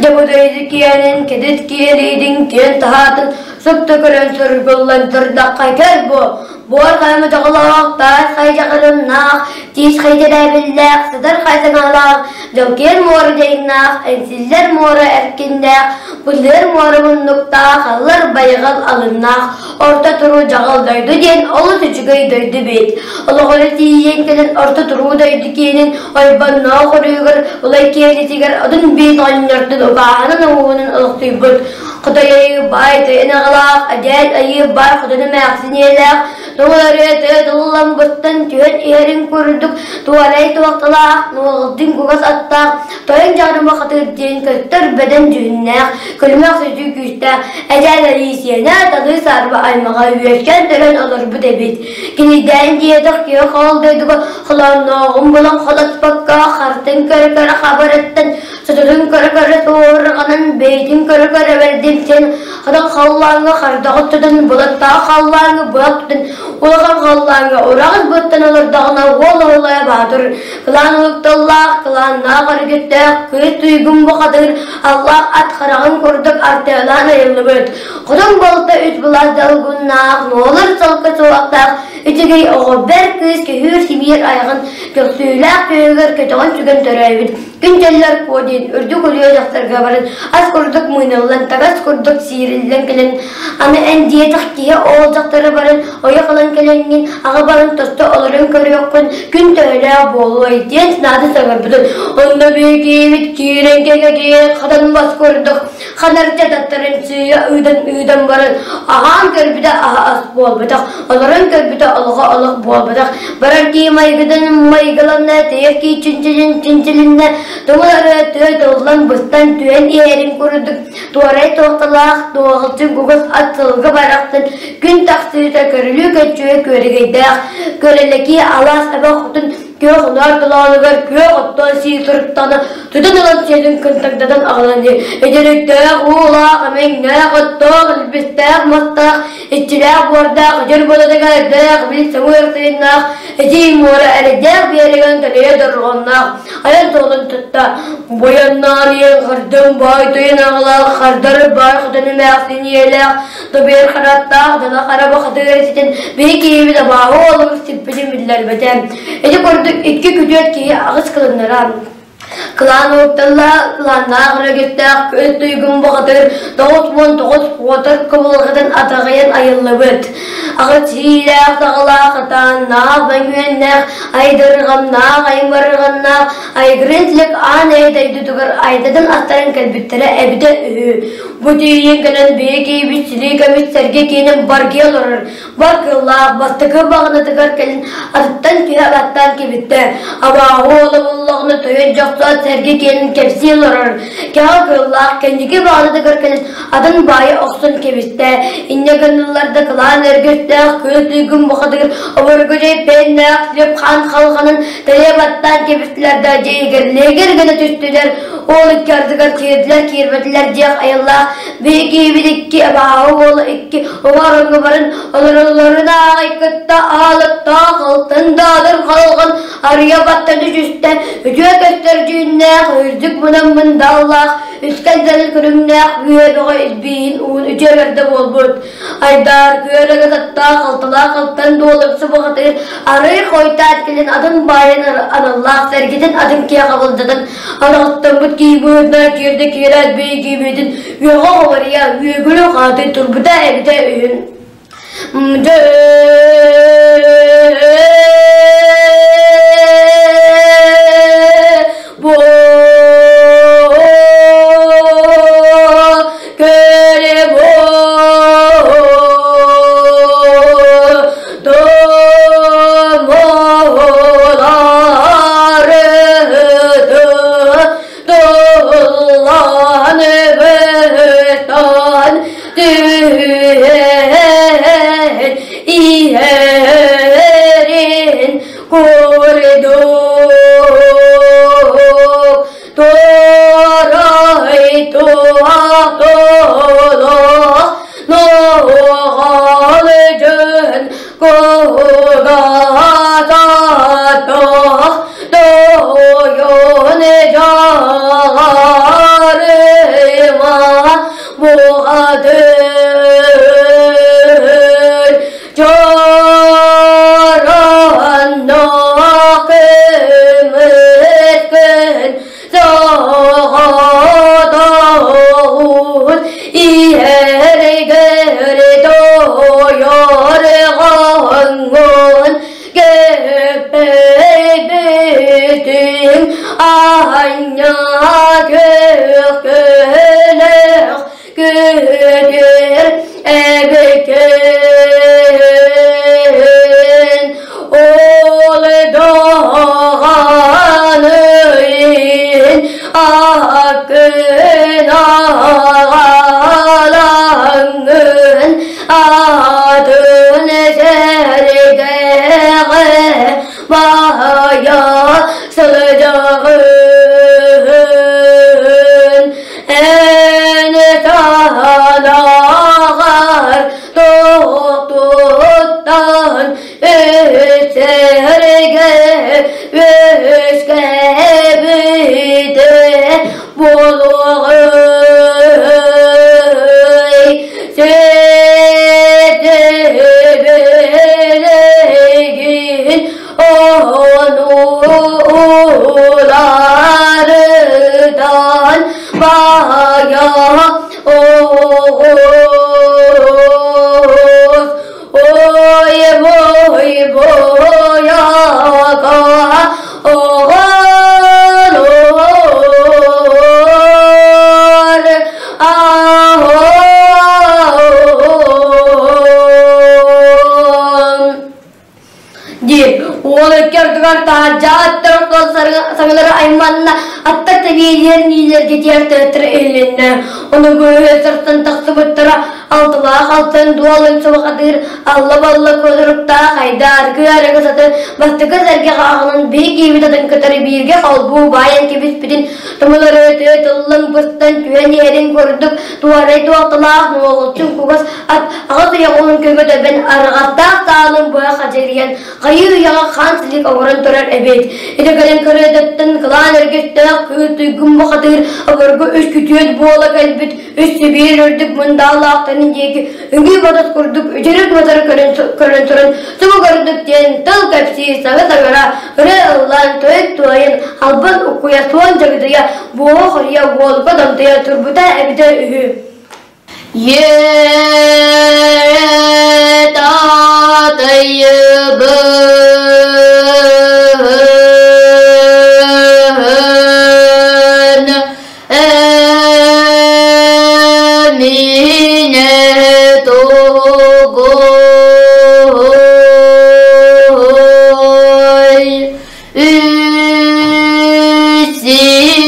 Дьабыдайды киэнин, кэтит киэлиитин киэн таһаатын супту көрөн сургуллан турдахха кэл бу Буор хайа таас хайдьаҕырымнаах, тиис хайдэрээбиллээх, сытар хайсаҥалаах, дьоҥкиэр муора дьайыҥнаах, эҥсиллэр муора эркиннээх, былыыр муора муннуктаах, аллар байҕал алыннаах, орто туруу дьаҕал дойду диэн олус үчүгэй дойду эбит. Олоҕор тиийэн кэлэн орто туруу дойду киэнин ойбонноох оройугар улай киэлитигэр одун биит оҕонньортон укааһынан оҥоһунан олохсуйбут Хотой айыы баай тойон аҕалаах, эдээт айыы баай хотун эмээхсин ийэлээх, тоҥ ырыа тыа тулламмыттан түһэн иһэрин курдук туорай туохталаах, нуоҕалдын кугас аттаах, тойон дьаарыма хатыыр диэн көстөр бэдэн дьүһүннээх, күлүмэх сүдү күүстээх эдээт айыы сиэнэ талыы саарба аймаҕа үөскээн төрөөн олорбут эбит. Кинийдээн диэтэх киһи хоол дойдуга холооннооҕун булан холоспокко хартын көрө-көрө хабарыттан Сытытын көрө-көрө суоһурҕанан, бэйэтин көрө-көрө бэрдимсин, хатан халлааҥҥа хардаҕыт тутан, былаттаах халлааҥҥа былат тутан, улахан халлааҥҥа ураҕас быттан олордоҕуна уол оһолойо баатыр, кылаан уһукталлаах, кылааннаах өрүттээх, кыыс туйгун бухатыыр, аллаах ат хараҕын курдук артыалаан айыллыбыт. Хотун балта үс былаас долгуннаах, нуолур солко суохтаах, үчүгэй оҕо бэрт кыыс көһүүр-симиир айаҕын көхсүүлээх түөһүгэр көтөҕөн сүгэн төрөөбүт. Күн дьэллэр куо диэн үрдүк улуйа дьахтарга баран ас курдук мыыныллан, тагас курдук сиириллэн кэлэн, аны эн диэтэх киһи ол дьахтары баран ойох ылан кэлэҥҥин, аҕа баран тосто олорон көрүөххүн, күн төһөлөөх буолуой диэн санаата саҥарбытын, онно биһигибит киирэн кэҥэтиэ хатан бас курдук ханарча таттарын сыыйа ыыдан-ыыдан баран аһаан көрбүтэ аһа ас буолбатах, олорон көрбүтэ олоҕо олох буолбатах, барар кии майгытын майгыланна, тэйэр кии чинчилин чинчилиннэ, тугул арыа тыа тыллан быстан түһэн иһэрин курдук туорай туохталаах туоҕалчын кугас ат сылгы барахсан күн тахсыыта көрүлүү көччүө күөрэгэйдээх көрөлэкии алаас эбэ хотун күөх унаар толоонугар күөх оттон сии туруктана тутан ылан сиэтин кынтагдатан аҕалан эдэриктээх уулаах эмэҥнээх оттоох илбистээх мастаах иччилээх буордаах дьөр бодотугардаах бил сымыыр тыыннаах этии муора эрэйдээх биэригэн төлөйө дорҕонноох айан суолун тутта бойонноон иэн хардым баай тойон аҕалаах хардары баай хотон эмээхсин ийэлээх Тобуйар хараттаах дала хара бахатыгар ситэн биһи киһибит абааһы уолугар сиппитин биллэрбэтэ. Ити курдук икки күтүөт киһи аҕыс кылыннара Кылаан уһукталла, кылааннаах өрөгүттээх күөл туйгун бухатыыр 99 куотар кубулҕатын атаҕыйан айыллыбыт. Аҕыс сиилээх саҕалаах атааннаах мөҥүөннээх, айдырҕаннаах аймарҕаннаах айгырын силик аан эйэ дойдутугар айдатын астаран кэлбиттэрэ эбитэ үһү. Бу тиийэн кэлэн биһи киһибит силии көмүс сэргэ киэнин баргыйа олорор. Бар кыыллаах бастакы баҕанатыгар кэлин атыттан түһэ баттаан кибиттэ. Абааһы уола буллаҕына тойон дьохсоот сэргэ киэнин кэпсии олорор. Кэҕэ кыыллаах кэнники баҕанатыгар кэлин атын баайы охсон кэбистэ. Инньэ гыннылар да кылаан өргөстөөх кыыс туйгун бухатыгар обургу дьэйпээннээх Сүөп хаан халҕанын тэлэ баттаан кэбистилэр да дьиэгэр лэгир гына түстүлэр. Ол икки ардыгар киирдилэр киирбэтилэр диэх айыллаах биһиги икки абааһы уола икки уҥа ороҥҥо баран олороллорун ааҕай кытта аалыктаах алтан даалар халҕан арыйа баттаны түстэ үтүө көстөр дьүүннээх үрдүк мунан мындааллаах үскэлдэл көрүҥнээх үө бөҕө илбииһин уун үтүө бэрдэ буолбут Айдаар күөрэгэ таттаах алталаах алтан дуолан субуҕатыгар арый хойтаат кэлин атын баайын аналлаах сэргитин атын киһи хабылдатан анаҕыттаммыт киһи быһыытынан киирдэ киирээт бэйи киибитин үөҕэ хабарыйа үөгүлү хаатын турбута эбитэ үһүн Истиҥ аанньа күөх күлэх күтүр эбиккин ол даҕаныйын аккын аҕалаҥҥын атын сэргэҕэ баайа сылдьаҕын эн танаҕар туттан үсэргэ үөскээбитэ буолуоҕай сэтибилигин онуларытан баайа оҕус ой бой бойака оҕолор аһон диир уол икки ардыгар таһырдьа аттар саҥалара айманна аттар тэбиэлиэр ниилэргэ тиэртэлэттэрэ иһилиннэ ону быыһы сырсан тахсыбыттара алтылаах алтан дуолун субахатыыр алла-балла кодуруктаах айдааргы арыгы саты бастакы сэргэҕэ аҕалан биһи киибит атын кытары бииргэ холбуу баайан кэбиспитин тумулары тыллан быстан түһэн иһэрин курдук туорай туохталаах нуолуччун кугас ат аҕыс уйаҕын көҥө төбөн арҕастаах таалын быһа хадьырыйан хайыы-үйэҕэ хаан силик оҥорон турар эбит. Ити кэлэн кырыатыттан кылаан өргөстөөх кыыс туйгун бухатыыр обургу үс күтүөт буола кэлбит үс сибиир үрдүк мындаалаахтарын диэки үҥүү батас курдук үтүрүк матары көрөн, көрөн туран субу көрдүк диэн тыл кэпсии саҥа-саҥара ырыа ыллаан тойук туойан албан уккуйа суон дьагдыйа буоһа хоруйа уолга домтуйа турбута эбитэ үһү. Ер Эмине тугуй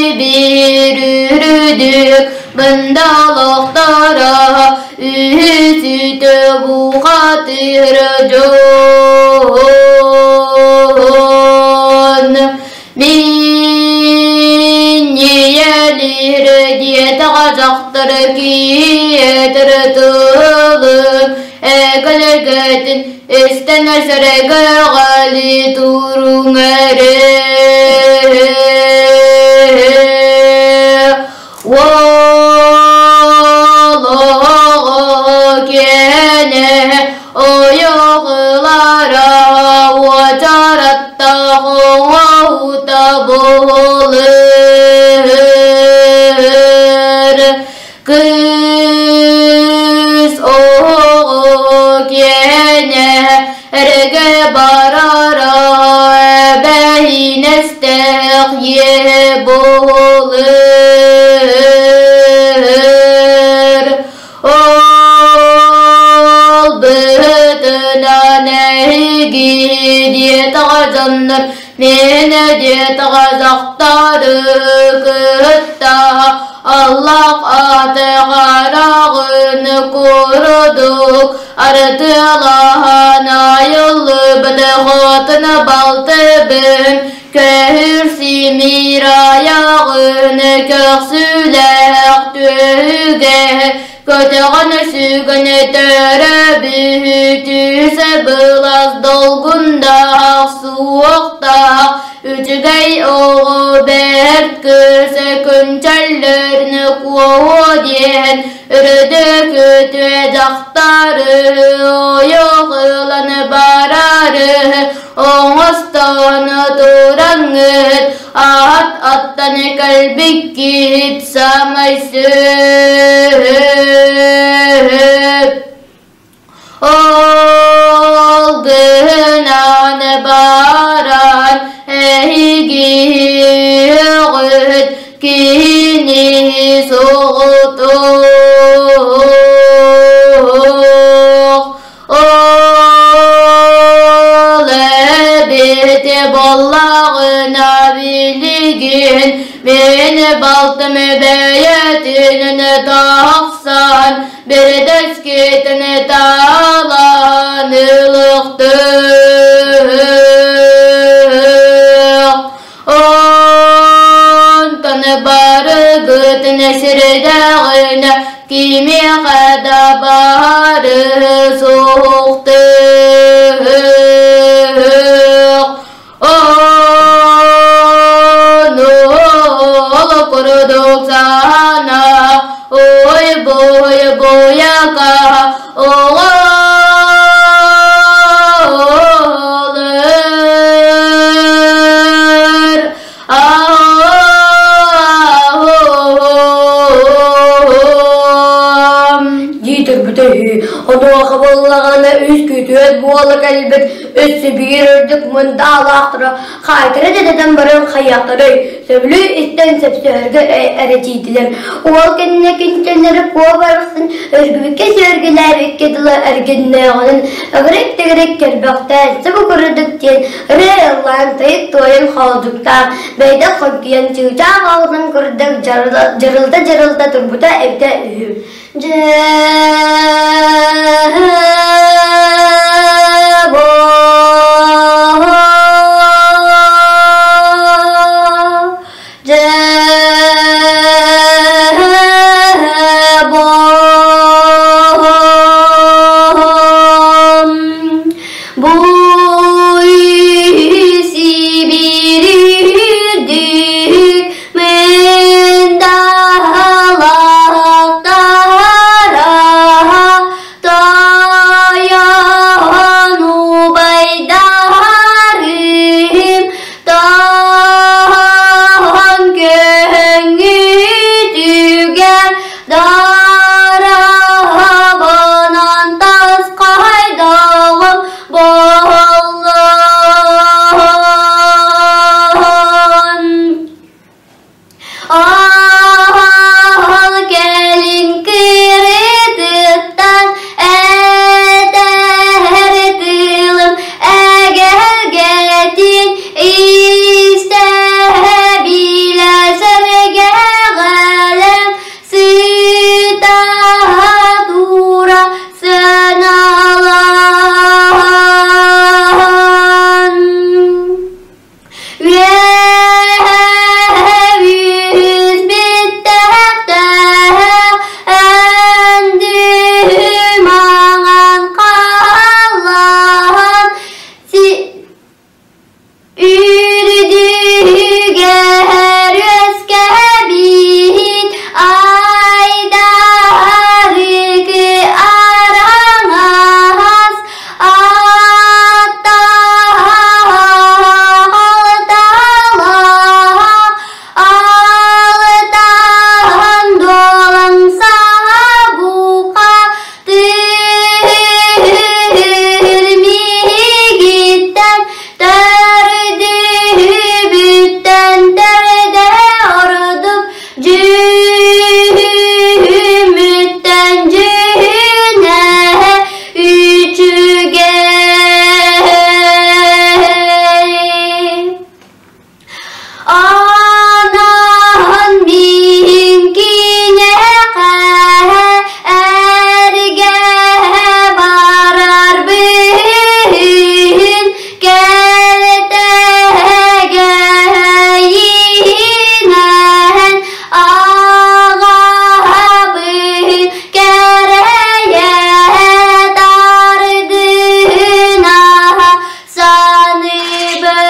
Үсибир үрдүк мындалахтара үсүтэ бухатыр дьон Минньийэлиир диэтэҕэ дьахтар киэтэр тылын эгэлэгэтин истэн сэрэгэҕэли туруҥ эрэ Уолоҕо киэнэ ойоҕулара уочараттаах оҥоһута буолар Кыыс оҕо киэнэ эргэ барара эбэһинэстээх ийэ буолар. Ол быһытынан эһиги диэтэҕэ дьоннор миэнэ диэтэҕэ дьахтары кытта Аллах ааты хараҕын курдук арытыалаһан айыллыбыт хотун балтыбын көһүр симир айаҕын көхсүлээх түөһүгэ көтөҕөн сүгэн төрөбүтү былас долгундаах суохтаах үчүгэй оҕо бэрт кыыс күнчэллэрин куоһуо диэн үрдүкүтүө дьахтары ойох ылан барары оҥостон тураҥҥыт аат аттан кэлбиккит самай сөп Ол гынан баран эһиги Эһигиҕит кини соҕотох Ол эбитэ буоллаҕына билигин мин балтым бэйэтинэн тахсан биридэскитин таалан ылыахтыах. Онтон барыгытын сирдэҕинэ кимиэхэ да бары суохтыах. Ону ол курдук саана ой бой буйака оҕолор Дии турбута үһү. Онуоха буоллаҕына үс күтүөт буола кэлбит өссө биир үрдүк мындаалаахтара хаайтара дэтэтэн баран хайыахтарый, сөбүлүү истэн сөпсөһөргө эрэтиитилэр. Уол кэннэ кинчэннэри куо барахсан өргүбүккэ сүөргүлээбиккэ дылы эргиннээҕинэн ыгырык-тыгырык кэрбэхтээн субу курдук диэн ырыа ыллаан тайык туойан хоолдьуктаах бэйдэ хоҥкуйан чыычаах оҕотун курдук дьарылта-дьарылта турбута эбитэ үһү. Дьэ Тойон убайдарым Таһан көҥүтүгэр дараһабынан тасқайдалым боллун. Ал кэлин кырытыттан этэр тылым эгэлгэтин истэ билэ сэргэҕэлэм сыта тура сыналаан. Үөһэ бүттэхтээх өндү маҥан халлаан үрдүгэр үөскэбит айдарыкы араҥас Алтан дуолан сабуха Тирмигиттэн төрдүбүттэн төрдө ордук Дьүһүмүттэн дьүһүнэ үчүгэй. Анаан мин киниэхэ эргэ барарбын кэлтэгэйинэн аҕабын кэрэйэ тардына саныыбын.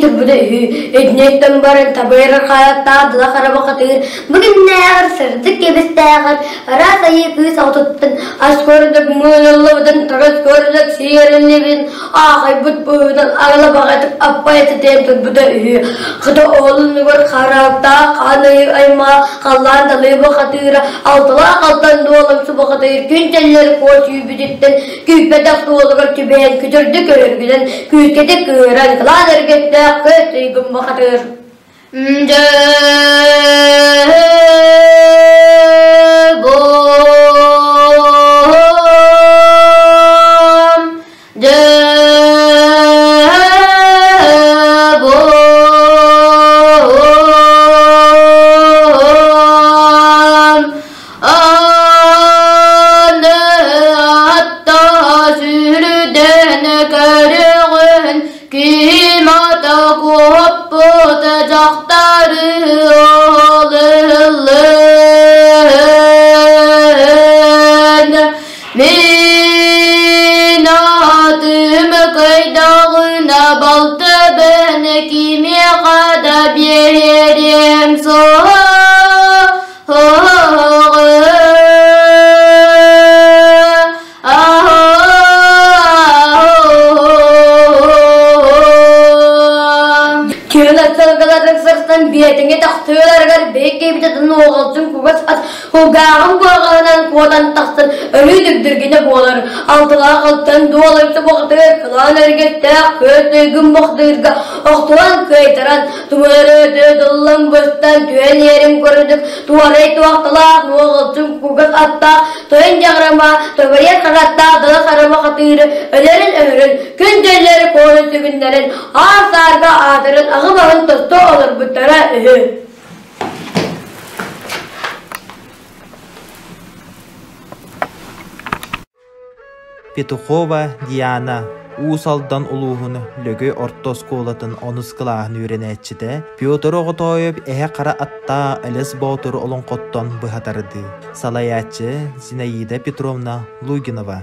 турбута үһү. Итинниттэн баран табыйар хаайаттаах дыла харабахатыыр бүгүннээҕэр сырдык кэбистээҕэр араас айыы кыыс оҕотуттан ас көрдөк мыыныллыбытын тарас көрдөк сиэриллибитин аахайбыт быһыынан арала баҕатык аппай сытыйан турбута үһү. Хата оҕолунугар хараактаах хаан айыы аймаҕа халлаан талыы бухатыыра алталаах алтан дуолан субахатыыр күн тэллэр куо сүүрбүтүттэн күүппэтэх суолугар түбэһэн күтүрдүк өрөргүнэн күүскэтик кыыран кылаан эргэттээх көс ыйгын бухатыыр. Дьэ Ким ата куоппут дьахтары олыллын Мин атым кыйдаҕына балтыбын кимиэхэ да биэриэм суоҕа. Күөл аттаргаларын сырсан биэтиҥи тахсыыларыгар бэйкэйбитэ нуоҕалтын кугас ат кулгааҕын куоҕаһынан куотан тахсан өрүү дүрдүргүнэ буолар. Алтылаах алтан дуолайса буохтугар кылаан эргэттээх күөл тыйгын бохтуурга охтуан кыайтаран тумарыты тыллан быстан түөн иэрин көрүдүк туарай туохталаах нуоҕалтын кугас аттаах тойон дьаҕырама Төгүрүйэр хараттаах дала харама хатыыры өлөрүн өһөрүн, күн дьэллэри куолун сүгүннэрин, аар-саарга аатырын аҕы баһын тосто олорбуттара үһү. Петухова Диана Уус Алдан улууһун Лөгөй орто оскуолатын онус кылааһын үөрэнээччитэ Петр Оҕотоойоп эһэ хара аттаах Элэс Боотур олоҥхоттон быһа тардыы. Салайааччы Зинаида Петровна Лугинова.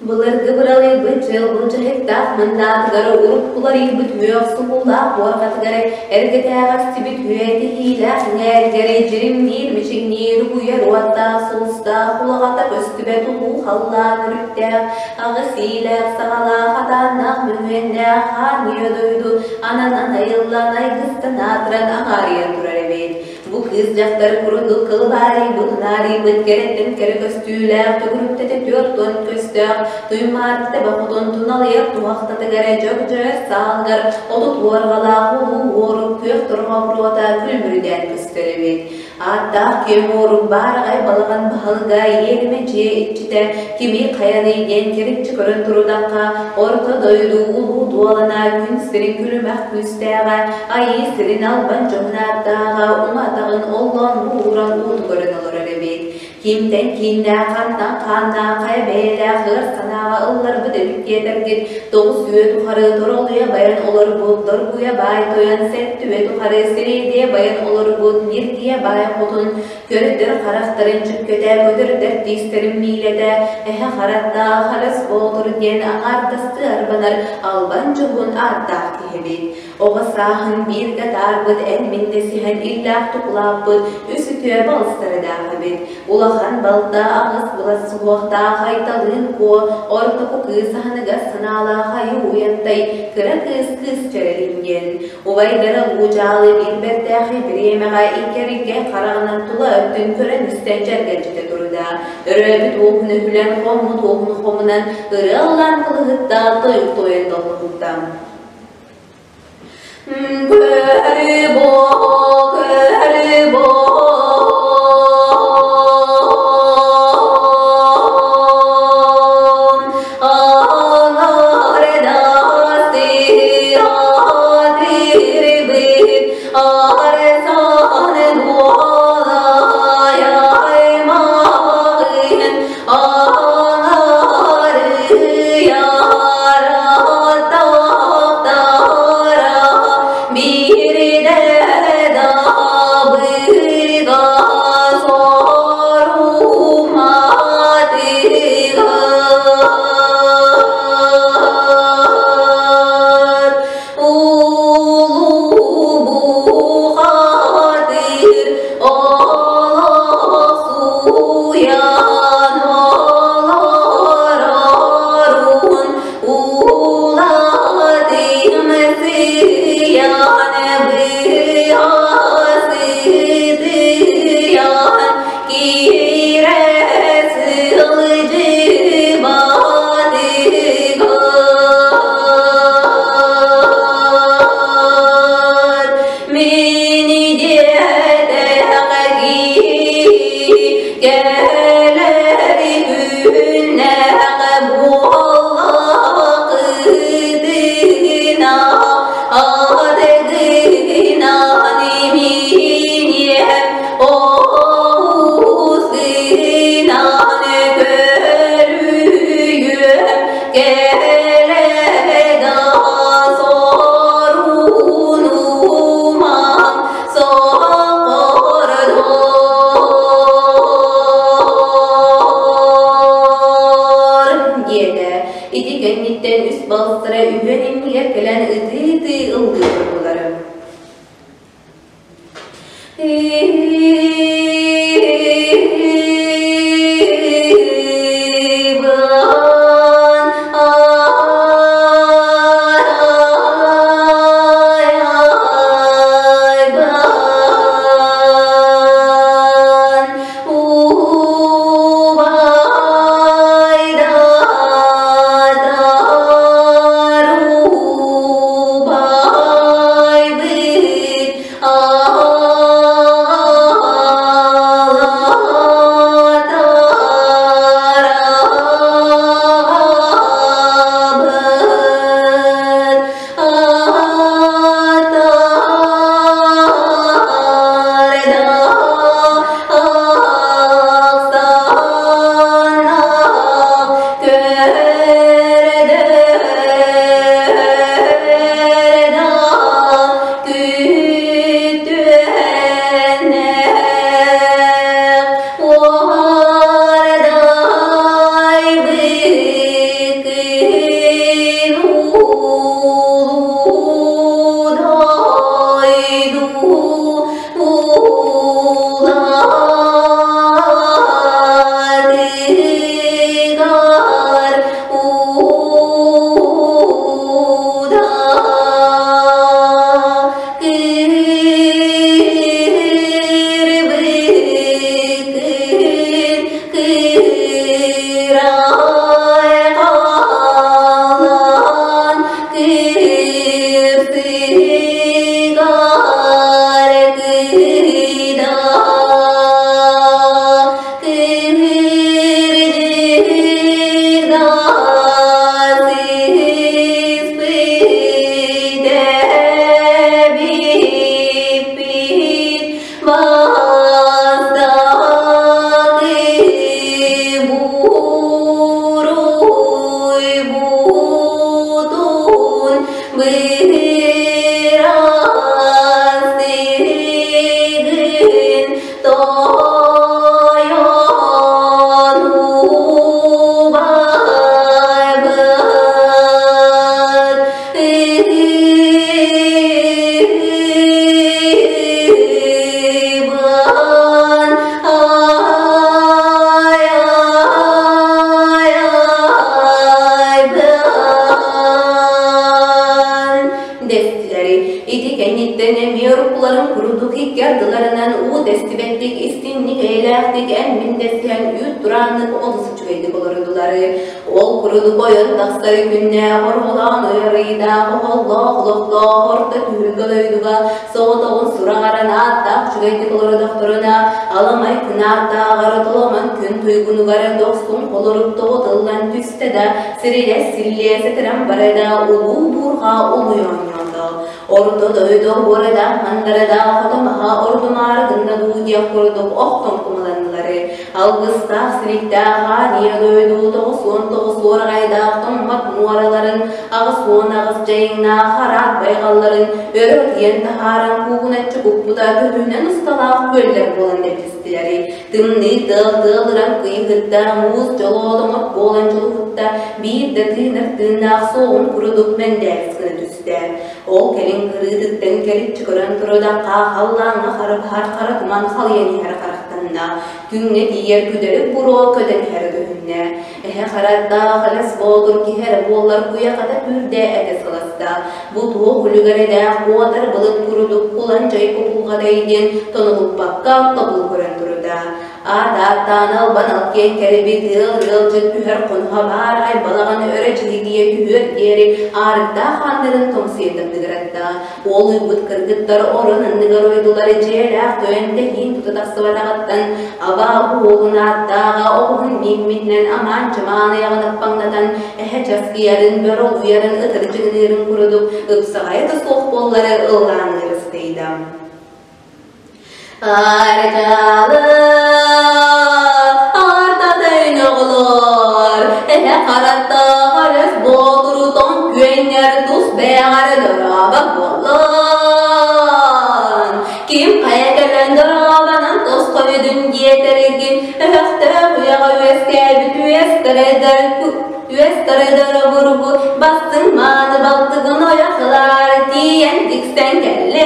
Былыргы быралыйбыт дьыл былдьаһыктаах мындаатыгар уруккуларыйбыт үөх сукуллаах буорҕатыгар эргэтээҕэстибит үөтиһиилээх иҥээригэр дьиримниир мичиҥниир угуйар уоттаах сулустаах улаҕата көстүбэт улуу халлаан үрүттээх аҕыс иилээх саҕалаах атааннаах мөҥүөннээх хаан ийэ дойду ананан айыллан айгыстан аатыран аҥаарыйан турар эбит. Бу кыыс дьахтар курдук кылбаарыйбыт, унаарыйбыт кэрэттэн кэрэ көстүүлээх, төгүрүктэтэ 40 көстөөх, туймаарта бохотун туналыйар туһахтатыгар дьөк-дьөөр саалыгар 30 уорҕалаах улуу уорук күөх торҕо буруота күлүмүрдээн көстөр эбит. Ааттаах киэҥ уорук баараҕай балаҕан баһылыга иэримэ дьиэ иччитэ кими хайаный диэн кэриччи көрөн турудахха, орто дойду улуу дуолана күн сирин күлүмэх күүстээҕэ, айыы сирин албан дьоһун ааттааҕа уҥа атаҕын оллоон ууран ууту көрөн олорор эбит. Кимтэн кииннээх, хантан хааннаах, хайа бэйэлээх ыар санааҕа ылларбыт эбит диэтэргит, 9 үө тухары торолуйа байан олорбут, доргуйа баай тойон, сэттүө тухары сириэдийэ байан олорбут, ньиргийэ баай хотун, көрдөр харахтарын чүккэтэ, көтөрдөр тиистэрин миилэтэ, эһэ хараттаах, харас боотур диэн аҥаардастыы арбанар албан дьоһун ааттаах киһибит. Оҕо сааһын бииргэ таарбыт эн-мин дэсиһэн иллээх тукулааппыт үс үтүө балыстардаах эбит. Улахан балта аҕыс былас суһуохтаах Айталыын Куо, ортоку кыыс аһыныгас санаалаах Айыы Уйантай, кыра кыыс кыыс Чэрэлин диэн. Убайдара Луудьаалы биир бэртээхэй бириэмэҕэ иккэриггэ хараҕынан тула өттүн көрөн-истэн дьэргэлдьитэ турда. Өрөөбүт уоһун өһүлэн, хоммут уоһун хомунан, ырыа ыллаан кылыһытта, тойук туойан доллоһутта. Көрү көрү ыллыы турдулар. Ити кэнниттэн эмиэ уруккуларын курдук икки ардыларынан уу тэстибэттик истинник эйэлээхтик эн-мин дэсиһэн үүт турааннык олус үчүгэйдик олордулары. Ол курдук ойон тахсар күннээх орҕолоон ыарыйдаах оһоллоох олохтоох орто түһүлгэ дойдуга соҕотоҕун сураҕаран ааттаах үчүгэйдик олордохторуна аламай кынааттааҕар толомон күн туйгунугар дохсун холорук тоҕутуллан түстэ да сирилэс силлиэ сытыран барда улуу буурҕа улуй оонньоото. Орто дойду буорада мандарада хотомаха ордумаары гынна дуу диэх курдук охтон кумаланнылары алгыстаах сириктээх аания дойду 99 уораҕайдаах тоҥмот муораларын 88 дьайыҥнаах хараат байҕалларын өрө тиэн таһааран куугуначчы куппута көһүүнэн усталаах күөллэр буолан мэлдьистилэри тымныы тыал тыалыран кыйыһытта муус дьолоолоҥот буолан дьулуһутта биир да тыынар тыыннаах суоҕун курдук мэндээрис гына түстэ. Ол кэлин кырыытыттан кэриччи көрөн турудахха халлааҥҥа хара баһар хара туман халыйан иһэр харахтанна. Күҥҥэ тиийэр күдэрик буруо көтөн иһэрэ көһүннэ. Эһэ харардаах элэс боотур киһи эрэ буоллар куйахата күүрдэ этэ сыласта. Бу туох үлүгэрэдээх куотар былыт курдук кулан чай купулҕатай диэн тонулуппакка тобул көрөн турда. Аат-ааттаан албан алкиэн кэлбит ыал ыалдьыт түһэр хонуһа баар айбалаҕын өрө чиһигийэ түһүөр диэри аарыктаах ааннарын тоҥсуйа тардыгыратта. Уол уйбут кыргыттар орон анныгар ойдулар дьиэлээх тойон тэһиин тута тахсыбатаҕыттан абаа уолун ааттааҕа оҕуһун мииммитинэн амаан чымаан айаҕын аппаҥнатан эһэ часкыйарын бөрө улуйарын ытыры чыгыныырын курдук ыпсаҕайа да суох буоллары ыллаан ыырыстыйда. Арчалы артатын оҕолор, эһэ хараттаах өрөс боотуру тоҥ күөннэр тус бэйэҕэр дорообо буоллун. Ким хайа кэлэн дорообонон тосхойдун диэтэргин, өһөхтөөх үйэҕэ үөскээбит үөстэрэ үөстэрэ дөрө бургу бастыҥ мааны балтыгын ойох ылаар тиийэ. Тиийэн тиксэн кэллэм.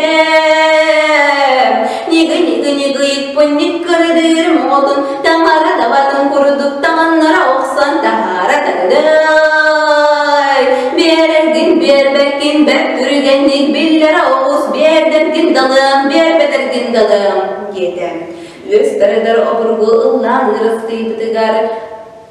Ньыгы-ньыгы-ньыгыйыкпын ньыккырыдыыр моҕотун таҥара табатын курдук таҥаннара охсон таһаара тардыай. Биэрэргин биэрбэккин бэрт түргэнник биллэрэ оҕус биэрдэргин далыам, биэрбэтэргин далыам диэтэ. Үөс тардар обургу ыллаан ырыстыйбытыгар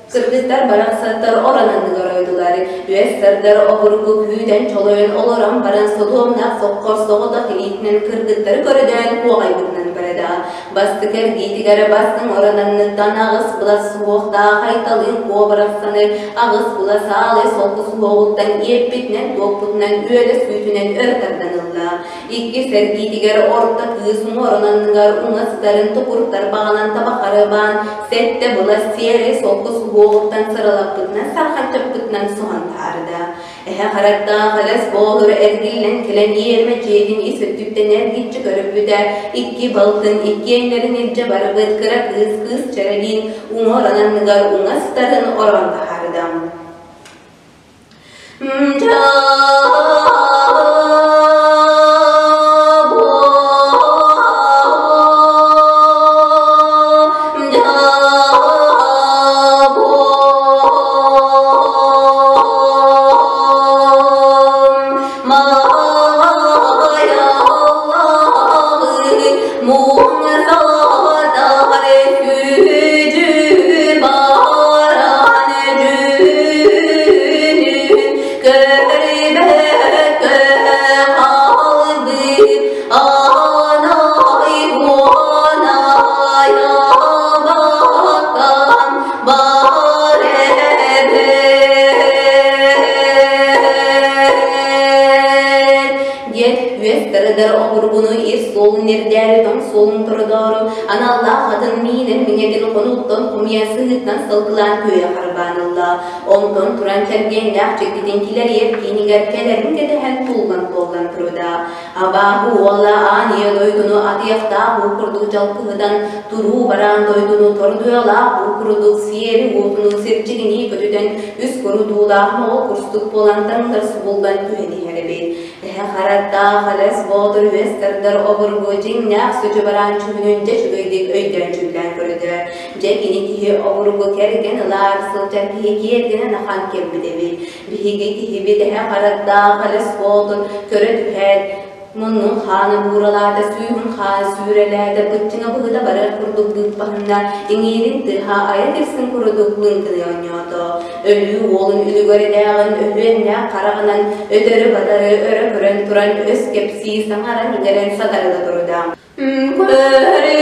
Кыргызтар барахсаттар орон анныгар ойдулар, үөс сардар обургу күүтэн чолойон олорон баран содуомнаах соххор соҕотох илиитинэн кыргыттары көрдөөн куоҕайбытынан барда. Бастакы эргиитигэр бастыҥ орон анныттан аҕыс былас суһуохтаах айталыын куо барахсаны аҕыс былас аалай солку суһуоҕуттан иэппитинэн-туоппутунан үөлэс үүтүнэн өрө тардан ылла. Иккис эргиитигэр орто кыыс уҥуорун анныгар уҥа сытарын тукуртар баҕанан табахары баан сэттэ былас сиэрэй солко суһуоҕуттан сыралаппытынан сархаччаппытынан соһон таһаарда. Эһэ хараттаах элэс боотур эргиллэн кэлэн иэрмэ дьиэтин ис өттүттэн эргиччи көрүппүтэ икки балтын иккиэннэрин илдьэ барбыт кыра кыыс кыыс чэрэлиин уҥуорун анныгар уҥа сытарын ороон таһаарда. Диэн үөс тардар обургуну ис суолун ирдээри тоҥ суолун тородоору аналлаах атын миинэн миҥэтин хонууттан хомуйа сыһыттан сылгылаан күөйэ харбаан ылла. Онтон туран чэлгиэннээх чигдитин килэрийэр киинигэр кэлэрин кэтэһэн туллан-туоллан турда. Абааһы уола аан ийэ дойдуну атыйахтаах уу курдук дьалкыһытан, туруу бараан дойдуну тордуйалаах уу курдук сиэри уотунуу сирдьигинии көтүтэн, үс курутуулаах моҕол курстук буолан таҥнар субуллан түһэн иһэр эбит. Эһэ хараттаах элэс боотур үөс тардар обургу дьиҥнээх сүдьү бараан чүһүнүн дьэ үчүгэйдик өйдөөн-дьүүллээн көрдө. Дьэ кини киһи обургу кэргэн ылаары сылдьар киһи киэргэнэн ахан кэлбит эбит. Биһиги киһибит эһэ хараттаах элэс боотур көрө түһээт, Муннун хаана бууралаата, сүүһүн хаана сүүрэлээтэ, быччыҥа быһыта барар курдук быыппаһынна, иҥиирин тыаһа айа тирсин курдук лыҥкыныы оонньоото. Өлүү уолун үлүгэрдээҕин өһүөннээх хараҕынан өтөрү-батары өрө көрөн туран өс кэпсии саҥаран-иҥэрэн сатарыла турда. Көрү көрү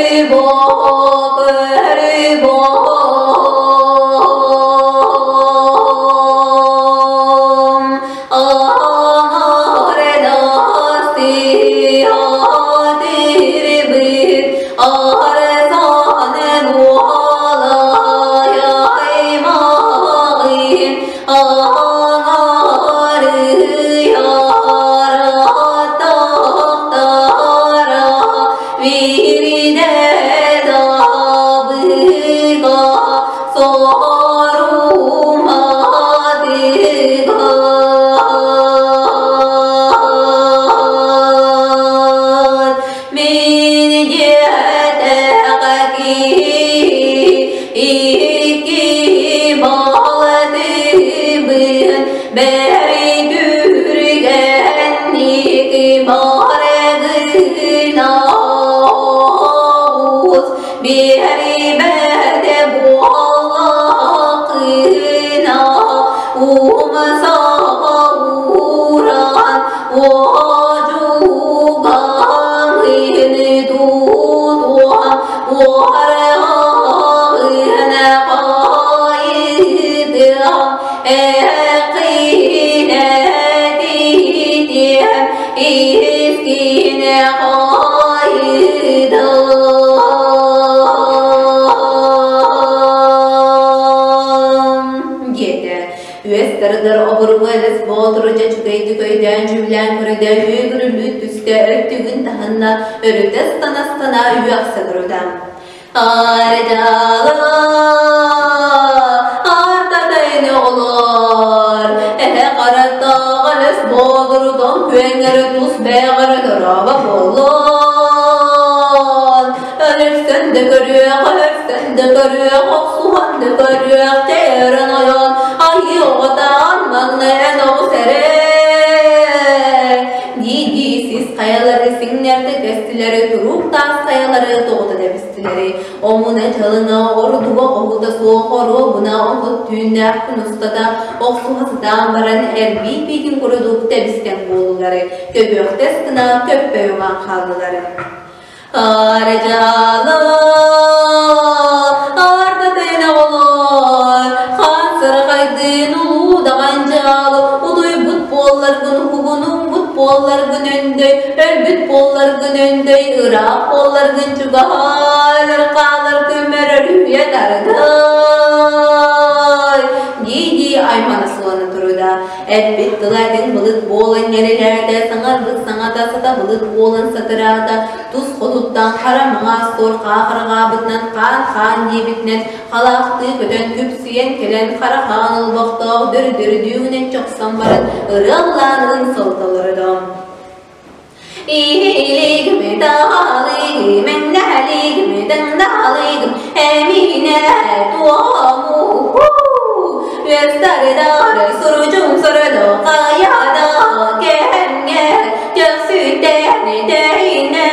Диэтэ. Үөс тардар обургу элэс боотуру дьэ үчүгэйдик өйдөөн дьүүллээн көрөдө үөгүрүлүү түстэ өттүгүн таһынна өрүтэ ыстана-ыстана үөхсэ турда. Ардала, артатайын оҕолор, эһэ хараттаах элэс боотуру тоҥ күөҥҥэри тус бэйэ көрүөх, охсуһан да көрүөх, чэйэрэн ойон, айыы оҕотаан маҥнай эн оҕус эрэ. Дии-дии сис хайалары сиҥнэрдэ кэстилэри, туруук таас хайалары тоҕута тэбистилэри. Омуна дьалына ордуга хоһута суох оруобуна отут түүннээх күн устата охсуһа сытаан баран эрбии биитин курдук тэбистэн буоллулары, көбүөхтэс гына көппөйүҥан хааллылар. Арыдьаала ардатын оҕолор, хаан сарахайдыын улуу даҕан дьаалы, утуйбут буолларгын уһугунуммут буолларгын өндөй, өлбүт буолларгын өндөй, ыраах буолларгын чугаһаалар хаалар көмөр өрүһүйэ тардай дии-дии аймана сулана турда. Эппит тыла этиҥ былыт буолан ньирилээтэ, саҥарбыт саҥата сата былыт буолан сатыраата, тус хотуттан хара маҥаас суор хаахырҕаабытынан хаан-хаан диэбитинэн халаахтыы көтөн күпсүйэн кэлэн хара хаан олбохтоох дөрү-дөрүдүүгүнэн чохсон баран ырыаллаанын солтолордо. Иилигим, таалыгым, мэҥнэһэлигим, даңдаалыгым, эмиинэ туому үөстарыдар суручум сородо хайада кэмҥэ төхсүтэн тэйинэ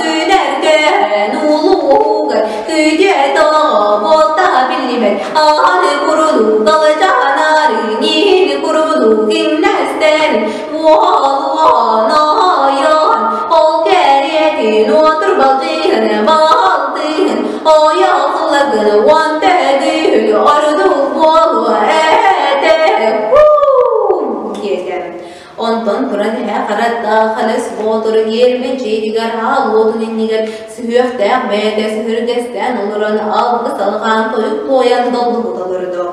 күнэркэн улуугар күдьэ тоҕо буолта биллибэт ааны куруду калачанары ниини куруду киҥнэстэн Уолуон-ойон, ол кэриэтин уотур балдьыһын балтыһын, ойоҕуларгын уон төгүл ордук буолуо этэ диэтэ. Онтон туран эһэ хараттаах Халыс Боотур иэрмэ дьиэтигэр аал уотун иннигэр сүһүөхтээх бэйэтэ сүһүргэстээн олорон алгыс алҕаан тойук туойан доллуһута олордо.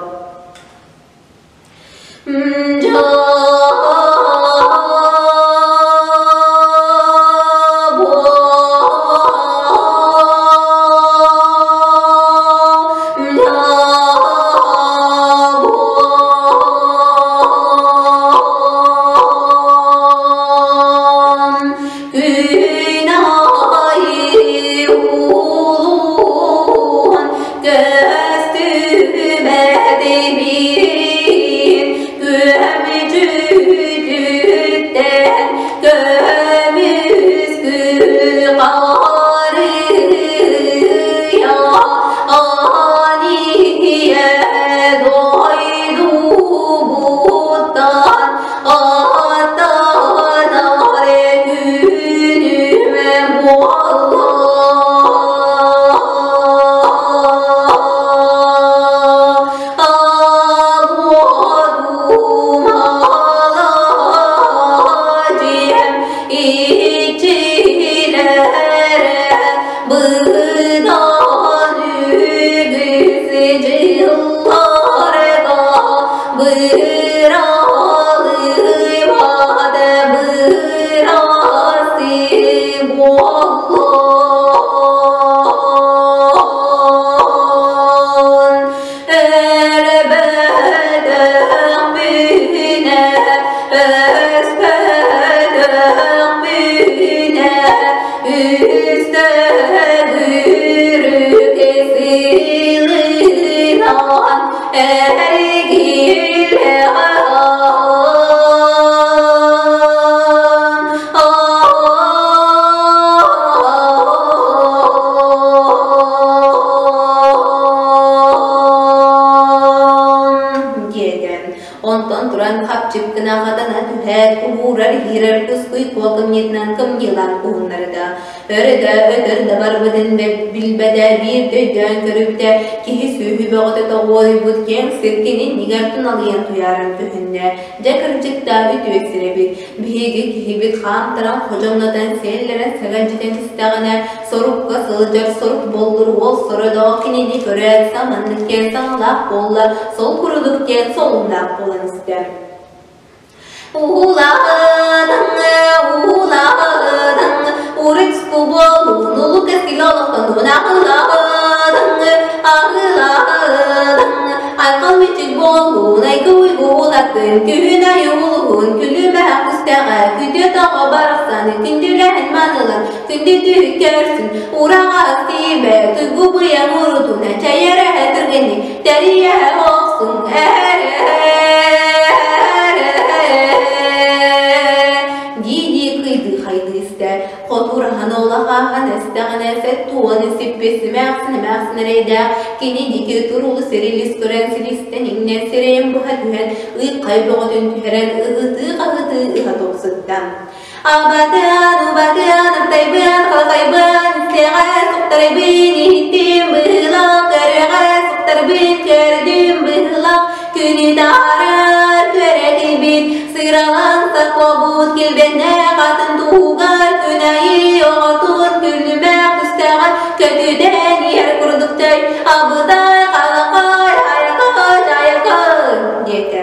Күн аайы улуун Көстүбэтибин күөмүчүтүттэн көмүскү харыйа аниэ дойдубуттан аттанар күнүм буолла. Быдан үгүс дьылларга быралыйбат бырасы буоллун. Өлбөтөхпүнэ, өспөтөхпүнэ, үстөгүрүк сылынан диэтэ. Онтон туран хапчып гына хатана түһээт, уһуурар иһиирэр кускуй куо кымньытынан кымньыылаан куһуннарда. Өрө да өтөр да барбытын билбэтэ, биир да өйдөөн көрүбүтэ, киһи сүөһү бөҕөтө тоҕуоруйбут киэҥ сир кининнигэр туналыйан туйааран көһүннэ. Дьэ кырдьыктаах үтүө сир эбит. Биһиги киһибит хаамтаран ходьоҥнотон сиэллэрэн сэгэлдьитэн истэҕинэ, сорукка сылдьар сорук боллур уол сородоох кинини көрөөт саманнык диэн саҥалаах буолла, сол курдук диэн солуннаах буолан истэ. Уулаатаҥ, уулаатаҥ, урукку буолуун улуу кэскил олохтонуун аҕылаатаҥ, аҕылаатаҥ, айхал мичик буолуун айгы уйгу улаттын, күһүн айы улуһун. улууһун күлүмэх күстэҕэ күтүөт оҕо барахсаны күндүлэһин манылан күндү түһүккэрсин ураҕас тиибэ туйгу быйаҥ урутуна чэйэрэ түргэнник тэрийэ охсуҥ дии-дии кыйдыы хайдыы истэ хотураһан олахааһан эстэҕинэ сэттуоны сиппи симээхсин эмээхсин эрэйдээх кини диэки турулу сирилис көрөн силистэн иҥнэн сирэйин быһа түһэн ыйхай бөҕөтүн түһэрэн ыһытыы-хаһытыы ыһа тупсутта. Абатыан, убатыан, аптайбыан, халахайбыан, истиэҕэ суктарайбын, иһиттим быһыылаах, көрүөҕэ суктарбын, көрдүм быһыылаах, күнү таһаарар күөрэтийбит, сыралаан саккобут килбэннээх атын туһугар күн айыы оҕотун күлүмэх күстэҕэ көтүтэн иһэр курдук төй, абытай, халахай, айакай, айакай диэтэ.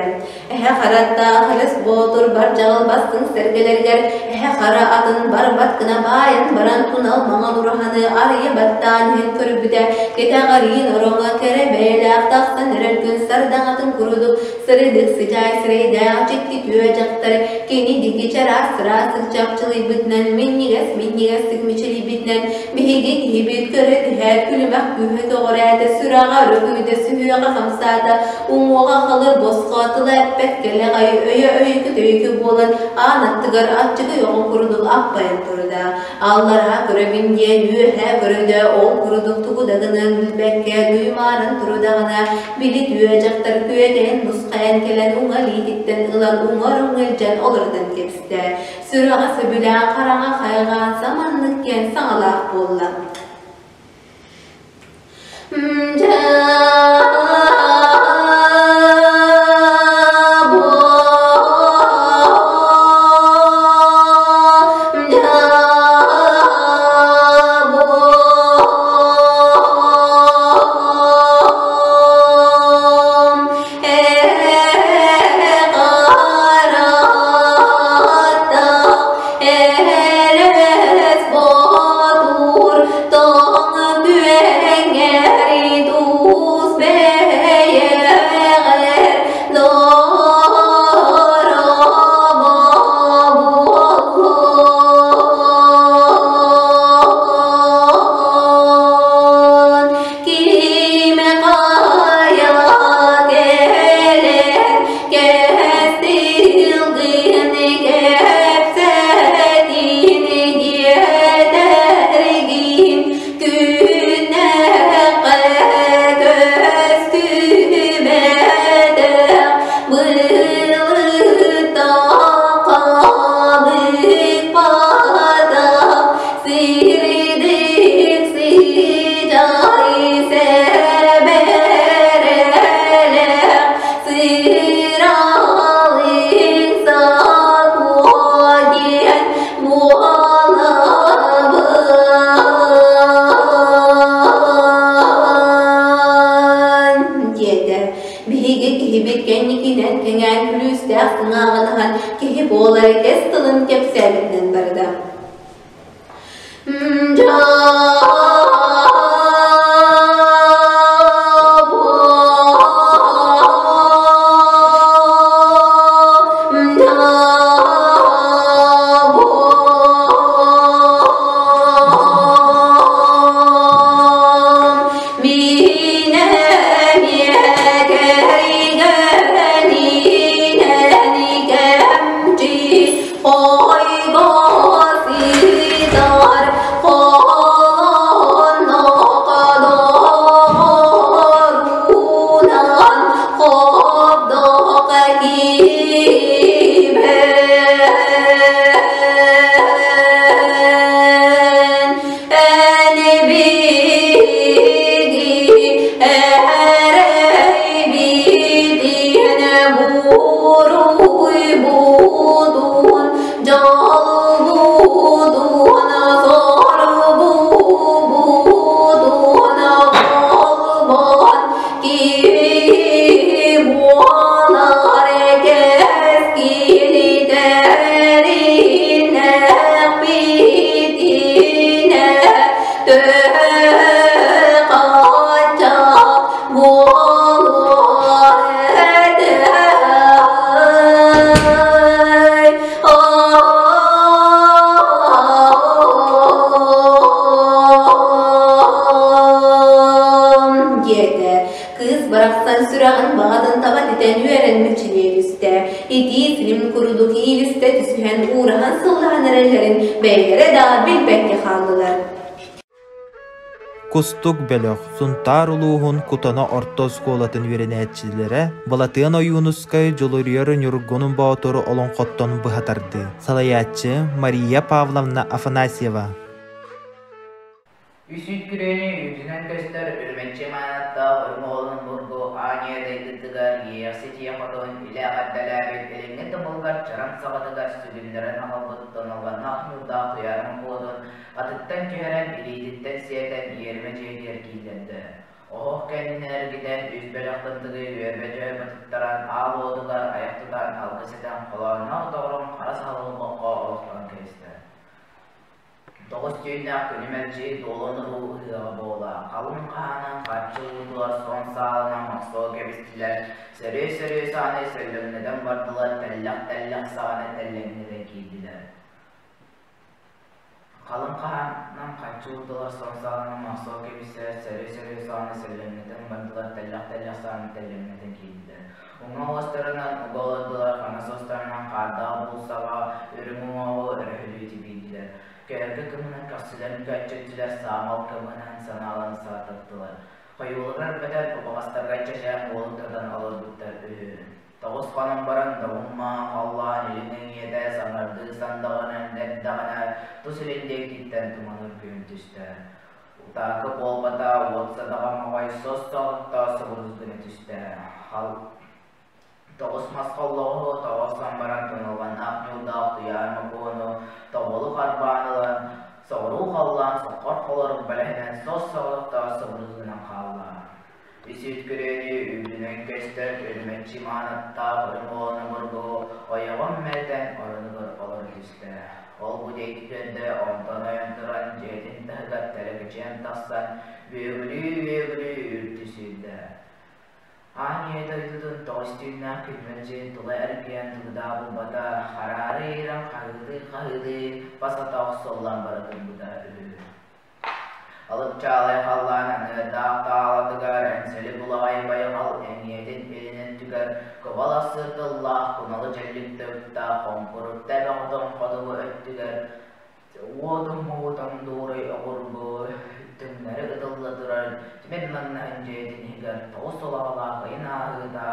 Эһэ хараттаах Элэс Боотур бар дьаҕыл бастыҥ сэргэлэригэр эһэ хара атын барбат гына баайан баран тунал маҥан ураһаны арыйа баттаан иһэн көрбүтэ, кэтэҕэриин ороҥҥо кэрэ бэйэлээх тахсан эрэр күн сардаҥатын курдук сырдык сыдьаай сирэйдээх дьикти түө дьахтар кини диэки чараас сыраастык чапчылыйбытынан минньигэс-минньигэстик мичилийбитинэн биһиги киһибит көрө түһээт күлүмэх күүһэ көҕүрээтэ, сүрэҕэ өрөкүйдэ, сүһүөҕэ хамсаата, Уҥуоҕа халыр босхо тыла эппэт кэлэҕэй, өйө өйүкү-төйүкү буолан аан аттыгар аччыгый оҕо курдук аппайан турда. Аллараа көрөбүн диэн үөһээ көрөдө, ол курдук тугу да гыныан билбэккэ дуймааран турудаҕына, били түө дьахтар күөтэйэн нусхайан кэлэн уҥа илиититтэн ылан уҥар уҥа илдьэн олорутан кэбистэ. Сүрэҕэ сөбүлээн хараҥа хайҕаан саманнык диэн саҥалаах буолла. Биһиги киһибит кэнникинэн кэҥээн күлүүстээх сыҥааҕын киһи буолар кэс тылын кэпсээбитинэн барда. итии силим курдук иилистэ түсүһэн уураһан сыллаһан эрэллэрин бэйэлэрэ да билбэккэ хааллылар. Кустук бөлөх Сунтаар улууһун Кутана орто оскуолатын үөрэнээччилэрэ Былатыан Ойуунускай Дьулуруйар Ньургун Боотуру олоҥхоттон быһа тардыы. Салайааччы Мария Павловна Афанасьева. Үс үүт күрүөнү үрдүнэн көстөр үрүмэччи маанаттаах үрүҥ оҕолун бургу аанньа дайдытыгар иэйэхсит ийэ хотун илэ эҕэрдэлээбит илиҥҥи тумулгар чараҥ саҕатыгар сүгүннэрэн аҕалбыт тонулҕаннаах ньуурдаах туйаарым уотун атыттан түһэрэн илиититтэн сиэтэн иэримэ дьиэтигэр кииллэрдэ. Оһох кэннинэн эргитэн үс бөлөх тымтыгы үөрбэ дьөһө туттаран аал уотугар айах тутан алгыс этэн холоонноох доҕорун хара саһыл олбоххо олохтоон кэбистэ. Тоҕус түүннээх күнү мэлдьи дуолан уруу ыһыаҕа буола, халыҥ хаанан харчы уутугар сон саалынан мохсуо кэбистилэр, сөрүө-сөрүө саҕаны сөллөҥнөтөн бардылар, тэллэх-тэллэх саҕаны тэллэҥнэтэн киирдилэр. Халыҥ хаанан харчы уутугар сон саалынан мохсуо кэбистилэр, сөрүө-сөрүө саҕаны сөллөҥнөтөн бардылар, тэллэх-тэллэх саҕаны тэллэҥнэтэн киирдилэр. Уҥа уостарынан уга олордулар, хаҥас уостарынан хаардаах буулсаҕа үрүҥ уҥуоҕу өрөһөлүү тибиирдилэр. Көөргө кымынан көхсүлэрин көччүттүлэр, саамал кымынан санааларын саататтылар. Хойууларар бөтөн убаҕастарга чэчээх уолу тутан олорбуттар үһү. Тоҕус хонон баран добун-маан халлаан илин эҥиэтэ саҥардыы сандаҕынан эрдэҕинэ тус илин диэкиттэн туман үргүһүн түстэ. Утаакы буолбата, уот садаҕа моҕой сос-соҕотто субурус гына түстэ. Хал тоҕус мас холлоҕоһу тоҕо охсон баран туналҕаннаах ньуурдаах туйаар мокуону тобулу харбаан ылан, соҕуруу халлаан соххор холорук бэлэһинэн сос-соҕотто субурус гынан хаалла. Үс үүт күрүөнү үрдүнэн көстөр үрүмэччи маанаттаах үрүҥ уоланы бургу ойоҕун мэлитэн оронугар олоро түстэ. Ол-бу диэки көрдө, онтон ойон туран дьиэтин таһыгар тэлэкэчийэн тахсан үөгүлүү-үөгүлүү үлтү сүүрдэ. Аан ийэ дойдутун тоҕус түүннээх күлүмэн дьиэн тула эргийэн тугу булбата, хараары иирэн хаһыытыы-хаһыытыы бас-атах охсуллан бара турбута үһү. Алып-чаалай халлаан аныардаах таалатыгар эҥсэли булаҕай байҕал эҥиэтин илин өттүгэр кыбалассыр тыллаах куналы дьэлликтэ уктаах хоҥкурутта эбэ хотон хотугу өттүгэр уотун-муутун дуурай обургу түҥнэри ытылла турар тимир маннаһын дьиэтин иһигэр тоҕус улаҕалаах ыйын ааһыыта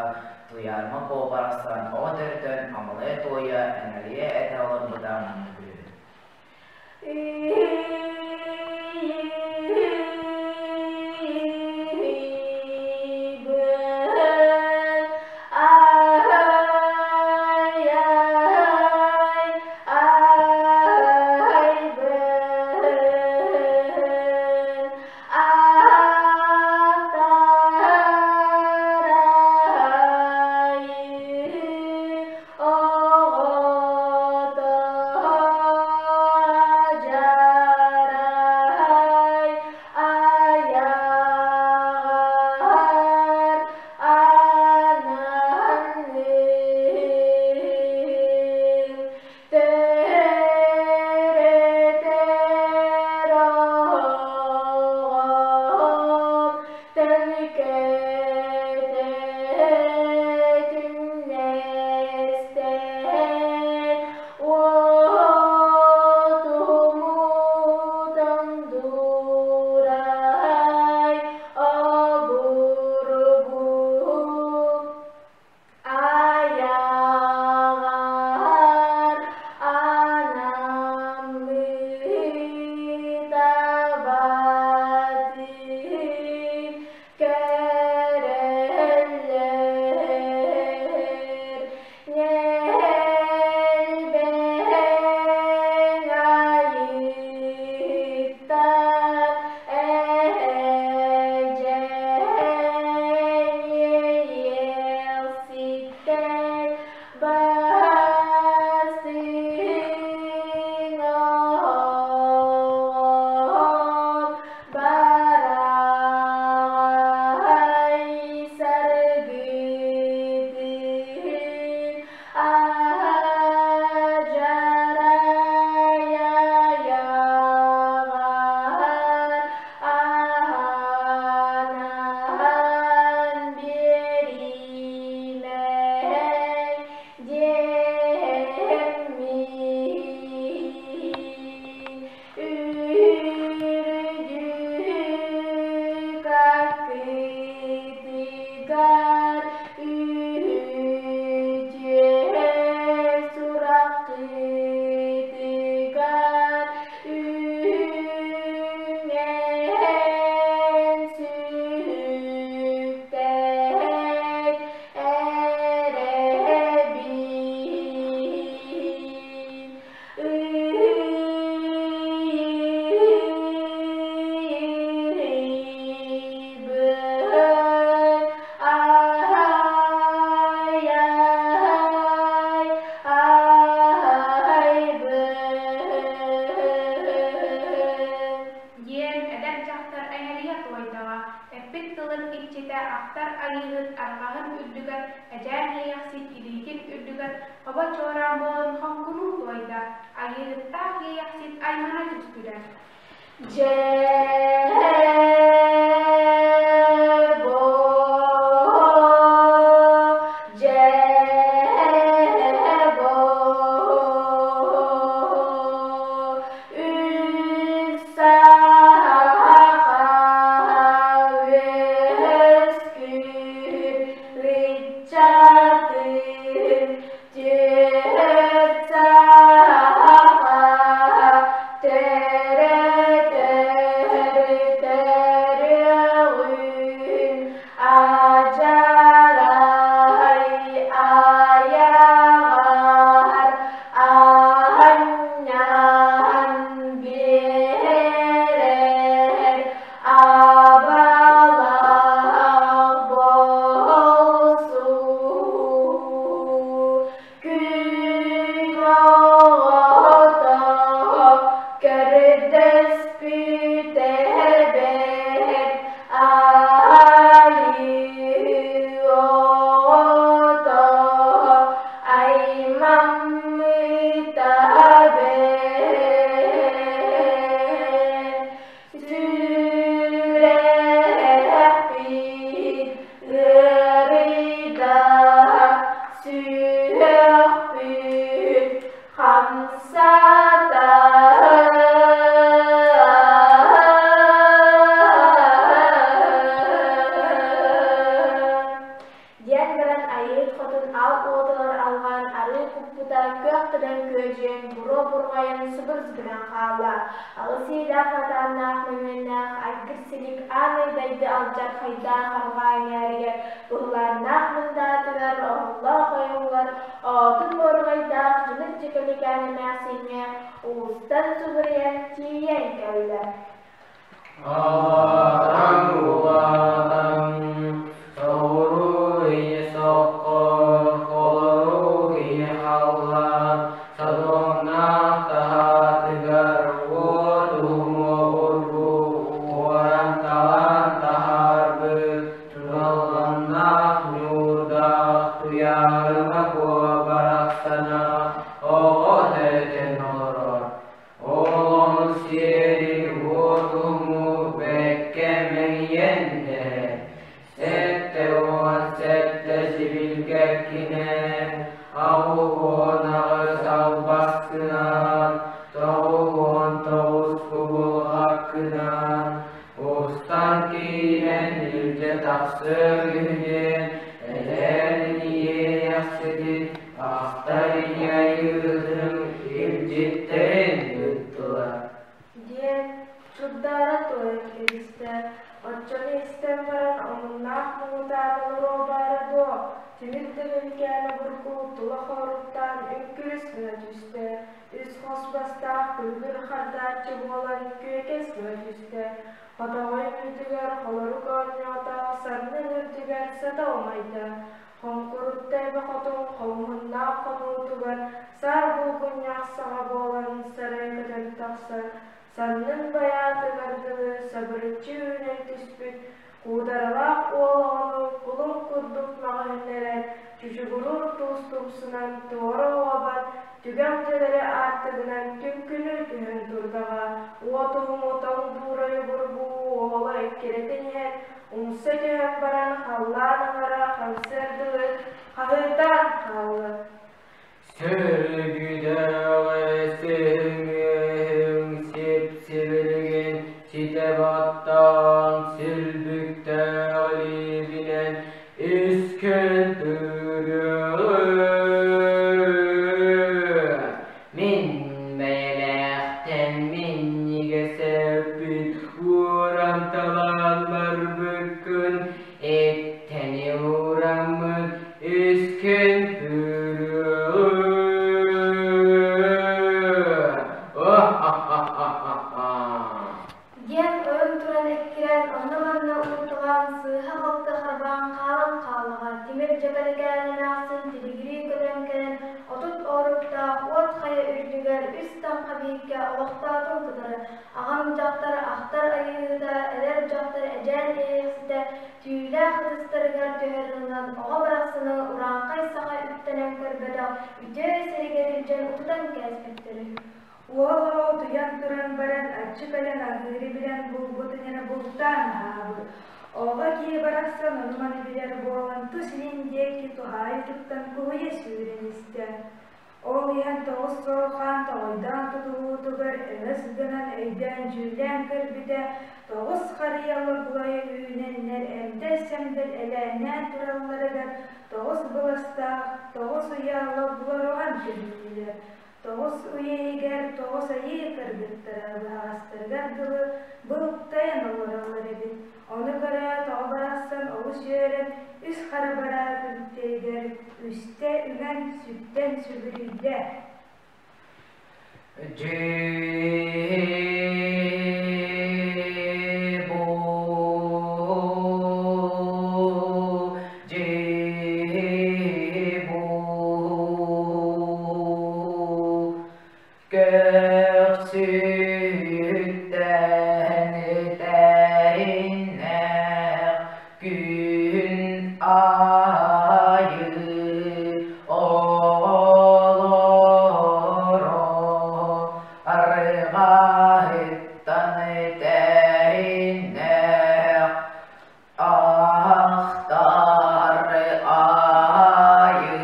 Туйаарма Куо барахсан оҕо төрөтөн амалайа туойа эҥэлийэ этэ олорбута маннык үһү. Оҕото Ахтар Айыыһыт арҕаһын үрдүгэр, Эдьээн Иэйэхсит илиитин үрдүгэр хобо чуораан буолан хоҥкунуу туойда, Айыыһыттаах Иэйэхсит аймана түстүлэр. Дьэ Диэн баран Айыы Хотун аал уотугар алҕаан арыы куппута күөх тыган күөдьүйэн буруо бурҕайан субурус гынан хаалла. Алыс иилээх хатааннаах мөҥүөннээх айгыр силик аан дайды алдьархайдаах арҕаа эҥээригэр быһылааннаах мындаатыгар оһоллоох ойоҕугар оотун буорҕайдаах дьимир дьэкэликээн эмээхсиҥҥэ уустан субуруйан тиийэн кэллэ. Аатаҥ улаатан, соҕуруу ийэ соххор, холорук ийэ халлаан, содуомнаах таһаатыгар уот уһумуоҕурбу уоран-талаан таһаарбыт туналланнаах ньуурдаах Туйаарыма Куо барахсана оҕо төрөтөн олорор. Ол ону сиэри уотуму бэккэ мэҥийэн дэһэр, 77 сибилгэккинэн, 88 албаскынан, 99 кубулҕаккынан устан киирэн илдьэ тахсыаҥ үһү диэн эдэрин иэйэхситин Ахтар ийэ-айыытын илдьиттэрин ыыттылар диэн Чурдаара туойан кэбистэ. Оччону истэн баран омуннаах муҥутаан олоруо баара дуо, тимир төгүлкээн обургу тула хооруктаан үҥкүрүс гына түстэ, үс хос бастаах күлүгүр хардааччы буолан күөкэс гына түстэ. Хотоҕойун үрдүгэр холорук оонньоото, саннын үрдүгэр сата умайда. Хоҥкурутта эбэ хотун хомуһуннаах хонуутугар саар булгунньах саҕа буолан сарай көтөн тахсан, саннын байаатыгар дылы сабырыччы үүнэн түспүт куударалаах уол оҕону кулун курдук маҕаһыннаран, чучугуруур туус тумсунан туора уобан, түгэх дьэлэри аартыгынан түҥкүнүү түһэн турдаҕа, уот уһуму тоҥ дуурайы бурбуу уола эккирэтэн иһэн умса түһэн баран халлаан аҥара хамсыар дылы хаһыытаан хаалла. Сөргүдэҕи сыһыҥыһыҥ сип-сибилигин ситэ баттаан сүлбүктээх илиибинэн искэн тыырыаҕым. Мин бэйэлээхтэн минньигэс эппин уоран талаан барбыккын эттэни уураммын искэн тыырыаҕым. Диэн ойон туран эккирээн, онно-манна уурталаан, сыыһа-халты харбаан хаалан хааллаҕа, тимир дьэкэликээн эмээхсин тилигирии көтөн кэлэн, 30 ооруктаах уот хайа үрдүгэр үс таҥха биһиккэ олохтоотун кытары, аҕам дьахтар ахтар айыыһыта, эдэр дьахтар эдьээн иэйэхситэ, түүлээх ытыстарын ууран кээспиттэр үһү. Уол оҕо утуйан туран баран аччык кэлэн аһыыры билэн булбутун эрэ бултаан аһаабыт. Оҕо киһи барахсан ону-маны билэр буолан тус илин диэки туһаайа туттан куһуйа сүүрэн истэ. Ол иһэн тоҕус суол хаан тоҕойдоон тутуһуутугар өҥөс гынан өйдөөн-дьүүллээн көрбүтэ, тоҕус харыйа логлойо үүнэннэр эмдэл-сэмдэл элээннээн туралларыгар тоҕус быластаах, тоҕус уйа логлоруһан түһүннүлэр. Тоҕус уйа иһигэр тоҕус айыы кыргыттара быһаҕастарыгар дылы былтайан олороллор эбит. Ону көрөөт оҕо барахсан олус үөрэн, үс хара бараа күлтэйигэр үстэ үҥэн сүктэн сүгүрүйдэ. Дьиэ-бу, дьиэ-бу, Көхсүттэн тэһиннэх күн аайы оҕолоро арҕаһыттан тэһиннэх Ахтар аайы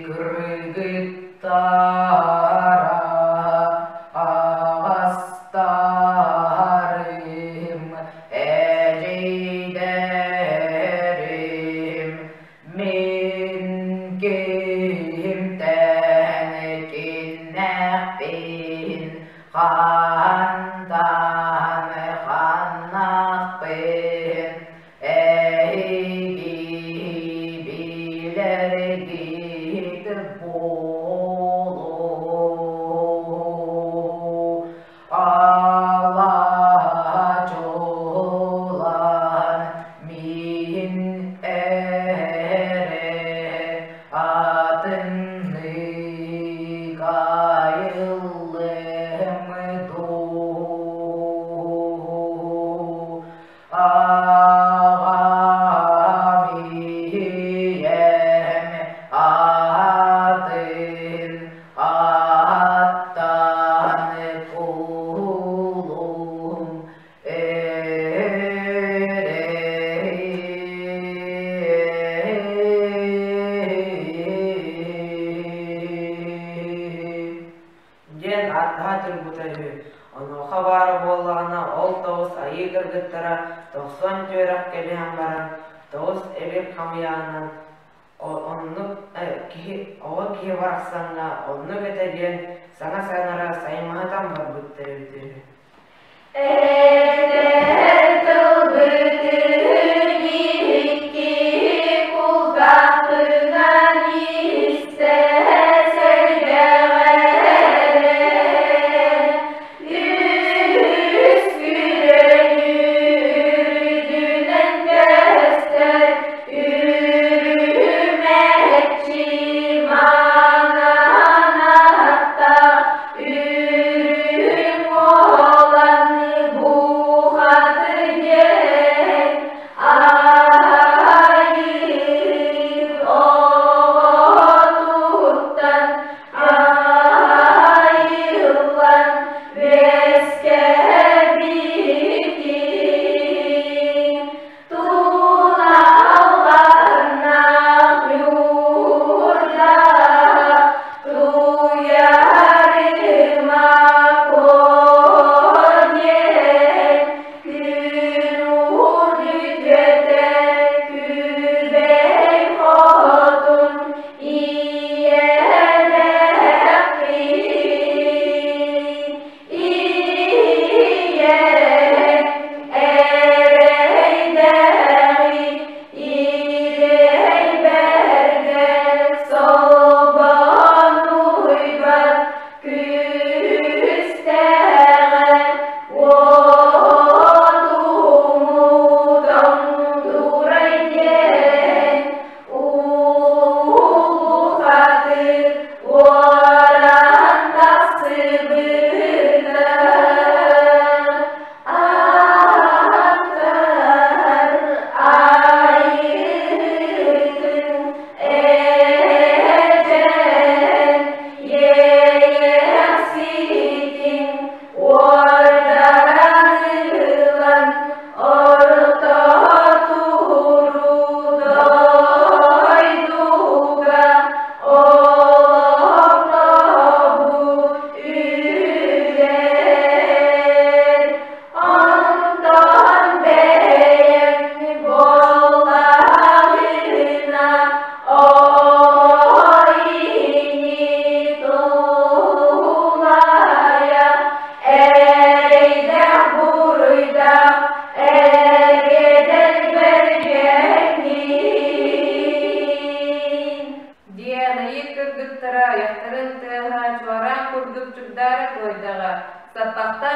кыргыттара аҕастарым эдьиийдэрим мин кимтэн киннээхпин Хантан ханнахпын эһиги билэргит буолуо. Аллаһ чулан мин эрэ атыннык айыллым дуу аҕам ийэм атын аттан кулум Диэн ардыһа турбута үһү. Онуоха баара буоллаҕына ол тоҕус айыы кыргыттара тохсон түөрэх кэбиһэн баран, тоҕус эбир хамыйаҕынан оннук киһи оҕо киһи барахсаҥҥа оннук этэ диэн саҥа саҥара саймаһытан барбыттар эбитэ үһү. Этэр тылбытын икки кулгаахтынан истэ сэргэҕэрэ үс күрүн үрдүнэн көстөр үрүмэччи манан аттаах Үрүҥ уолан бухатыйын айыы оҕотуттан айыллан үөскээбитин Туналҕаннаах ньуурдаах туйаарыма куо диэн күн үрдүтэ күбэй хотун ийэлээхпин.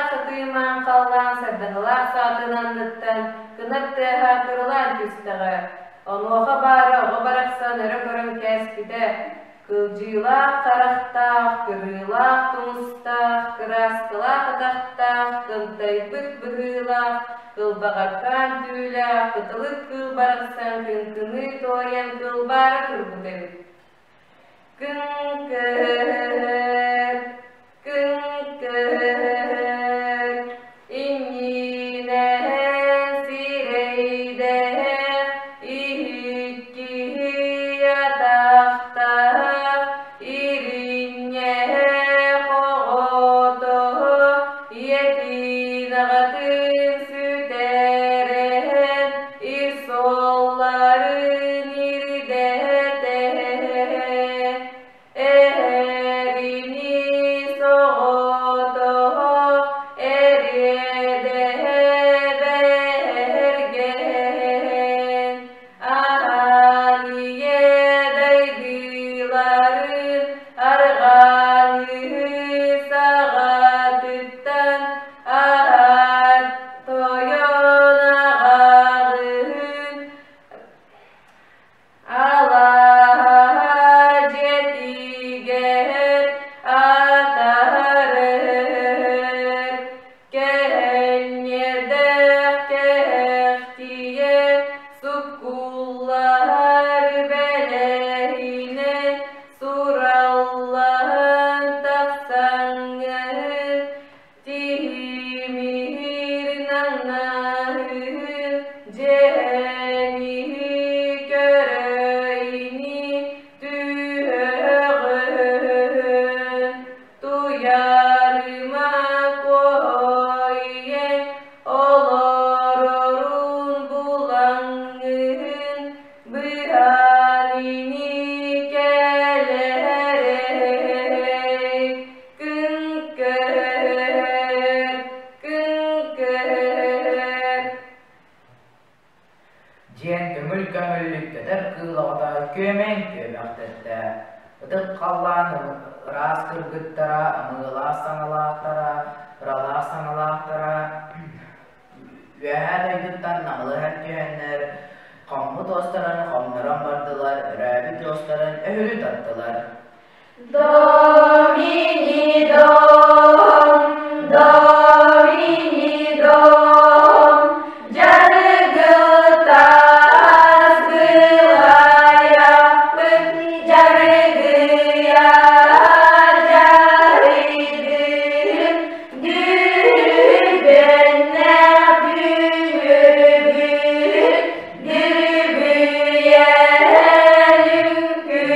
сатыы маан халлаан сардаҥалаах саатын анныттан кынат тыаһа кырылаан түстэҕэ. Онуоха баара оҕо барахсан өрө көрөн кээспитэ, кылдьыылаах харахтаах, кырыылаах тумустаах, кырааскалаах атахтаах, кынтайбыт быһыылаах, кылбаҕаркаан түүлээх, кытылык кыыл барахсан кыҥкыныы туойан кылбаара турбут эбит. Кыҥкыр, кыҥкыр, иннинэн сирэйдээх, иһиккиһи атахтаах, иринньэһэ оҕото, ийэтин аҕатын сүтэрэн, ир суолларын ирдэтэ. Эһэрини соҕотох эриэдэһэ бэргэн, аан ийэ дайдыларын арҕаныһы саҕатыттан аат тойон аҕаҕыһын Алаһа дьиэтигэр атаарар, кэһэнньэдэх кэхтийэ суккуллар бэлэһинэн сураллаһан тахсаҥҥын Тимир наҥнаһын дьэниһи көрөйүни түһөҕүн туйарыма куойен олорорун булаҥҥын быһанини кэлэрэй Күҥкөр, күҥкөр. Диэн көҥүл көҥүллүк көтөр кыыл оҕото күөмэйин күөмэхтэттэ. Ытык халлаан ыраас кыргыттара, ымыылаах саҥалаахтара, ыралаах саҥалаахтара Үөһээ дойдуттан намылыһан түһэннэр, хоммут уостарын хомнорон бардылар, өрөөбүт уостарын өһүлү таттылар. Домини дом, домини дом, дьарыгытаас былайаппыт дьарыгыйа дьарыйдым Дүрбэннээх дүҥүрбүт дүрбүйэн үҥкүнэтин.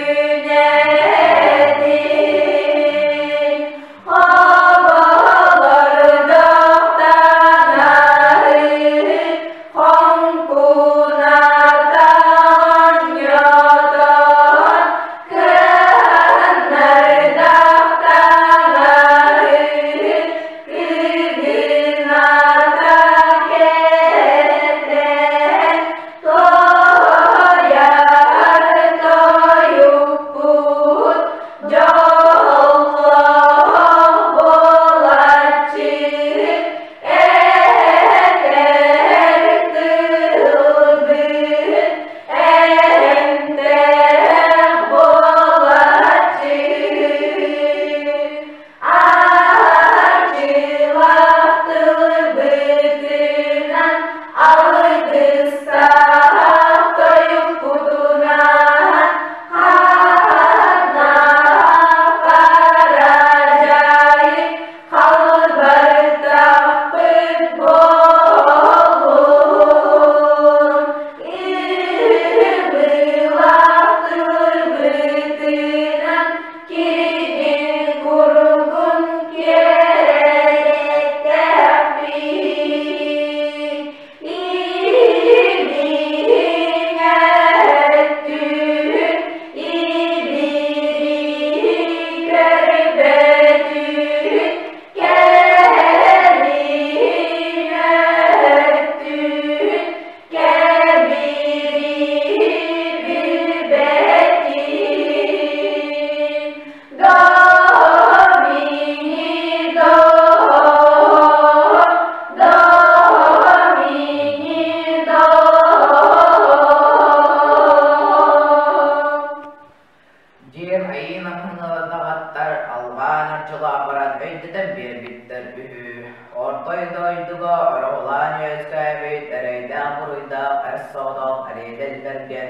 Отой дойдуга ороҕулаан үөскээбит эрэйдээх-буруйдаах эр соҕотох эриэдэл бэргэн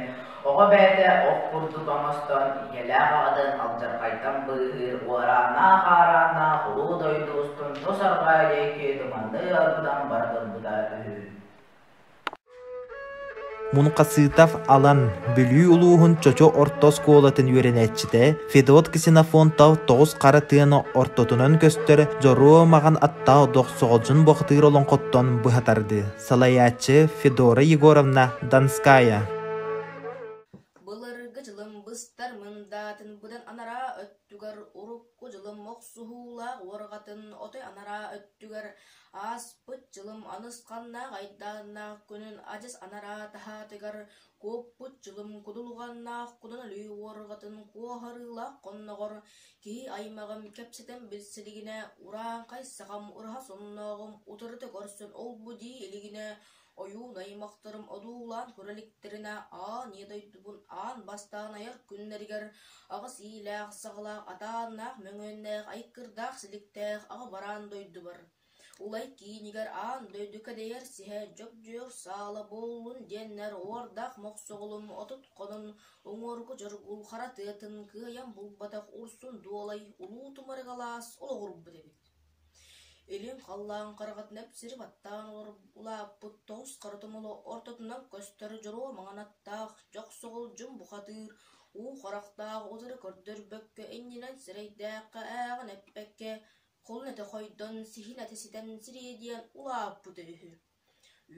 оҕо бэйэтэ ох курдук оҥостон ийэлээх аҕатын алдьархайтан быыһыыр уорааннаах-аарааннаах улуу дойду устун тус арҕаа диэки туманныы оргутан бара турбута үһү. Мунхасытов Алан, Бүлүү улууһун Чочу орто оскуолатын үөрэнээччитэ Федот Ксенофонтов тоҕус хара тыаны ортотунан көстөр Дьоруо маҕан аттаах дохсоҕолдьун бухатыыр олоҥхоттон быһа тардыы. Салайааччы Федора Егоровна Донская. Былыргы дьылым быстар мындаатын быдан анараа өттүгэр урукку дьылым охсуһуулаах уорҕатын отой анараа өттүгэр Ааспыт дьылым анысханнаах айдааннаах күнүн адьас анараа таһаатыгар куоппут дьылым кудулҕаннаах кудан өлүү уорҕатын куоһарыылаах хонноҕор киһи аймаҕым кэпсэтэн билсэ илигинэ урааҥхай сахам ураһа соннооҕум утарыта көрсөн ол-бу дии илигинэ ойуун аймахтарым одуулаан көрө иликтэринэ аан ийэ дойдубун аан бастаан айар күннэригэр аҕыс иилээх саҕалаах атааннаах мөҥүөннээх айкырдаах силиктээх аҕа бараан дойдубар Улай киинигэр аан дойду кэдэйэр сиһэ дьөгдьүөр саала буоллун диэннэр уордаах мохсоҕолум 30 хонон уҥуоргу дьоргул хара тыатын кыайан булбатах Урсун Дуолай улуу тумарыгалаас олоҕурбут эбит. Илин халлаан хараҕатын эпсири баттаан улааппыт тоҕус хара тумулу ортотунан көстөр дьоруо маҥан аттаах дьохсоҕолдьун бухатыыр уу харахтаах утары көрдөрбөккө иннинэн сирэйдээххэ ээҕин эппэккэ Холун этэ хойдон, сиһин этэ ситэн сириэдийэн улааппыта үһү.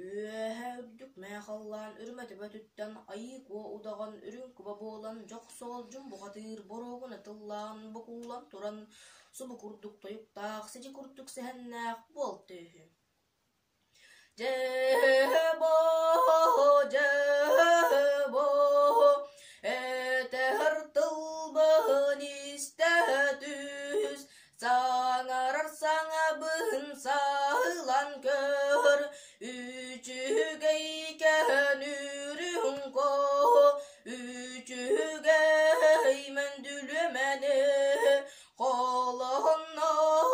Үөһэ үрдүк мээхаллаан үрүмэ төбөтүттэн Айыы Куо удаҕан үрүҥ куба буолан дьохсоҕолдьун бухатыыр боруогун атыллаан бокуллан туран субу курдук тойуктаах, сидьи курдук сэһэннээх буолта үһү. Дьэ-бо, дьэ-бо, этэр тылбын истэ түс, саҥарар саҥабын саһылан көр, үчүгэй көнүрүҥ коо, үчүгэй мөндүлүмэни Холонноох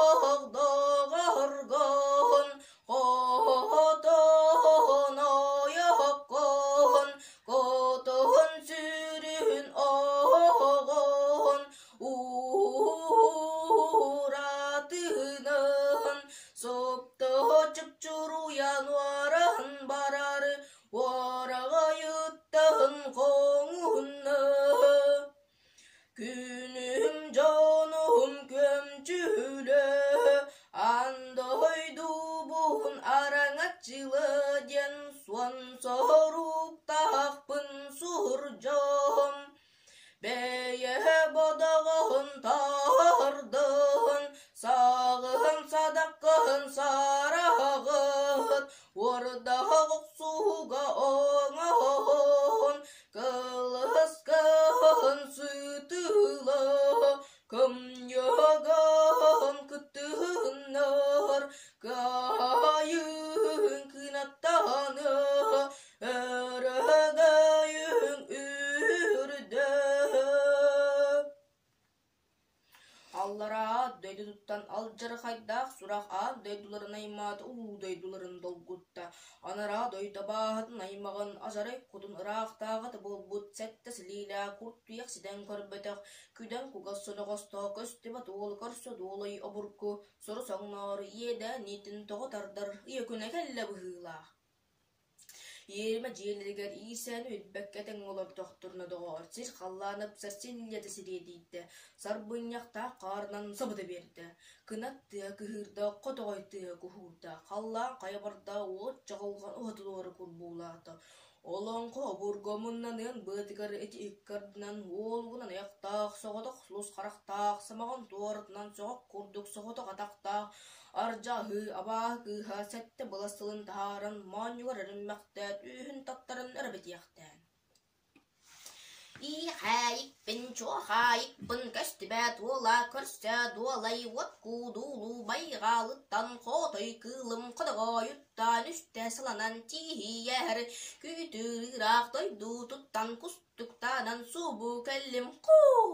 доҕоргун, хотон ойоххун, котон сүрүн оҕон, ууратыынан сопто чупчуруйан уоран барар, уораҕайыттан хоҥунна. Күнүм дьонум көмчүлэ, андойдубун араҥаччылы диэн суон соруктаахпын сурдьом. Бэйэ бодоҕун тардын, саҕын садаккын сараҕыт, уордаах охсууга оҥоһун, Кылыһаскаһын сытыыла, кымньыгын кыттыһыннар, кыайыыҥ кынаттаһаны, өрөгөйүҥ үрдэ. Аллараа дойдутуттан алдьархайдаах сурах аан дойдуларын аймаата, улуу дойдуларын долгутта. Анараа дойду абааһытын аймаҕын азарай кутун ыраахтааҕыта буолбут сэттэ силиилээх куртуйах ситэн көрбөтөх, күдэн кугас соноҕостоох көстүбэт уолу көрсө дуолай обургу сору соҥноору иэдээн иитин тоҕо тардар ыйа күнэ кэллэ быһыылаах. Иэримэ дьиэлэригэр иирсээни билбэккэ тэҥҥэ олордохторуна доҕоор, сир-халлаан ыпсар силлиэтэ сириэдийдэ, сарбынньахтаах хаарынан сабыта биэрдэ, кынат тыаһа кыһыырда, хотоҕой тыаһа куһуурда, халлаан хайа барда, уот чаҕылҕан уһатылары курбуулаата. Олоҥхо обургу омуннаныан быатыгар ити ыккардынан уолугунан айахтаах, соҕотох сулус харахтаах, самаҕын туоратынан сөҕөх курдук соҕотох атахтаах Ардьаһыы, абааһы кыыһа сэттэ былас сылын таһааран, моонньугар эрэммэхтээт, үөһүн таттаран өрө бэтиэхтээн Иихээйикпин, чуохаайыкпын көстүбэт уола көрсө дуолай уот куудуулуу байҕалыттан хотой кыылым ходоҕойуттан үстэ сыланан тииһийэр күүтүр ыраах дойдутуттан кустуктанан субу кэллим хуу.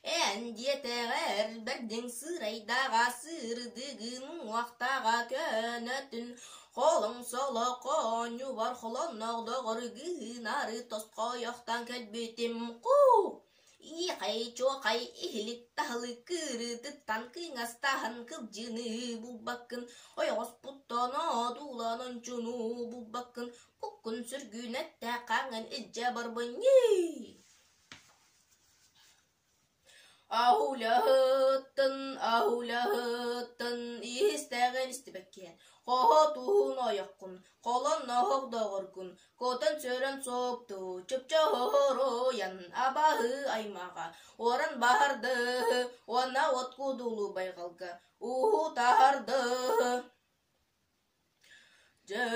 Эн диэтэҕэр бэрдиҥ сырайдаҕа сырдыгын уҥуохтааҕа көнөтүн холоҥ соло хонньубар холонноох доҕор гынары тосхойохтон кэлбитим куу Иэхэй-чуохай иһилик-таһылык кырыытыттан кыҥастаһан кылдьыны булбаккын, ойоҕоспуттан одуулан ончуну булбаккын, куккун сүргүн эттээх хаҥын илдьэ барбын ньии Аһулаһыттан, аһулаһыттан иһистэҕин истибэккиэн, хоһотуһун ойоххун, холонноһох доҕоргун, куотан сөрөн сопту, чыпчоһоруйан абаһы аймаҕа, уоран баһарды уонна от кудулу байҕалга уһутаһарды. Дьэ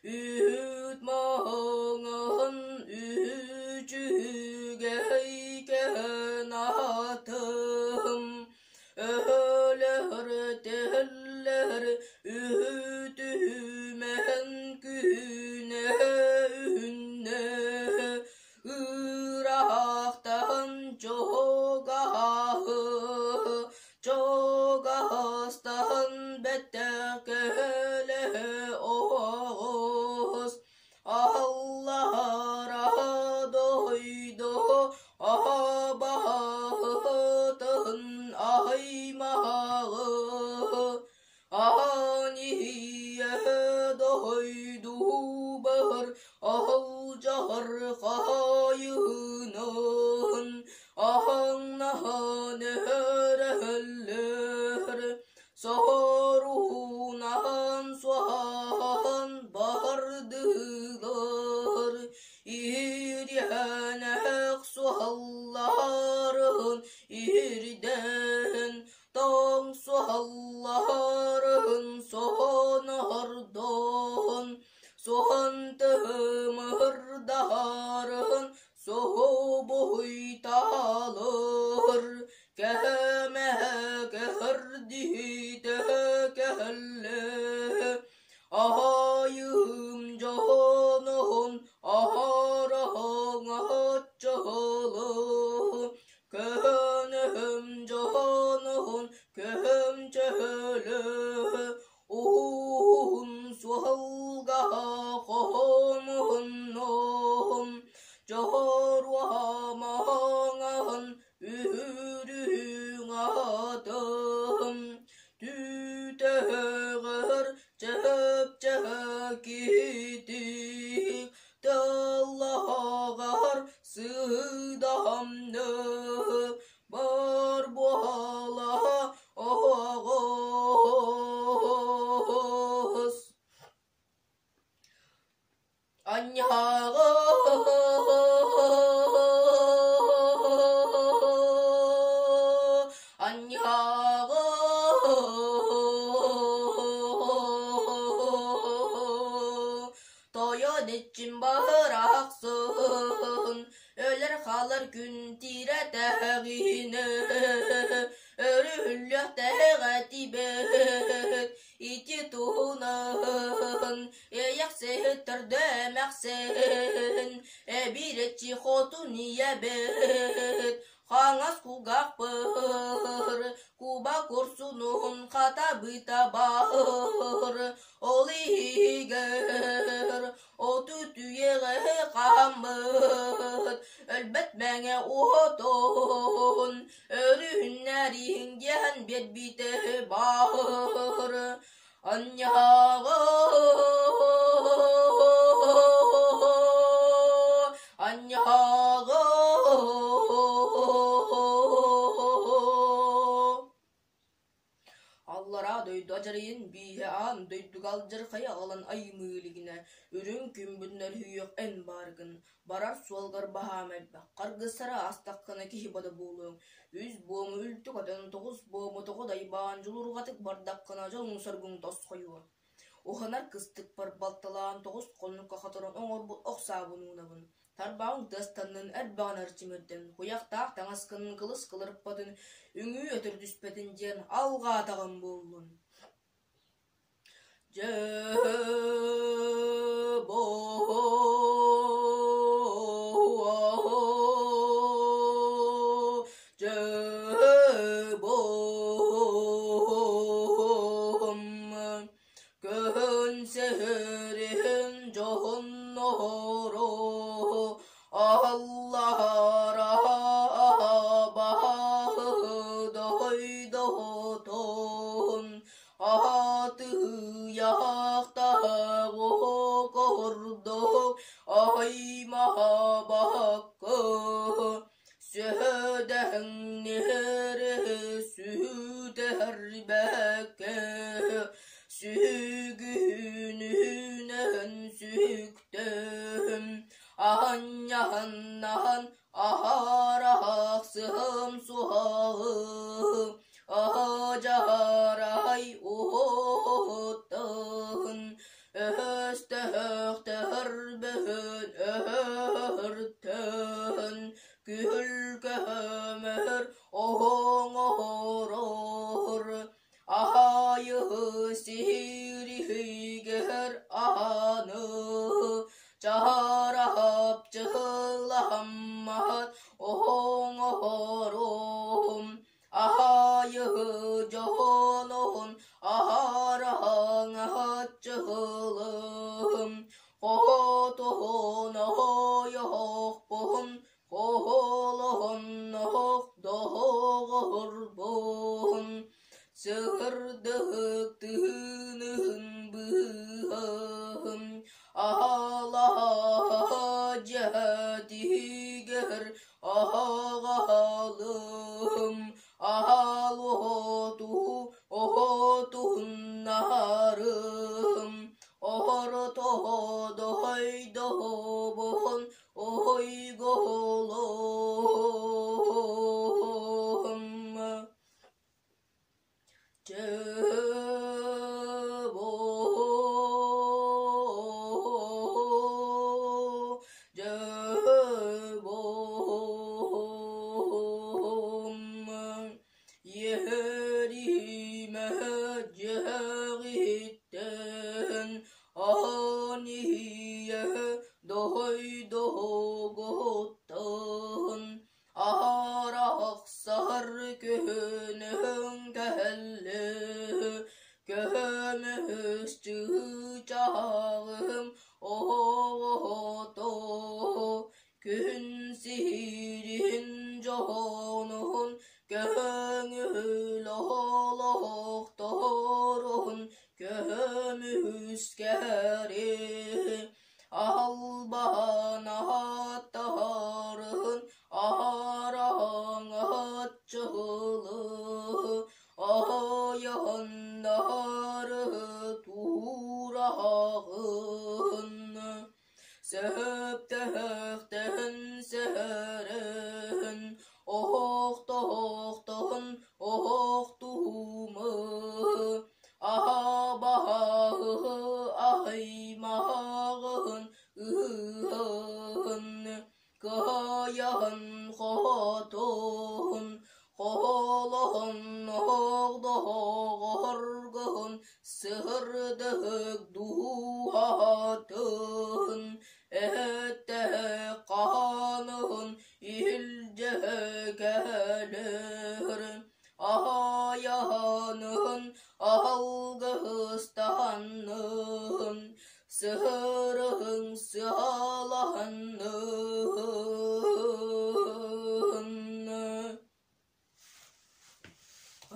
Үүт маҥан үчүгэй кэнатым, өлөр-төлөр үтүмэн күнэ үүннэ, ыраахтан чугаһы Чугастан бэттэх көлөһө оҕус, аллара дойду абаһытын аймаҕы, аан ийэ дойдубар алдьархайынан Аһаҥнаһан өһөрөллөр, соруунан суоһаан бардылар, ириэнэх суһалларын ирдэн, тоҥ суһалларын сонордон, суһан тымырдаһарын Соһубуһуйталар кэһэмэһэ кэһэрдиитэ кэһэллэ, Аһайым дьонун аһараһаҥаччыһылы, Көнөһүм дьонун көһөмчөһөлө, Уһун суолга хоһумуннум, Дьоруо маҥан үрүҥ атым, Түтэҕэр чэпчэкитик, Тыллаҕар сыыдамнык, Бар буола оҕус Анньаҕы анньаҕы Тойон иччим бырахсын Өлөр-хаалар күн тирэтэҕинэ, өрүһүллүөхтээҕэ тиийбэт. Ити туһунан эйэхсиһит төрдөмөхсүн, эбирэччи хотун ийэбит, хаҥас кулгаахпыр, куба курсунун хатабыта баар, ол иһигэр Отут үйэҕэ хааммыт, өлбөт мэҥэ уотун, өрүһүннэриҥ диэн биэрбитэ баар. Анньаҕа, анньаҕа. Аллараа дойду адьарайын бииһэ аан дойдуга алдьархайы аҕалан аймыы илигинэ, үрүҥ күммүтүн өрүһүйүөх эн бааргын, барар суолгар баһаам элбэх, харгыстары аастаххына киһи бодо буолуоҥ, үс буому үлтү көтөн, тоҕус буому тоҕо дайбаан дьулурҕатык бардаххына дьолуҥ-соргуҥ тосхойуо. Уһанар кыстыкпар балталаан тоҕус хонукка хоторон оҥорбут ох саабын уунабын. Тарбаҕыҥ тыастаннын, эрбэҕин эрчимирдин, куйахтаах таҥаскын кылыс кылырпатын, үҥүү өтөр түспэтин диэн алҕаатаҕым буоллун. Дьэ Көһөн сэһэриһин дьоһунноро Аллара баһыдойдотон Атыйахтаах курдук аймаабакка Сүөдэҥнири сүтэрбэккэ сүгүнүнэн сүктüm, аһанньаһаннаһан аһарахсыһым суһаҕы, аһадьарай уһуттун, өстөөхтөрбүн өһөртөн, күл көмөр оҥорор, аһайы сириһигэр ааны, чараапчылаһаммат оҥорум, аһайы дьонун аһараҥаччылым, хотуһун ойохпун Оһолоһонноох доҕорбун, сырдык тыынын быыһын аһалаһа дьиэтигэр аҕалым, аһал-уоту оһотуннарым, орто дойдобун Ойголом Дьэ-бо, дьэ-бом, Иэримэ дьэҕиттэн Аан иһийэ дойдоҕуттан арахсар күнүҥ кэллэ, көмүс чыычааҕым оҕото күн сирин дьоһунун көҥүл олохторун көмүскэри албан аттарын араҥаччылы айаннары тураҕын Сөптөөхтөн сөрөн, оһохтоохтон оһохтуума, абааһы аймаҕын ыһан, кыайан хотон, холоһон оҕдоҕоргун сырдык дууһатын этэ-хаанын илдьэ кэлэр айанын алгыстанын сырыҥ сыаланын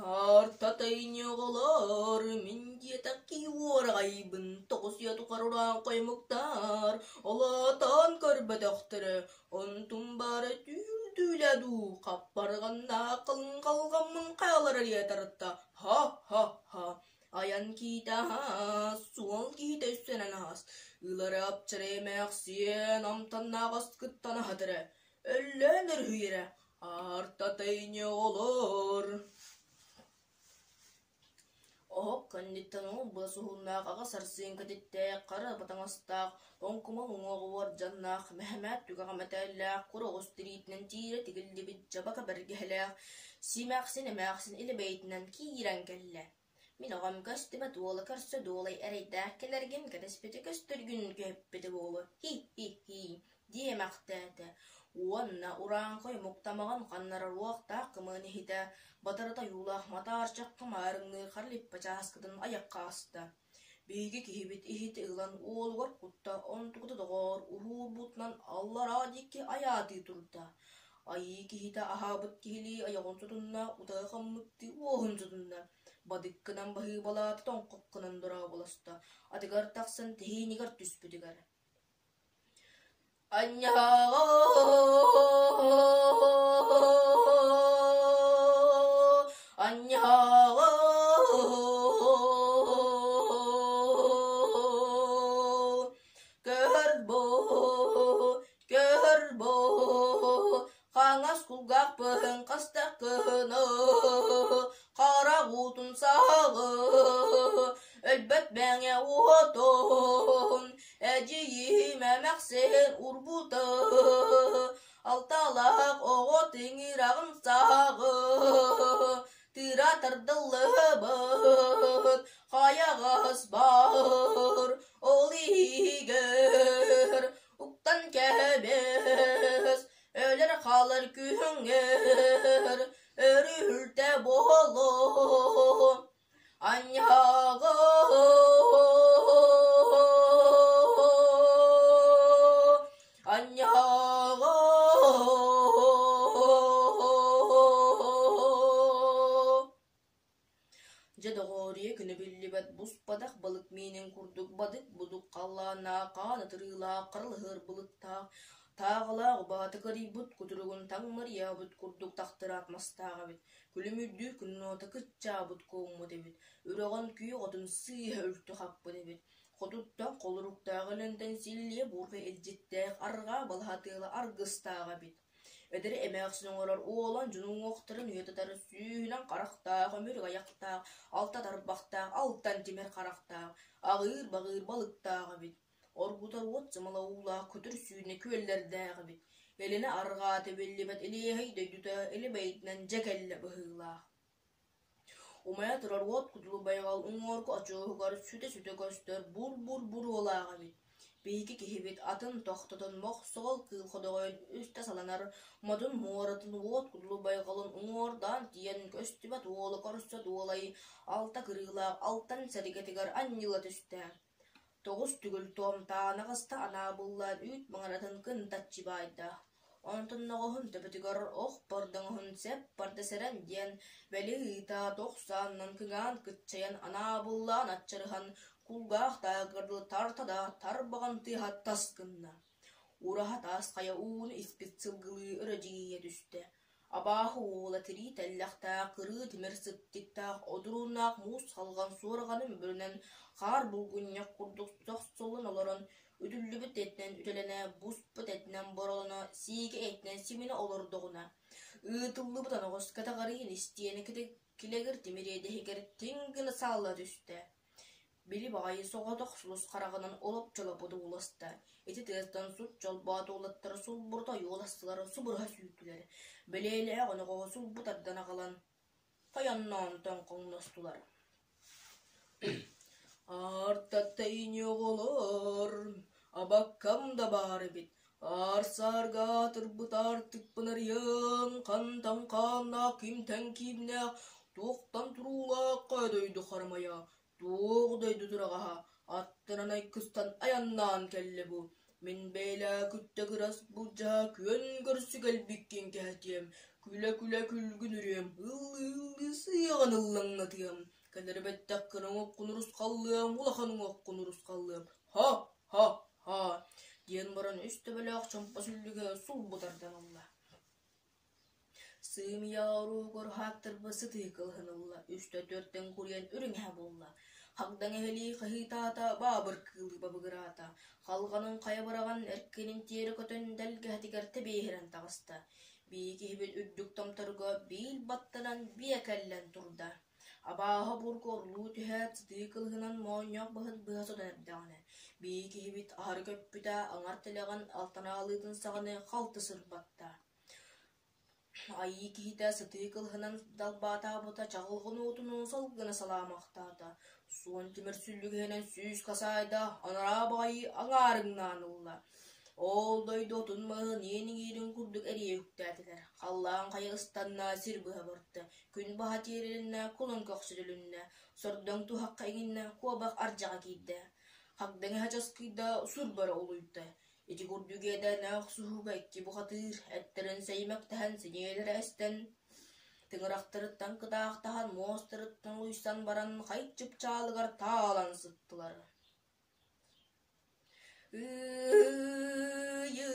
Артатай оҕолор, мин диэтэххи уораҕайбын, тоҕус үйэ тухары урааҥхай омуктар олоотоон көрбөтөхтөрө, онтум баара түүл түүлэ дуу, хаппарҕаннаах халыҥ халҕаммын хайалара эрийэ тарта, ха-ха-ха, айан киитэ аһаас, суол киһитэ үссэнэн аһаас, ылара апчара эмээхсиэн амтаннаах аскыттан аһатара, өллөөн өрүһүйэрэ, Артатай оҕолор. Оһох кэнниттэн ол-бу суһумнаах аҕа сарсыын кэтиттээх, хара батаҥастаах, оҥкумал уҥуоҕа уордьаннаах, мэһэмээт түгэҕэ мэтээллээх, кур оҕус тириитинэн тиирэ тигиллибит дьабака бэргэһэлээх, симэхсин эмээхсин илэ бэйэтинэн киирэн кэллэ. Мин оҕом көстүбэт уола көрсө дуолай эрэйдээх кэлэргин кэтэспитэ көстөргүн көһүппүтэ буолуо хи-хи-хи диэмэхтээтэ уонна урааҥхай муктамаҕын ханнарар уохтаах кымыһын иһитэ батарыта ойуулаах матаарчахха маарыҥныыр хара липпэ чааскытын айахха аста. Биһиги киһибит иһити ылан уолугар кутта, онтуката доҕоор уһуурбутунан аллараа диэки айаатыы турда. Айыы киһитэ аһаабыт киһилии айаҕын сотунна, утары хаммыттыы уоһун сотунна, бадыккынан баһыыбалаата тоҥхох гынан дорооболосто, атыгар тахсан тэһиинигэр түспүтүгэр Анньааҕы, анньааҕы, көр бу, көр бу, хаҥас кулгаахпын хастаххына, харах уутун саҕы, өлбөт мэҥэ уотун, эдьиийим эмээхсин урбута, алталаах оҕо тыҥыраҕын саҕы, тыыра тардыллыбыт хайаҕас баар, ол иһигэр уктан кэбис, өлөр хаалар күһүҥҥэр өрүһүлтэ буолуо. Анньааҕы анньааҕы Дьэ, доҕоор, ийэ күнэ биллибэт буспатах балык миинин курдук бадык-будук халлааннаах, хаан ытырыылаах, харалаһыар былыттаах, тааҕалаах убаата кырыйбыт кутуругун таҥнарыйаабыт курдук тахтыраат мастаах эбит, күлүмүрдүү күннуота кыччаабыт куоммут эбит, үрэҕин күөх отун сыыһа үлтү хаппыт эбит, хотуттан холоруктаах өлөнтөн силлиэ буурҕа илдьиттээх арҕаа балаһа тыала аргыстаах эбит. Эдэр эмээхсин оҥорор уолан дьон уҥуохтарын үйэтитэр сүүһүнэн харахтаах, өмүрүк айахтаах, алта тарбахтаах, алтан тимир харахтаах, аҕыыр-баҕыыр балыктаах эбит. Оргутар уот сымала уулаах күтүр сүүнэ күөллэрдээх эбит. Илинэ арҕаата биллибэт илиэһэй дойдута илэ бэйэтинэн дьэ кэллэ быһыылаах. Умайа турар уот кудулу байҕал уҥуоргу очуоһугар сүтэ-сүтэ көстөр бур-бур буруолаах эбит. Биһиги киһибит атын тохтотон мохсоҕол кыыл ходоҕойун үстэ саланар модун муоратын уот кудулу байҕалын уҥуордаан тиийэн көстүбэт уолу көрсө дуолай алта кырыылаах алтан сэргэтигэр анньыла түстэ. Тоҕус төгүл туомтаан аҕыста анаабыллаан үүт маҥыратын кынтаччы баайда. Онтон оҕуһун төбөтүгэр ох бордоҥоһун сэп барда сэрэн диэн бэли ыыта тохсоонунан кыҥаан кыччайан анаабыллаан аччарыһан кулгаах таагыр тарта да тарбаҕын тыаһа тас гынна. Ураһа таас хайа ууну испит сылгылыы өрө дьигийэ түстэ. Абааһы уола тирии тэллэхтээх, кырыы тимир сыттыктаах, одурууннаах муус халҕан суорҕанын бүрүнэн хаар булгунньах курдук сохсоллон олорон, үтүллүбүт этинэн үтэлэнэ, буспут этинэн боролоно, сиикэ этинэн симинэ олордоҕуна, ыытыллыбыт оноҕос кэтэҕэриин истиэнэ килэгир тимир иэдэһигэр тиҥ гына саалла түстэ. Били баҕайы соҕотох сулус хараҕынан олоп-чолопу ууласта, ити тыастан сут чолбоот уолаттара сулбурута ойуоластылар, субуруһа сүүрдүлэр, бэлиэлээх оноҕоһу сулбу тардан аҕалан тойонноон тоҥхоҥностулар. Аартаттай оҕолор, абаккам да баар эбит, аар-саарга аатырбыт аартыкпын арыйан, хантан хааннаах, кимтэн киимнээх, туохтан туруулаах хайа дойду харамайа, туох дойду тураҕаһа, аттынан айгыстан айаннаан кэллэ бу, мин бэйэлээ күттэ кырас былдьаһа күөн көрсө кэлбиккин кэһэтиэм, күлэ-күлэ күлгүн үрүөм, ыллыы-ыллыы сыаҕын ыллаҥнатыам, кэлэр бэттэххин оҥоккун урусхаллыам, улахан уҥуоххун урусхаллыам, ха-ха-ха диэн баран үс төбөлөөх чомпо сүллүгэ сулбу тардан ылла. Сыымыйа оруугар хааттарбыт сытыы кылыһын ылла, үстэ түөртэн куруйан үрүҥэһэ буолла. Хагдаҥ эһэлии хаһыытаата, баабыр кыылыы бабыгыраата, халҕанын хайа быраҕан эркинин тиэрэ көтөн дэлгэһэтигэр тэбиэһирэн таҕыста. Бии киһибит үрдүк томторго биил баттанан биэ кэллэн турда. Абааһы обургу орулуу түһээт, сытыы кылыһынан моонньоох баһын быһа сотон эрдэҕинэ, бии киһибит аһары көппүтэ, аҥар тилэҕин алтанаалыытын саҕаны халты сырбатта. Айыы киһитэ сытыы кылыһынан далбаатаабыта чаҕылҕан уотунуу салгына салаамахтаата, суон тимир сүллүгэһинэн сүүс хасаайда анараа баҕайы аҥаарыҥнаан ылла. Ол дойду отун-маһын иэн иҥиирин курдук эрийэ үктээтилэр, халлаан хайа ыстанна, сир быһа барда, күн баһа тиэрилиннэ, кулун көхсүтүлүннэ, сордоҥ туһахха иҥиннэ, куобах ардьаҕа киирдэ, хагдаҥ эһэ часкыйда, сур бара улуйда. Ити курдук иэдээннээх охсуһууга икки бухатыыр эттэрин сэйимэктэһэн сэниэлэрэ эстэн, тыҥырахтарыттан кытаахтаһан, муостарыттан улуйсан баран хай чыпчаалыгар таалан сыттылар. Ый-ый-ый-быаһын,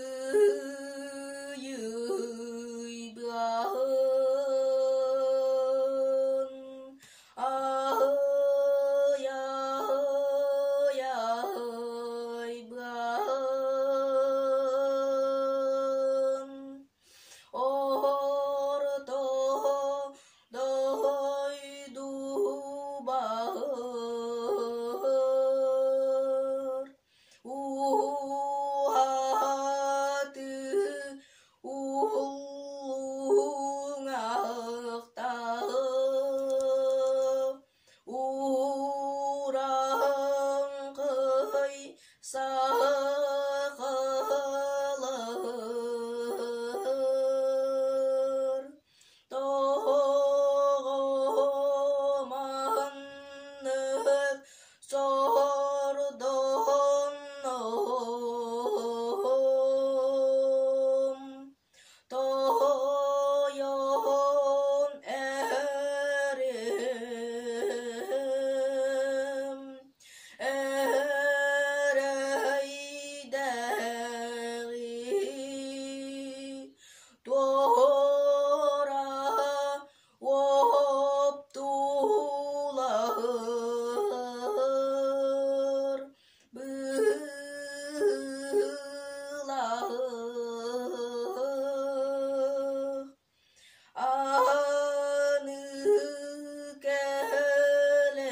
ай-ай-ай-быаһын, орто дойду баһыр уһаты уллуҥахтаах Урааҥхай сахалар Тоҕо маннык сордоннум? Тойон эрим, эрэйдээҕи туора уоптуулаһар быылаах аны кэлэн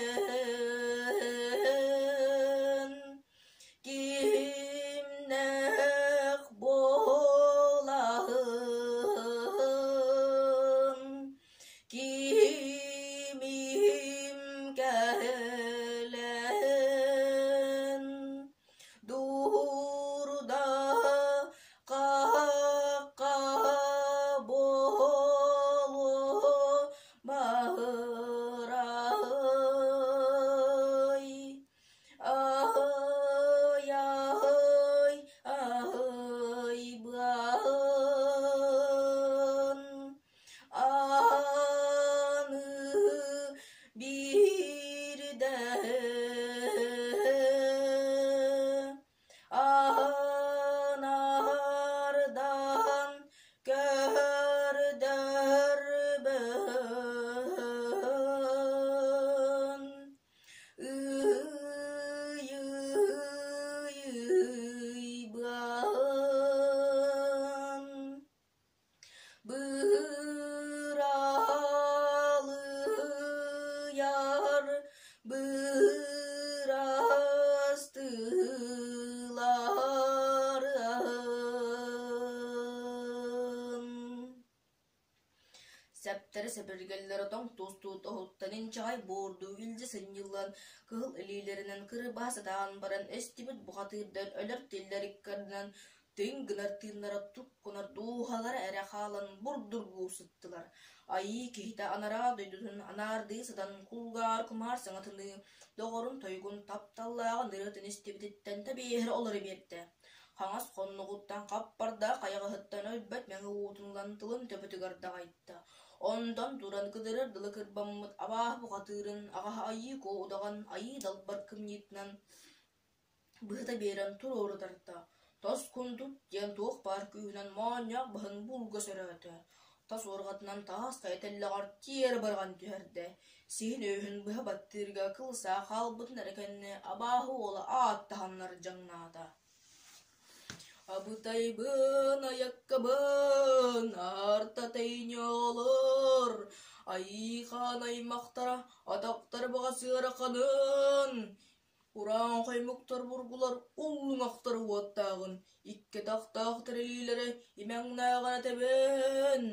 Кимнээх буолаһын, кимим кэлэн, дуурда хахха буолуо баһырай. Ай-ай, ай-баан, аны биирдэ анаардан көрдөрбөн. Ый-ый-ый-баан, быралыйар бырастыыларын. Сэптэрэ-сэбиргэллэрэ тоҥ туостуу тоһуттан инчэҕэй буордуу илдьи сынньыллан, кыһыл илиилэринэн кырыбаһа сатаан баран эстибит бухатыырдар өлөр-тиллэр ыккардынан тыын гынар тыыннара туккунар дууһалара эрэ хаалан бурдургуу сыттылар. Айыы киһитэ анараа дойдутун анаардыы сытан кулгаар кумаар саҥатыныы доҕорун тойугун тапталлааҕын ырыатын истибититтэн тэбиэһирэ олоро биэрдэ. Хаҥас хонноҕуттан хаппардаах хайаҕаһыттан өлбөт мэҥэ уутун ылан тылын төбөтүгэр даҕайда. Онтон туран кыдырыр дылы кырбаммыт абааһы бухатыырын аҕаһа Айыы Куо удаҕан Айыы Далбар кымньыытынан быһыта биэрэн туруору тарта. Тос кундут диэн туох баар күүһүнэн моонньоох баһын булга сөрөөтө. Тас уорҕатынан таас хайа тэллэҕэр тиэрэ быраҕан түһэрдэ. Сиһин үөһүн быһа баттыырга кыл саа хаалбытын эрэ кэннэ абааһы уола ааттаһаннар дьаҥнаата. Абытайбын, айаккабын, артатай ньолор, Айыы хаан аймахтара атахтара баҕас ыараханын, Ураан хоймуктар бургулар уллуҥахтара уоттааҕын, икки атахтаах тэрилиилэрэ имэҥнээҕин этэбин.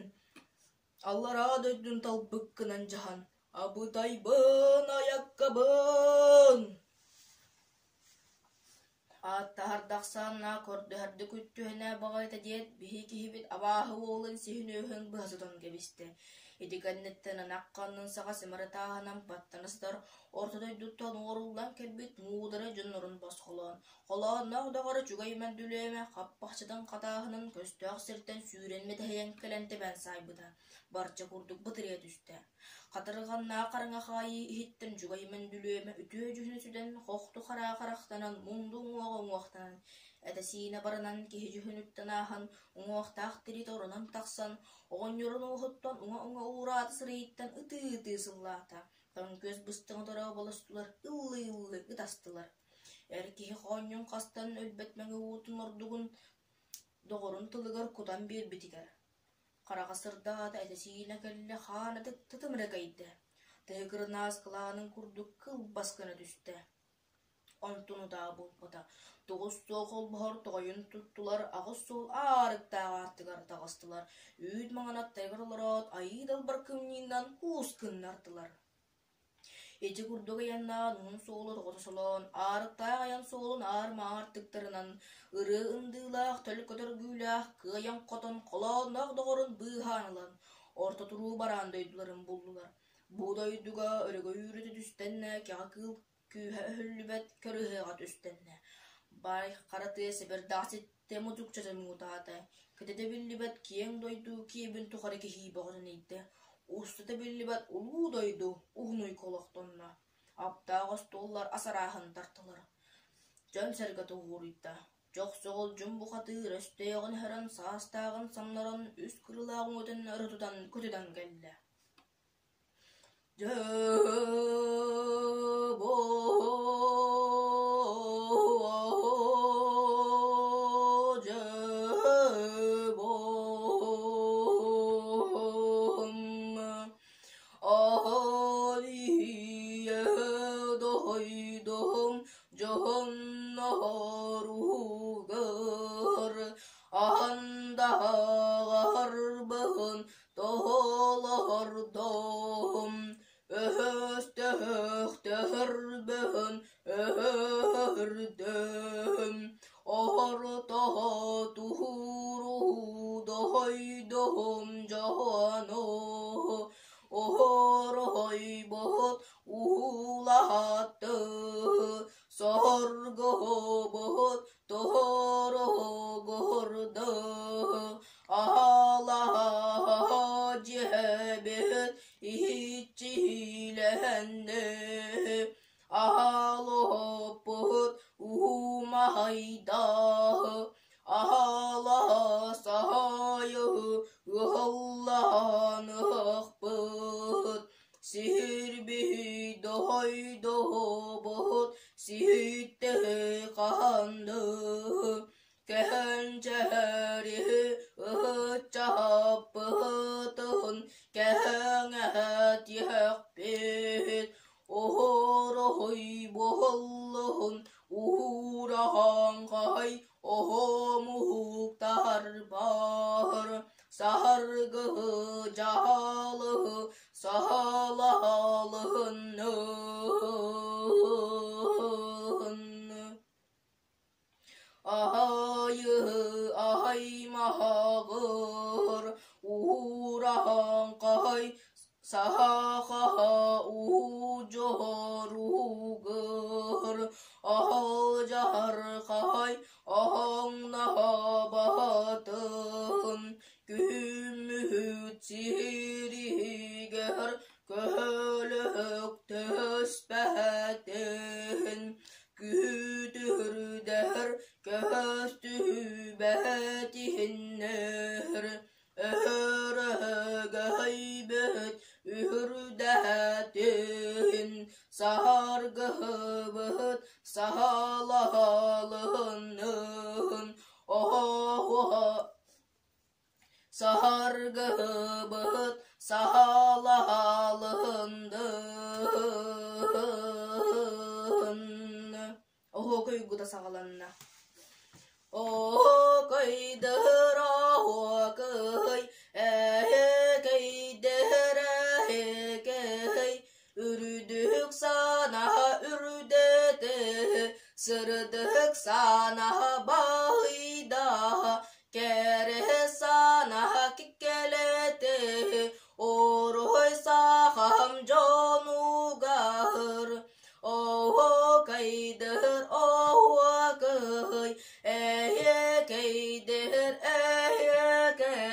Аллараа дойдуну талбыккынан дьаһан, абытайбын, айаккабын Ааттаһардахсаанна көрдөһөрдүк үттүһэнэ баҕайыта диэт, биһи киһибит абааһы уолун сиһин үөһүн быһа сотон кэбистэ. Ити кэнниттэн ынах ханнын саҕа симэри тааһынан баттана сытар орто дойдуттан уоруллан кэлбит муударай дьоннорун босхолоон, холоонноох доҕоро үчүгэй мөндүлүөмэ хаппахчытын хатааһынын көстөөх сиртэн сүүрэн мэтэһийэн кэлэн тэбэн саайбыта, барча курдук бытырыйа түстэ. Хатырҕаннаах хараҥа хаайыы иһиттэн үчүгэй мөндүлүөмэ үтүө дьүһүнэ сүтэн, хохту хараа харахтанан, мунду уҥуоҕа уҥуохтанан, этэ-сиинэ баранан киһи дьүһүнүттэн ааһан, уҥуохтаах тириитэ оронон тахсан, оҕонньорун уоһуттан уҥа-уҥа уураата сырыйыттан ытыы-ытыы сыллаата, тоҥ күөс быстыҥа тороо болостулар, ыллыы-ыллыы ытастылар. Эр киһи хоонньун хастан өлбөт мэҥэ уутун ордугун доҕорун тылыгар кутан биэрбитигэр Хараҕа сырдаата, этэ-сиинэ кэллэ, хаана тытымыра кэйдэ, тыһы кырынаас кылаанын курдук кылбас гына түстэ. Онтун утаа буолбата, тоҕус суол холбоһор тоҕойун туттулар, аҕыс суол аарыктаах аартыгар таҕыстылар, үүт маҥан аттарыгар олороот, айыы далбар кымньыынан куус гыннардылар. Ити курдук айаннаан уһун суолу тоҕута солоон, аарыктаах айан суолун аар-маар тыктарынан, ырыа ындыылаах, төл көтөргүүлээх, кыайан-хотон, холоонноох доҕорун быыһаан ылан, орто туруу бараан дойдуларын буллулар. Бу дойдуга өрөгөй үүрүтэ түстэннэ, кэҕэ кыыл күүһэ өһүллүбэт көрүһүөҕэ түстэннэ. Баай хара тыа сэбэрдээх ситтэ мутукчата муҥутаата, кэтитэ биллибэт киэҥ дойду киэбин тухары киһии бөҕөтүн ыйда, устата биллибэт улуу дойду уһун уйгу олохтонно, аптаах остуоллар ас арааһын тартылар, дьон-сэргэ тоҕуоруйда, Дьохсоҕол дьон бухатыыр өстөөҕүн өһөрөн, саастааҕын самнаран, үс кырыылаах уҥуотун өрө тутан көтүтэн кэллэ. Дьоһунноругар андаҕарбын Тоһолордом, өһөстөөхтөрбүн өһөрдөм, орто тууруу дойдум дьоно, оройбут уулатты, соргобут тоһоругурду, Алаһа дьиэбит иччилэннэ, Аалоппут уумайда, Аала саайы ыһылланыахпыт, Сирбит дойдубут ситтэ ханны Кэһэнчэри ыччаппытын кэҥэтиэхпит, Уһуруһуй буоллун уураһаҥхай оһомуктарбар, Саргы дьаалы саалалыннын. Аһайы-аһаймаһаҕыр уураһаҥхай сахаха удьуоругар алдьархай оҥнооботун күммүт сиригэр көлөк түспэтин Күүтүрдэр көстүбэт иһиннэр, өрөгөйбүт үрдэтин, саргыбыт саалалыннын, Саргыбыт саалалыннын. Эһэкэйдэр эһэкэй.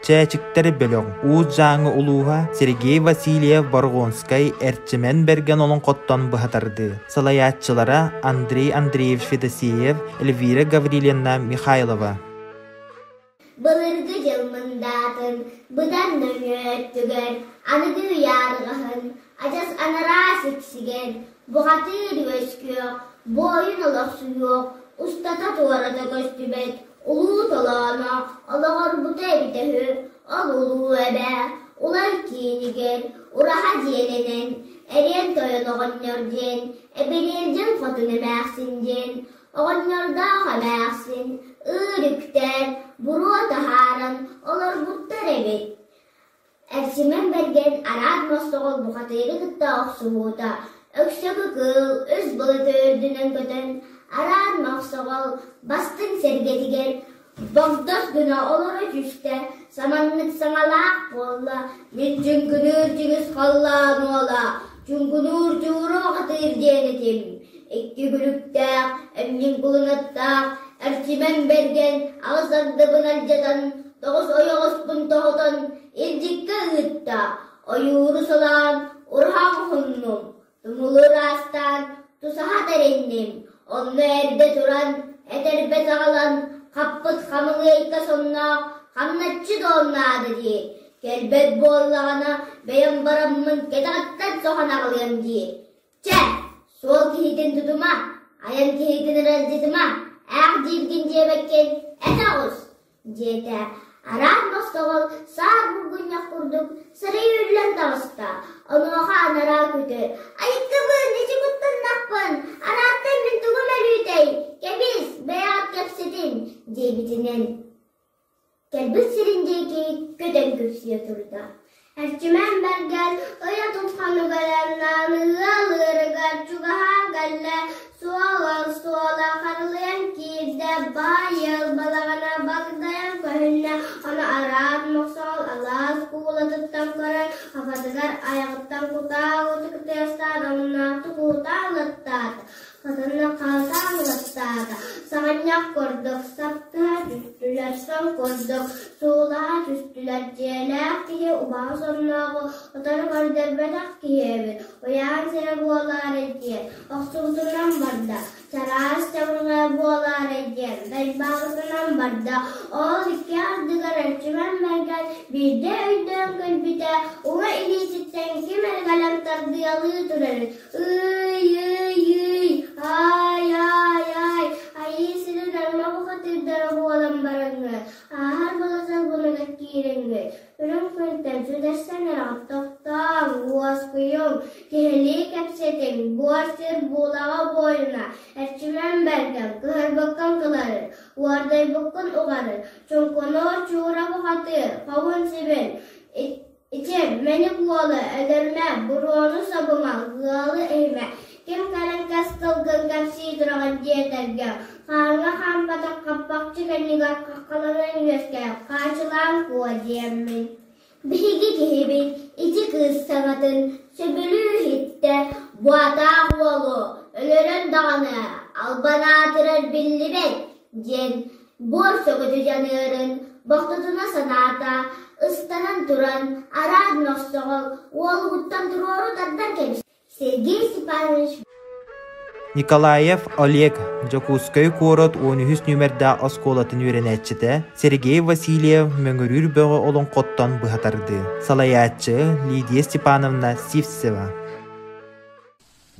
Чээчиктэр бөлөх Уус Дьааҥы улууһа Сергей Васильев Боргонскай Эрчимэн Бэргэн олоҥхоттон быһа тардыы. Салайааччылара Андрей Андреевич Федосеев, Эльвира Гаврильевна Михайлова. Былыргы дьыл мындаатын быдан нөҥүө өттүгэр аныгы ыйаарҕаһын адьас анараа сиксигэр бухатыыр үөскүөх, буойун олохсуйуох, устата туората көстүбэт улуу толооно олоҕорбута эбитэ үһү. Ол улуу эбэ улар киинигэр ураһа дьиэлэнэн, эриэн тойон оҕонньор диэн, Эбириэлдьин хотун эмээхсин диэн Оҕонньордоох эмээхсин ыыр үктээн, буруо таһааран олорбуттар эбит. Эрчимэн Бэргэн араас мостоҕол бухатыыры кытта охсуһуута, өксөкү кыыл үс былыты үрдүнэн көтөн, араан мохсоҕол бастыҥ сэргэтигэр богдос гына олоро түстэ, саманнык саҥалаах буолла, мин чуҥкунуур чыгыс халлаан уола, чуҥкунуур чууру бухатыыр диэн этим. Икки күлүктээх, эмньиҥ кулунаттаах, Эрчимэн Бэргэн аҕыс ардыбын алдьатан, тоҕус ойоҕоспун тоһутан илдьиккэ ыытта, ойууру солоон ураһа оҥоһуннум, тумулу ыраастаан тусаһа тэринним, онно эрдэ туран, этэрбэс аҕалан, хаппыт хамылыайка сонноох хамначчы дуомнаада дии, кэлбэт буоллаҕына бэйэм бараммын кэтэҕиттэн соһон аҕалыам дии. Чэ, суол киһитин тутума, айан киһитин ыалдьытыма, ээх дииргин диэбэккин эт оҕус, диэтэ. Араан мостоҕол саар бургунньах курдук сарай үүрүллэн таҕыста. Онуоха анараа күтүр, «Айыккабын, ичи куттаннахпын, арааттан мин тугум өлүүтэй, кэбис, бэйэҕит кэпсэтин» диэбитинэн Кэлбит сирин диэки көтөн күпсүйэ турда. Эрчимэн Бэргэн ыйа тутханыгар ыал ыырыгар чугаһаан кэллэ, суол суола харылыйан киирдэ, баай ыал балаҕана багдайан көһүннэ, ону араат мохсоҕол алаас куулатыттан көрөн, хафатыгар айаҕыттан кутаа уутук тыастаан омуннаахтык уутаан ылаттаата. Хатанна хаатаан ылаттаата, саҕынньах курдук саптыһа түстүлэр, сон курдук суулаһа түстүлэр, дьиэлээх киһи убаҕас оннооҕу утары көрдөрбөтөх киһи эбит, уйаан сирэ буолаарай диэн охсубутунан барда, чараас чабырҕа буолаарай диэн дайбаабытынан барда, ол икки ардыгар Эрчимэн Мэргэн биирдэ өйдөөн көрбүтэ, уҥа илиититтэн ким эрэ кэлэн тардыалыы турарын Ый-ый-ый, аай-аай-аай, айыы сирин арма бухатыырдара буолан бараҥҥын, ааһар баласар бунаҕа киирэҥҥин, үрүҥ күнтэн сүтэрсэн эрэҕит, тохтооҥ, уоскуйуҥ, киһилии кэпсэтиҥ, буор сир буулаҕа буойуна, Эрчимэн Бэргэн, кыһарбыккын кыларын, уордайбыккын уҕарын, чуҥкунуур чуура бухатыыр, хоһун сибин, Ити мэник уолу өлөрүмэ, буруону сабыма, ыалы иһимэ, ким кэлэн кэс тылгын кэпсии тураҕын диэтэргэ, хааҥҥа хаампатах хаппахчы кэннигэр хаххаланан үөскээн хаачылаан куо диэммин. Биһиги киһибит ити кыыс саҥатын сөбүлүү иһиттэ, буотаах уолу өлөрөн даҕаны албан аатырар биллибэт диэн Буор сөкөтү дьаныарын бохтотуна санаата, ыстанан туран, араат мохсоҕол уолугуттан туруору тардан кэбистэ. Сергей Степанович Николаев Олег, Дьокуускай куорат 13 нүөмэрдээх оскуолатын үөрэнээччитэ Сергей Васильев Мөҥүрүүр бөҕө олоҥхоттон быһа тардыы. Салайааччы Лидия Степановна Сивцева.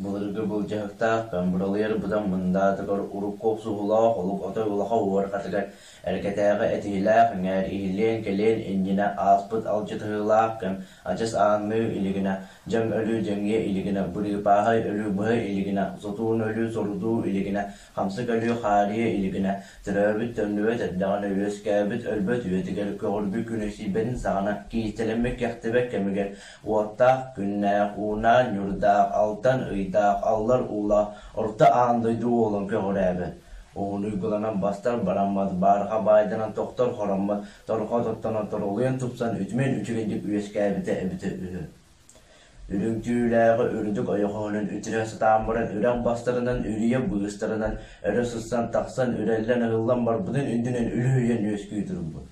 Былыргы былдьаһыктаах Камбралыйар быдан мындаатыгар урукку охсуһуулаах олук отой улахан уорҕатыгар эргэтээҕи этиһилээх эҥээр иһиллиэн-кэлиэн иннинэ ааспыт алдьатыһыылаах кэм адьас ааҥныы илигинэ, дьаҥ өлүү дьэҥиэ илигинэ, бырыыпааһай өлүү быһа илигинэ, сотуун өлүү сорудуу илигинэ, хамсык өлүү хаарыйа илигинэ, төрөөбүт төннүбэт эрдэҕинэ үөскээбит өлбөт үйэтигэр көҕүрбүт күнү сиирбэтин саҕана киистэлэммит кэхтибэт кэмигэр Уоттаах, күннээх, уунаан ньурдаах, алтан ыйдаах, аллар уулаах Орто Аан дойду уолун көҕүрээбэт. Уһун уйгуланан бастар бараммат, баарха баайданан тохтор хороммот, торҕо тоттонон торолуйан тупсан үтүмэн үчүгэйдик үөскээбитэ эбитэ үһү. Үрүҥ түүлээҕи үрдүк ойоҕоһунан үтүрэ сатаан баран үрэх бастарынан үрүйэ быыстарынан өрө сыстан тахсан үрэллэн ыһыллан барбытын үрдүнэн үлүһүйэн үөскүү турбут.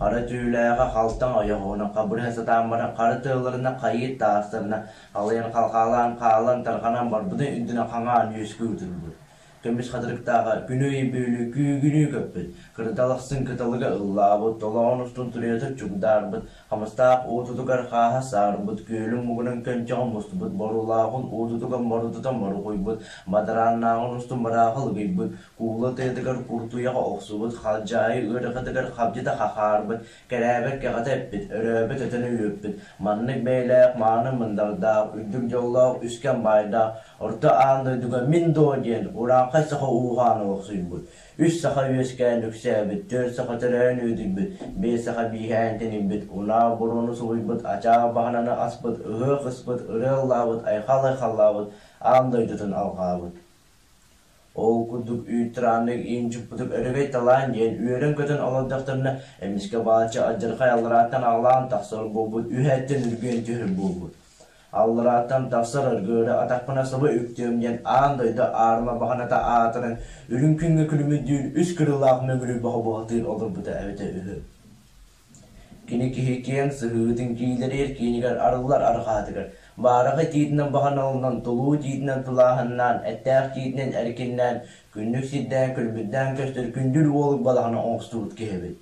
Хара түүлээҕи халтаҥ ойоҕоһунан хабырыһа сатаан баран хара тыаларынан хайыы таастарына халыйан халҕаалаан хаалан тарҕанан барбытын үрдүнэн хаҥаан үөскүү турбут. Көмүс хатырыктааҕа күнү-ыйы бүөлүү күүгүнүү көппүт, кырдалахсын кыталыга ыллаабыт, толоон устун туруйата чугдаарбыт, хамыстаах уотутугар хааһа саарбыт, күөлүн муҥунан көнчөҕө мустубут, боруулааҕын уотутугар морутутан моругуйбут, бадарааннааҕын устун барааҕа лыгыйбыт, куула тыатыгар куртуйаҕа охсубут, халдьаайы ыарахатыгар хабдьыта хахаарбыт, кэрээбэт кэҕэтэ эппит, өрөөбөт өтөн үөппүт, маннык бэйэлээх мааны мындардаах, үрдүк дьоллоох үскэн баайдаах Орто аан дойдуга мин дуо диэн урааҥхай саха ууһаан олохсуйбут, үс саха үөскээн үксээбит, түөрт саха төрөөн үөдүйбүт, биэс саха бииһээн тэнийбит, унаа буруону субуйбут, ачаа баһананы аспыт, ыһыах ыспыт, ырыа ыллаабыт, айхал айхаллаабыт, аан дойдутун алҕаабыт. Ол курдук үүт-турааннык иин чуппутук өрөгөй талаан диэн үөрэн-көтөн олордохторуна, эмискэ бааччы алдьархай алларааттан аҕалаан тахсар буолбут, үөһэттэн үргүөн түһэр буолбут. Алларааттан тахсар аргыары атахпына саба үктүөм диэн аан дойду аарыма баҕаната аатыран, үрүҥ күҥҥэ күлүмүрдүүр үс кырыылаах мөҥүрү бөҕө олорбута эбитэ үһү. Кини киһи киэҥ сыһыытын киилэриир киинигэр арыллар арҕаһатыгар, баараҕай тиитинэн баҕаналынан, тулуу тиитинэн тулааһыннаан, эттээх тиитинэн эркиннээн, күннүк сирдээн күлбүрдээн көстөр күндүл уолук балаҕана оҥостубут киһи эбит.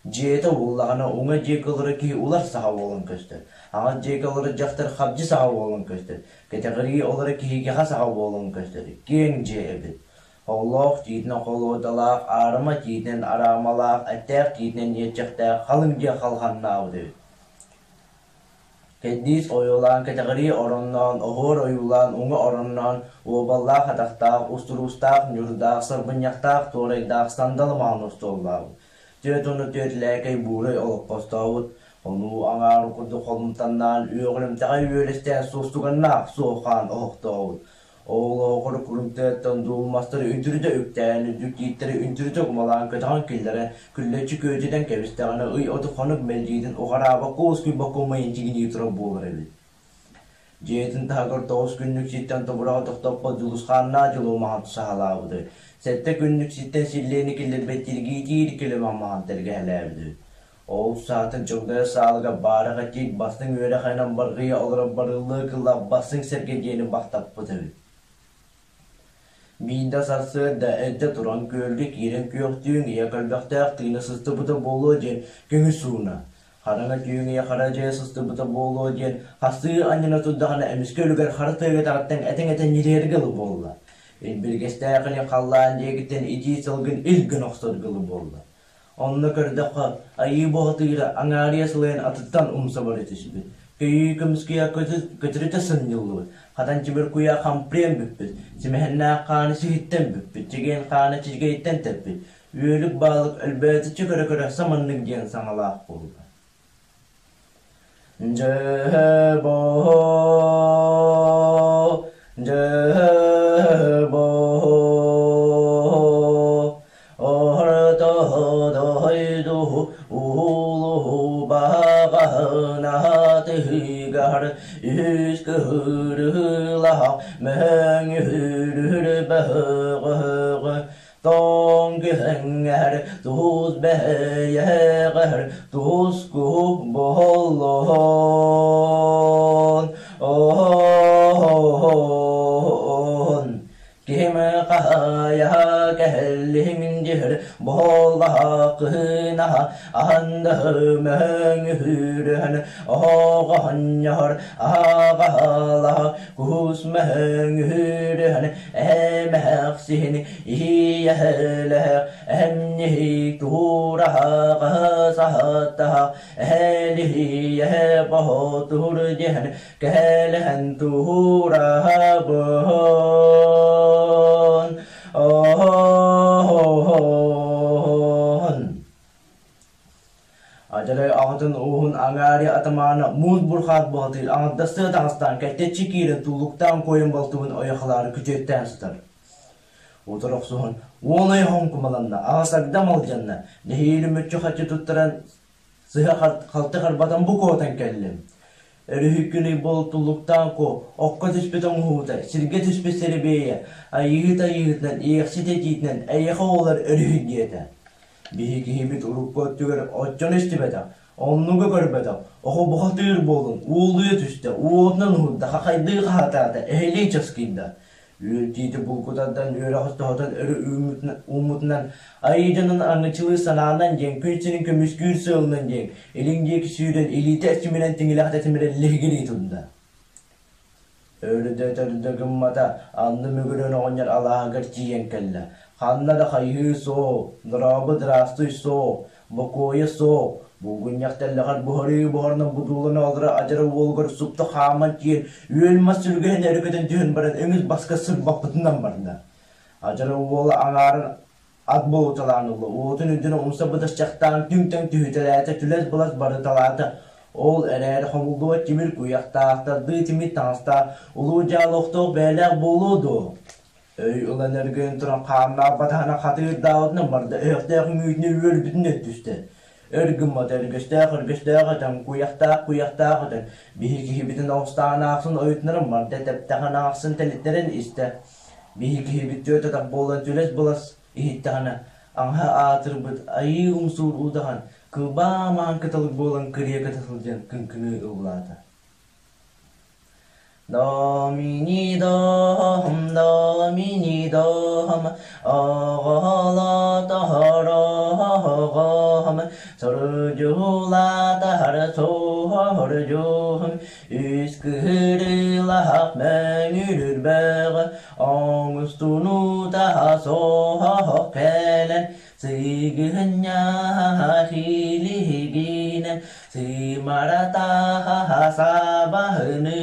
Дьиэтэ уһуллаҕына уҥа диэки олорор киһи улар саҕа буолан көстөр, аҥар диэки олорор дьахтар хабдьы саҕа буолан көстөр, кэтэҕирии олорор киһиэхэ саҕа буолан көстөр, киэҥ дьиэ эбит. Холлоох тиитинэн холуодалаах, аарыма тиитинэн араамалаах, эттээх тиитинэн иэччэхтээх халыҥ дьиэ халҕаннаабыт эбит. Кэрдиис ойуулаан кэтэҕирии оронноон, оһуор ойуулаан уҥа оронноон, уобаллаах атахтаах, устуруустаах, ньурдаах, сарбынньахтаах, туорайдаах сандал маҥан остуоллаабыт. Түөрт уонна түөрт лээкэй буурай олоппостообут, хонуу аҥаарын курдук холумтаннаан, үөҕүлүмтэҕэй үөлэстээн суостуганнаах суоххаан оһохтообут. Оҕолоохор курумтыаттан дуолмастары үнтүрүтэ үктээн, үрдүк тииттэри үнтүрүтэ кумалаан көтөҕөн киллэрэн, күллэччи күөдьүтэн кэбистэҕинэ ый оту хонук мэлдьиитин уҕараабакка уоскуйбакка умайан тигинии турар буолар эбит. Дьиэтин таһыгар тоҕус күннүк сиртэн тобураҕы тохтоппот дьулусхааннаах дьолу маһан саҕалаабыты, сэттэ күннүк сиртэн силлиэни киллэрбэт тиргиитиир килэмэх маһан тэлгэһэлээбити. Ол саатын чогдойо саалыга баарах этиик бастыҥ үөрэх айанан баргыйа олорор барыллыы кыллаах бастыҥ сэргэ диэни бахтаппыт эбит. Биирдэ сарсыарда эрдэ туран күөлгэ киирэн күөхтүүн ийэ көлбөхтөөх тыына сыстыбыта буолуо диэн көҥүс сууна, хараҥа түүн ийэ хара дьайа сыстыбыта буолуо диэн хастыы анньына турдаҕына эмискэ үлүгэр хара тыага таҕыттан этиҥ-этэн ньириэргэ ылы буолла. Илбиргэстээх илин халлаан диэкиттэн итии сылгын ил гына охсорго ылы буолла. Онно көрдөххө, айыы бухатыыра аҥаарыйа сылайан атыттан умса бара түспүт, көйүү көмүскүйэ көтүрүтэ сынньыллыбыт, хатан тимир куйаа хампырыйан бүппүт, симэһиннээх хааны сиһиттэн бүппүт, чэгиэн хааны чичгэйиттэн тэппит, үөлүк баалык өлбөөтүччү көрө-көрө саманнык диэн саҥалаах буолла. Дьэ дьэ Орто дойду улуу баҕаһынатыгар үс кыһырылаах мөҥүрүр бөҕөҕө Тоҥ күһэҥҥэр туус бэйэҕэр туску буоллун Ким хаһайа кэллиҥ дьиһэр буоллаха кыһынаһа аһандыһы мөҥүрүһэн оҕоһонньоһор аҕаһалаһа кус мөҥүрүһэн эмэхсин ийэһэлэһэ эмниһи тураһаҕа саһаттаһа элиһийэ боһотур диэн кэлэһэн тураһабын оһон Адьарай аҕатын ууһун аҥаарыйа атамаана муус бурхаат бухатыыр аҥардастыы таҥастаан кэлтэччи киирэн туллуктаан куойан балтыбын ойохолоору күтүөттээн сытар. Утары охсуһан уон ый хоҥкумаланна, аҕа сагдам алдьанна, нэһиилэ мүччү-хаччы туттаран сыһа халты харбатан бу куотан кэллим. Өрүһүккүнүй буол туллуктаан куо, окко түспүт оҥоһуута, сиргэ түспүт сэрэбиэйэ, айыыһыт айыыһытынан, иэхсит этиитинэн эйиэхэ оҕолор өрүһүй диэтэ. Биһи киһибит урукку өттүгэр оччону истибэтэх, оннугу көрбөтөх, оҕо бухатыыр буолун, уолуйа түстэ, уотунан уһурда, хахайдыы хаһатаата, эһэлии часкыйда. Үөл тиити булкутардан үөрэх тоһутан өрө ууммутунан айыы дьонун аҥычылыы санаанан диэн күн сирин көмүскүүр сыалынан диэн илин диэки сүүрэн илиитэ эрчимирэн тиҥилэхтэ тимирэн лиһигирии турда. Өрүдэ-төрдө гыммата анны мөгүрүөн оҕонньор алааһыгар тиийэн кэллэ. Ханна да хайыһыы суох, дорообо дыраастый суох, бокуойа суох, булгунньах тэллэҕэр буһарыы буһарынан будуулана олоро адьара уолугар супту хааман тиийэн үөл мас сүргэһин өрө көтөн түһэн баран өҥүс баска сырбаппытынан барда. Адьара уола аҥаарын ат буолуталаан ылла, уотун үрдүнэн умса бытасчахтаан түҥ-таҥ түһүтэлээтэ, түлэс-былас барыталаата. Ол эрээри хомуллубат тимир куйахтаах, тардыы тимир таҥастаах, улуу дьаалохтоох бэйэлээх буолуо дуо? Өй ылан өргөйөн туран хааннаах батаһына хатыырдаабытынан барда, өһөхтөөх үҥүүтүнэн үөрбүтүнэн түстэ. Өр гыммата өргөстөөх өргөстөөх этэн, куйахтаах куйахтаах этэн, биһи киһибитин оҕустаҕын аахсын ойутунарын барда тэптэҕин аахсын тэлиттэрэн истэ. Биһи киһибит түөрт атах буолан түлэс-былас иһиттэҕинэ, аҥаһа аатырбыт айыы умсуур удаҕан кылбаа маҥан кыталык буолан кырыйа көтө сылдьан кыҥкыныы ыллаата. Домини дом, домини дом, оҕолотоһороҕом, сурдьулаатаһар суордьуһум, үс кыһырылаах мөҥүрүр бөҕө, оҥустунутаһа соһох кэлэн, Сыгынньаха хилигинэн сымаратаха сабаһыны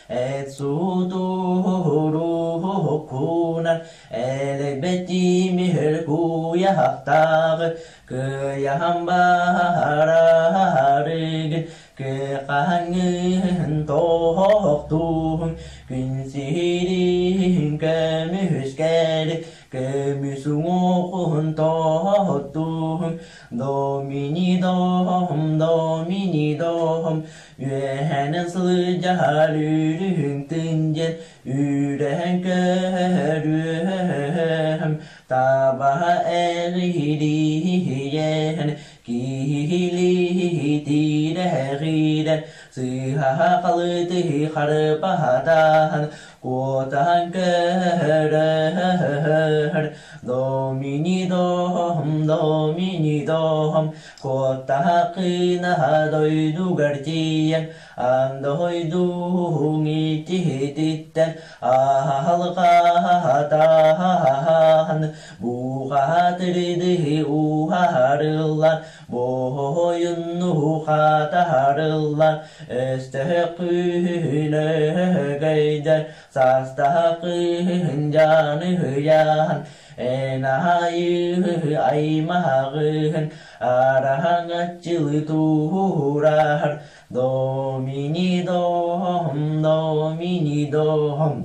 эт сутуруһуккунан элэйбэтимиһэр куйахтааҕы кыйаһан баһарарыгын кыхаҥҥыһын тоһохтуһун күн сирин көмүскэри Көмүс уҥуоҕун тоһоттуһун, Домини доһом, домини доһом, Үөһэнэн сылдьаһар үрүһүҥ тындьэн, Үрэһэн көһөрүөһөм, Табаһа эҕиһириһийэһэн, Киһилии тирэҕирэн, Сыыһаһа халытыһы харбаһатаһан, Куотаһан көһөрөр, Домини доһом, домини доһом, Куоттаһа кыынаһа дойдугар тиийэн, Андойдуһуҥ итиһититтэн, Аһалҕаһатаһан, Буухаһатырдыһы ууһарыллан, Буойуннуһу хатаһарыллан, Өстөөх күүһүнөһөгөйдөр, Саастаах кыыһын дьаныһыйаһан, Эн аһайыһы аймаҕыһын, Араҥаччылыы туһураһар, Домини доһом, домини доһом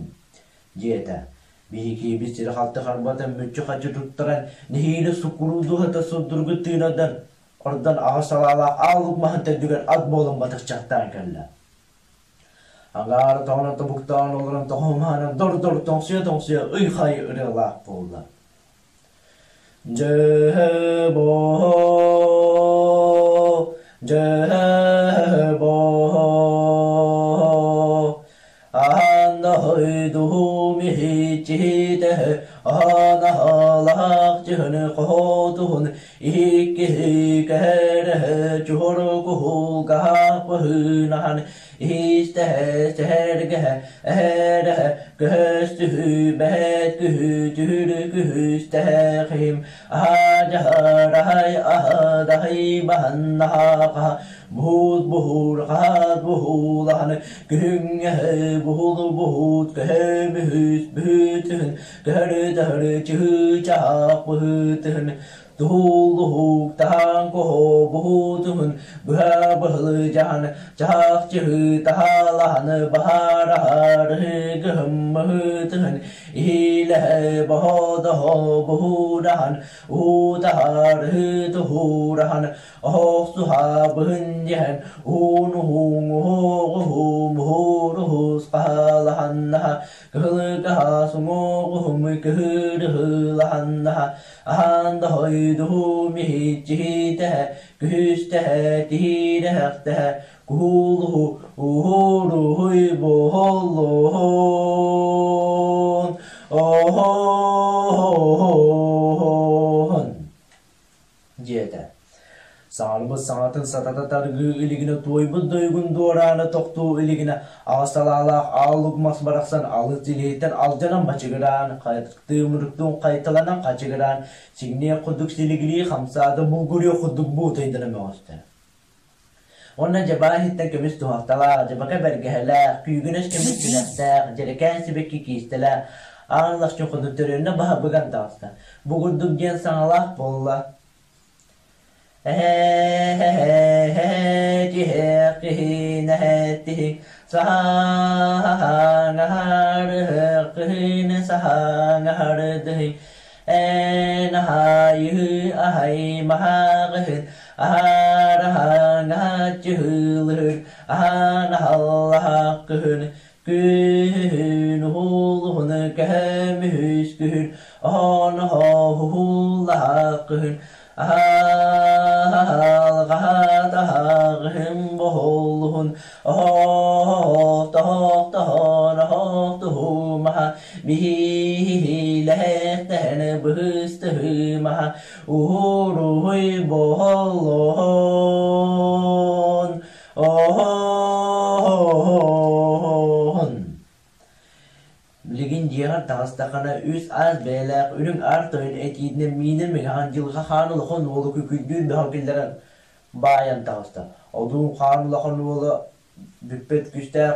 диэтэ. Биһиги сири-халты харбатан мүччү-хаччы туттаран, нэһиилэ суккуруу дууһата судургу тыынадан, ордон аҕыс салаалаах ааллык маһын төрдүгэр ат буолан батыхчахтаан кэллэ. Аҥаара тоҕоно тобуктаан олорон тоһумаанан дор-дор тоҥсуйа-тоҥсуйа ый-хай ырыалаах буолла. Дьэ-боо, дьэ-боо, Аан дойдуһум иһиччитэ, анаһалаах дьыһыны хоһотуһун иккиһи кэһэрэһэ чуһургуһулгаһаах быһыынаһан истэһэ сэһэргэһэ эһэрэһэ көһөстүһү бэһэт күһү түһүрү күһүстэһэхим аһа-дьаһараһай аһадаһай баһаннаһаҕаһа Буһуут буһуур хаат буһуулаһаны күһүҥҥэһэ буһулу буһуут көһө мүһүс бүһүтүһүн көһөрү төһөрү чыһыы чаһаах быһыытыһын. Туһул-уһук таһаан куһу буһуутуһун быһа быһылы дьаһан чаһах-чыһыы таһаалаһаны баһаараһаарыһы кыһыммыһыытыһын иһиилэһэ боһо-доһо буһуураһан уутаһаарыһы туһуураһан оһох-суһаабыһын дьэһэн уун-уһуҥ уһуоҕуһу муһууруһус хаһаалаһаннаһа кыһылыкаһа суҥуоҕуһумуй кыһыырыһыылаһаннаһа аһаан да хойдуһу миһиччиһитэһэ күһүстэһэ тиһиирэһэхтэһэ куһуулуһу уһууруһуй буһуллуһун оһоһоһон диэтэ. Саҥарбыт саҥатын сатата таргыы илигинэ туойбут дойгун дуораана тохтуу илигинэ аҕыс салаалаах аал мас барахсан алыс дьилиһиттэн алдьанан бачыгыраан, тыымырыктыын хайталанан хачыгыраан, сиҥниэх курдук силигилии хамсаата булгуруох курдук буутайдана мөҕүстэ. Уонна дьабаа иһиттэн көмүс туһахталаах, дьабака бэргэһэлээх, күүгүнэс көмүс күнэхтээх, дьэрэкээн сибэкки киистэлээх, аан лахчын хотун төрүөннэ баһа быган таҕыста. Бу курдук диэн саҥалаах буолла. Эһээ, тиһэх киһинэһэттиһик, саһааҥаһарыһых кыһыны саһааҥаһардыһый, эн аһайыһы аһай маһааҕыһын, аһаараһааҥаһаччыһыылыһыр, аһаанаһаллаһах кыһын, күһүн уһулуһуну көһөмүһүс күһүн, оһоноһоһуһуллаһах күһүн, аһаалҕаһаатаһааҕыһын боһуллуһун, оһоохтоһоохтоһоноһоохтуһумаһа, биһиилэһэхтэһэни быһыстыһымаһа, уһуруһуй боһоллоһон, оһоһоһон. Билигин дьиэҕэр таҕыстаххына үс аас бэйэлээх үрүҥ аар тойон этиитинэн миинэр миҥэҕин дьылҕа хаан улахан уолу күкүрдүүр бөҕө киллэрэн баайан таҕыста. Одуун хаан улахан уола бүппэт күүстээх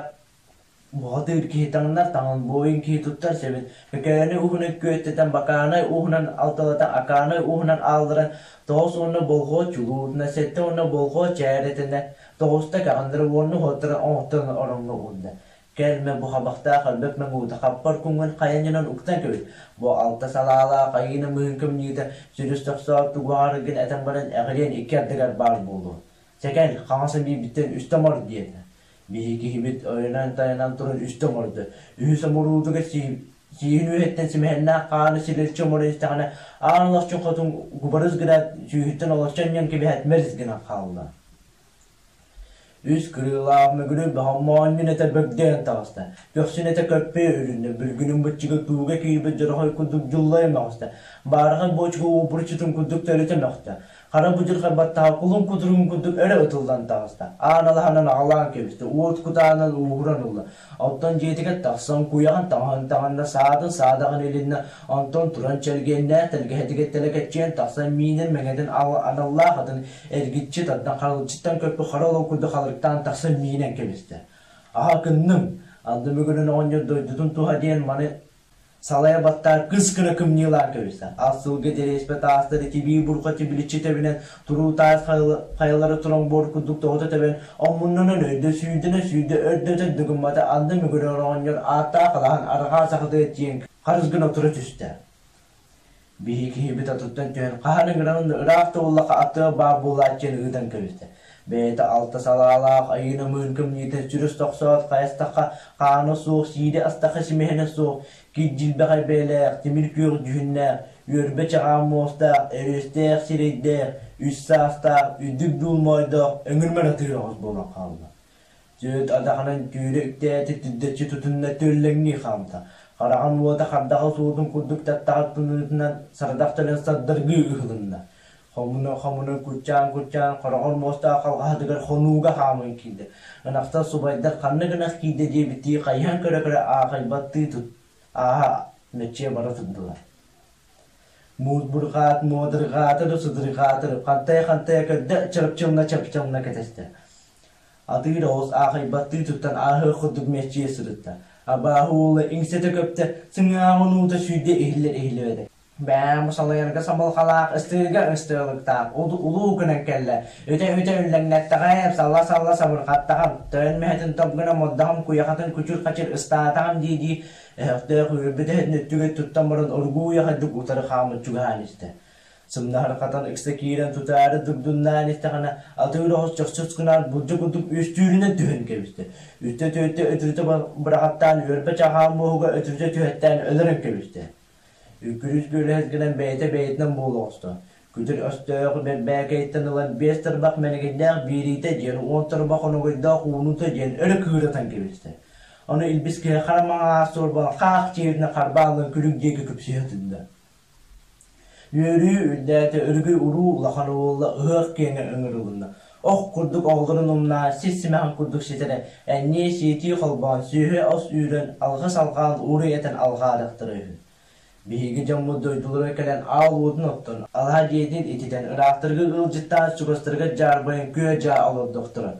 бухатыыр киһи таҥнар таҥын буойун киһи туттар сэбин Көкөөнү уһунун күөттэтэн бакаанай уһунан алталата акаанай уһунан аалларан тоҕус уонна болҕуо чулуутуна сэттэ уонна болҕуо чээрэтинэ тоҕуста кэҕиннэрэ уонна уһуоттара оҥотторон ороҥҥо уурда. Кэлмэ бу хабахтаах өлбөт мэҥуута хаппар куҥҥун хайанньанан уктан кэбис. Бу алта салаалаах айыына мыһын кымньыыта сүрүс тохсоот тугуһааргын этэн баран эҕириэн икки ардыгар баар буолуо. Чэкэл, хаҥас эбиибиттэн үстэ оҥор диэтэ. Биһи киһибит ойунан-тайанан туран үстэ оҥордо. Үһүс омуруутугар сииһин үөһэттэн симэһиннээх хааны силэлчи оҥорон истэҕинэ, аан олохчун хотун кубарыс гына сүүһүттэн олорчу анньан кэбиһээт мэлис гынан хаалла. Үс кырыылаах мөгүлү баһаммоонньун этэ бөгдөйөн таҕыста, көхсүн этэ көппүйэ үрүннэ, бүлгүнүн быччыга тууга киирбит дьорохой курдук дьуллайа мөҕүстэ, баарахай буочука уопуруччутун курдук төлүтэ мөхтө, Хара будьурхай баттаҕа кулун кутуругун курдук өрө ытыллан таҕыста, аан алаһанан аҕалаан кэбистэ, уот кутаанан ууһуран ылла. Оттон дьиэтигэр тахсан куйаҕын таҥаһын таҥынна, саатын саадаҕын илиннэ, онтон туран чэлгиэннээх тэлгэһэтигэр тэлэкэччийэн тахсан миинэр мэҥэтин аналлаах атын эргиччи тардан харалыччыттан көппүт хара олоҥ курдук халырыктаан тахсан миинэн кэбистэ. Аһа кынным, анды бүгүнүн оҕонньор дойдутун туһа диэн маны Салайа баттаан кыс гына кымньыылаан кэбистэ. Ас сылгы дэриэспэ таастары тибии бурҕа тибиличчи тэбинэн, туруу таас хайалары тураҥ буор курдук тоҕута тэбэн, омуннанан өйдө сүүрдэнэ сүүрдэ өрдөтөн дугуммата анды мүгүрэр оҕонньор ааттаах алаһан арҕаа сахатыгар тиийэн харыс гына тура түстэ. Биһи киһибит атыттан түһэн хаһан ыҥыран ыраах да буоллахха аттыга баар буолааччыны ыытан кэбистэ. Бэйэтэ алта салаалаах айыына мыын кымньыыта сүрүс тохсоот хайастахха хаана суох, сиири астахха симэһинэ суох, кирдьилбэҕэй бэйэлээх, тимир күөх дьүһүннээх, үөрбэ чаҕаан муостаах, өрүөстээх сирэйдээх, үс саастаах, үрдүк дуул моойдоох, өҥүрмэн атыыр оҕус буолан хаалла. Түөрт атаҕынан түүрэ үктээтэ түрдэччи тутунна түөллэҥнии хаамта. Хараҕын уота хардаҕа суотун курдук таттаҕар тыныытынан сардах төлөн сардаргыы ыһылынна. Хомуна-хомуна куччаан-куччаан хороҕор муостаах халҕаһатыгар хонууга хааман киирдэ. Ынахтар субайдар ханнык ынах киирдэ диэбиттии хайыһан көрө-көрө аахайбаттыы тут ааһа мэччийэ бара турдулар. Муус-бурҕаат муодырҕаатар судурҕаатар хантайа-хантайа көрдө чырапчылына-чапчылына кэтэстэ. Атыыр оҕус аахайбаттыы туттан ааһыах курдук мэччийэ сырытта. Абааһы уола иҥсэтэ көптө, сыҥааҕын уута сүүрдэ иһиллэр иһиллибэтэ. Бэйэм салайарга сабылҕалаах, ыстыырга ыстыалыктаах, улуу гынан кэллэ. Үтэ-үтэ үллэҥнэттэҕим, салла-салла сабырҕаттаҕым, тойон мүһэтин топ гына моддаҕым куйахатын күчүр-хачыр ыстаатаҕым дии-дии, өһөхтөөх үөрбүт эһэтин өттүгэр туттан баран оргууй аҕайдык утары хааман чугаһаан истэ. Сымнаһырҕатан ыкса киирэн тутаары дугдуннаан истэҕинэ, атыыр оҕус чохчос гынаат булдьа курдук үстүүрүнэн түһэн кэбистэ. Үстэ-түөртэ өтүрүтэ быраҕаттаан үөрбэ чаҕаан муоһуга өтүрүтэ түһэттээн өлөрөн кэбистэ. Үкүрүс күөлэһис гынан бэйэтэ бэйэтинэн буола оҕуста. Күтүр өстөөх бэрбээкэйтэн ылан биэс тарбах мэнигиннээх биэриитэ диэн уон тарбах оногойдоох уунута диэн өрө кыыратан кэбистэ. Ону илбис киһи хара маҥаас суорбан хаах чиэринэ харбааллан күлүк диэки күпсүһэ тынна. Үөрүү үрдээтэ, өрүгүй уруу улахан уолла ыһыах киэҥэ ыҥырылынна. Ох курдук оҕолорун умнаа, сис симэҕин курдук ситэрэ, энньиэ сиэтии холбоон, сүөһү ос үүрэн, алҕас алҕаан ууруй этэн алҕаадахтара үһү. Биһиги дьоммут дойдулара кэлэн аал уотун оттон, алаһа дьиэтин ититэн, ыраахтарга ыалдьыттаан чугастарыгар дьаарбайан күө-дьаа олордохторо.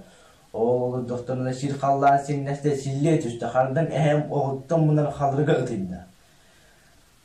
Ол олордохторуна сир халлаан сиҥнэстэ силлиэ түстэ, хардаҥ эһэм оҕуттан мунан халырга ытыйда.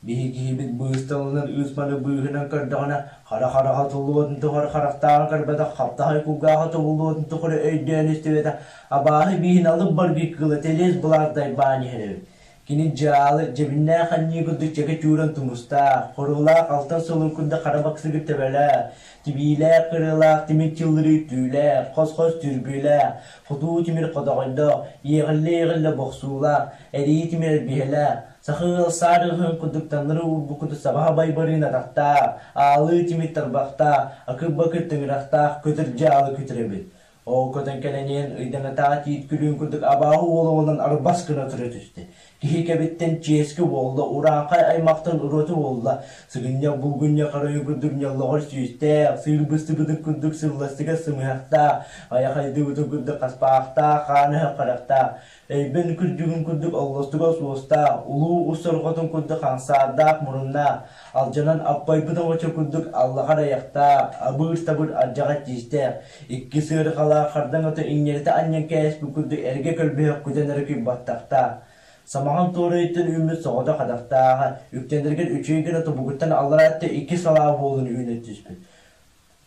Биһигиһибит быысталынан ыыспаны быыһынан көрдөҕүнэ, хара-хараҕа туллубатын тухары харахтааҕын көрбөтөх, хаптаһай кулгааҕа тобуллубатын тухары өйдөөн истибэтэх, абааһы бииһин алып баргый кыыла тэлиэс былаас дайбаан иһэр эбит. Кини дьаалы, дьэбиннээх анньыы курдук чэкэ чууран тумустаах, хоруолаах алтан солун курдук хара баксыгыр төбөлөөх, тибиилээх кырыалаах тимир чыллырыы түүлээх, хос-хос түрбүөлээх, хотуу тимир хотоҕойдоох, иэҕиллэ-иэҕиллэ бохсуулаах, эрии тимир эрбиһэлээх, Саха ыал саар ыһыын курдук таҥнары уурбуккуту сабаһа байбарыын атахтаах, аалыы тимир тарбахтаах, акыр-бакыр тыҥырахтаах көтөр дьаалы күтэр эбит. Ол көтөн кэлэн иһэн ыйдаҥатааҕы тиит күлүүн курдук абааһы уола уолан арбас гына тура түстэ. Киһи кэбиттэн чиэски буолла, урааҥхай аймахтан уруоту буолла, сыгынньах булгунньах арайын курдук ньоллоҕор сүүстээх, сыыр быстыбытын курдук сылластыгас сымыһахтаах, айах айдыбытын курдук хаспаахтаах, хаан өһөх харахтаах, Өйбөн күрдьүгүн курдук оллостугас уостаах, улуу ус сорҕотун курдук хаҥсаардаах муруннаах, алдьанан аппайбыт оҥочо курдук аллаҕар айахтаах, абыыр-табыр алдьаҕай тиистээх, икки сыарҕалаах хардаҥ ото иҥнэритэ анньан кээспит курдук эргэ көлбөһөх күтэн эрэ күйбаттахтаах, самаҕын туорайыттан үүммүт соҕотох атахтааҕа, үктэнэригэр үчүгэй гына тобугуттан аллараа өттө икки салаа буолан үүнэн түспүт.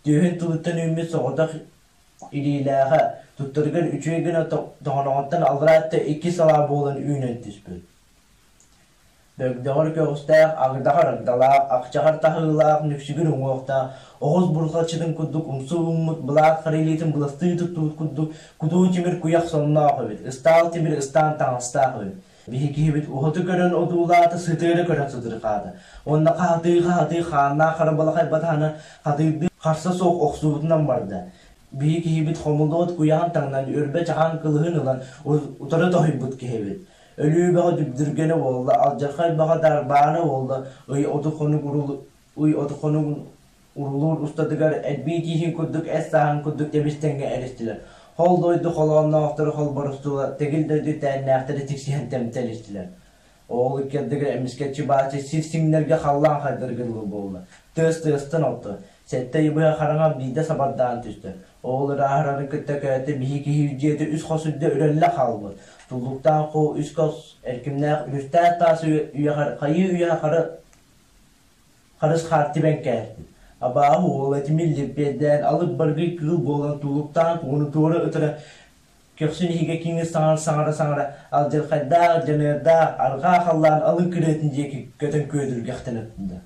Түөһүн тылыттан үүммүт соҕотох илиилээҕэ, туттарыгар үчүгэй гына тоҥоноҕуттан аллараа өттө икки салаа буолан үүнэн түспүт. Бөгдөҕөр көҕүстээх, агдаҕар агдалаах, ахчаҕар таһыылаах, нүксүгүр уҥуохтаах, оҕус бурҕалчытын курдук умсу ууммут былаах хара илиитин быластыы туттубут курдук кутуу тимир куйах сонноох эбит, ыстаал тимир ыстаан таҥастаах эбит. Биһи киһибит уһаты көрөн одуулаата, сытыары көрөн сытырҕаата. Уонна хаһытыы-хаһытыы хааннаах хара балахай батаһаны хатыырдыы харса суох охсубутунан барда. Биһи киһибит хомуллубут куйаҕын таҥнан, үрбэ чаҕаан кылыһын ылан утары тоһуйбут киһибит. Өлүү бөҕө дүбдүргэнэ буолла, алдьархай баҕа дарбаана буолла, ый оту хонук ый оту хонук урулуур устатыгар элбии тииһин курдук эс сааһын курдук тэбис-тэҥҥэ эристилэр. Хол дойду холоонноохтору холборустулар, тэгил дойду тээннээхтэри тиксиһэн тэмтэлистилэр. Ол иккэрдигэр эмискэччи баачы сир сиҥнэргэ халлаан хайдарга дылы буолла. Тыас тыастан отто. Сэттэ ый быһа хараҥа биирдэ сабардаан түстэ. Ол ырааһырарын кытта көөтө биһи киһи дьиэтэ үс хос үрдэ үрэллэ хаалбыт. Туллуктаах хоо үс хос эркимнээх үрүстээх таас үйэхэр хайыы үйэ хара Харыс хаар тибэн кээспит, абааһы уола тимир липпиэрдээн алып баргый кыыл буолан тулуктаан кугуну туора ытыра көхсүн иһигэ киҥир саҥара-саҥара алдьархайдаах дьаныардаах арҕаа халлаан алын кырыатын диэки көтөн күөдүргэхтэнэ турда.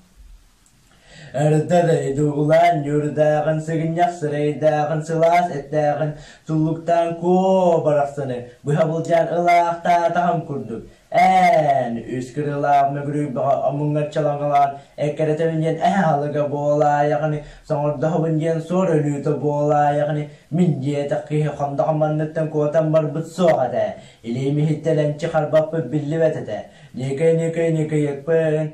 Эрдэ дойдуулаан ньуурдааҕын сыгынньах сырэйдээҕин сылаас эттээҕин туллуктаан куо барахсаны быһа былдьаан ылаахтаатаҕым курдук Ээн, үс кырыылаах мөгүрүйбэҕэ омуҥҥар чалаҥалаан эккирэтэбин диэн эһэ аһылыга буолаайаҕыный, соҥордоһобун диэн суор өлүүтэ буолаайаҕыный, мин диэтэх киһи хонноҕум анныттан куотан барбыт суох этэ, илиим иһиттэн эмчи харбаппыт биллибэт этэ, ньыкый-ньыкый ньыкыйыкпын,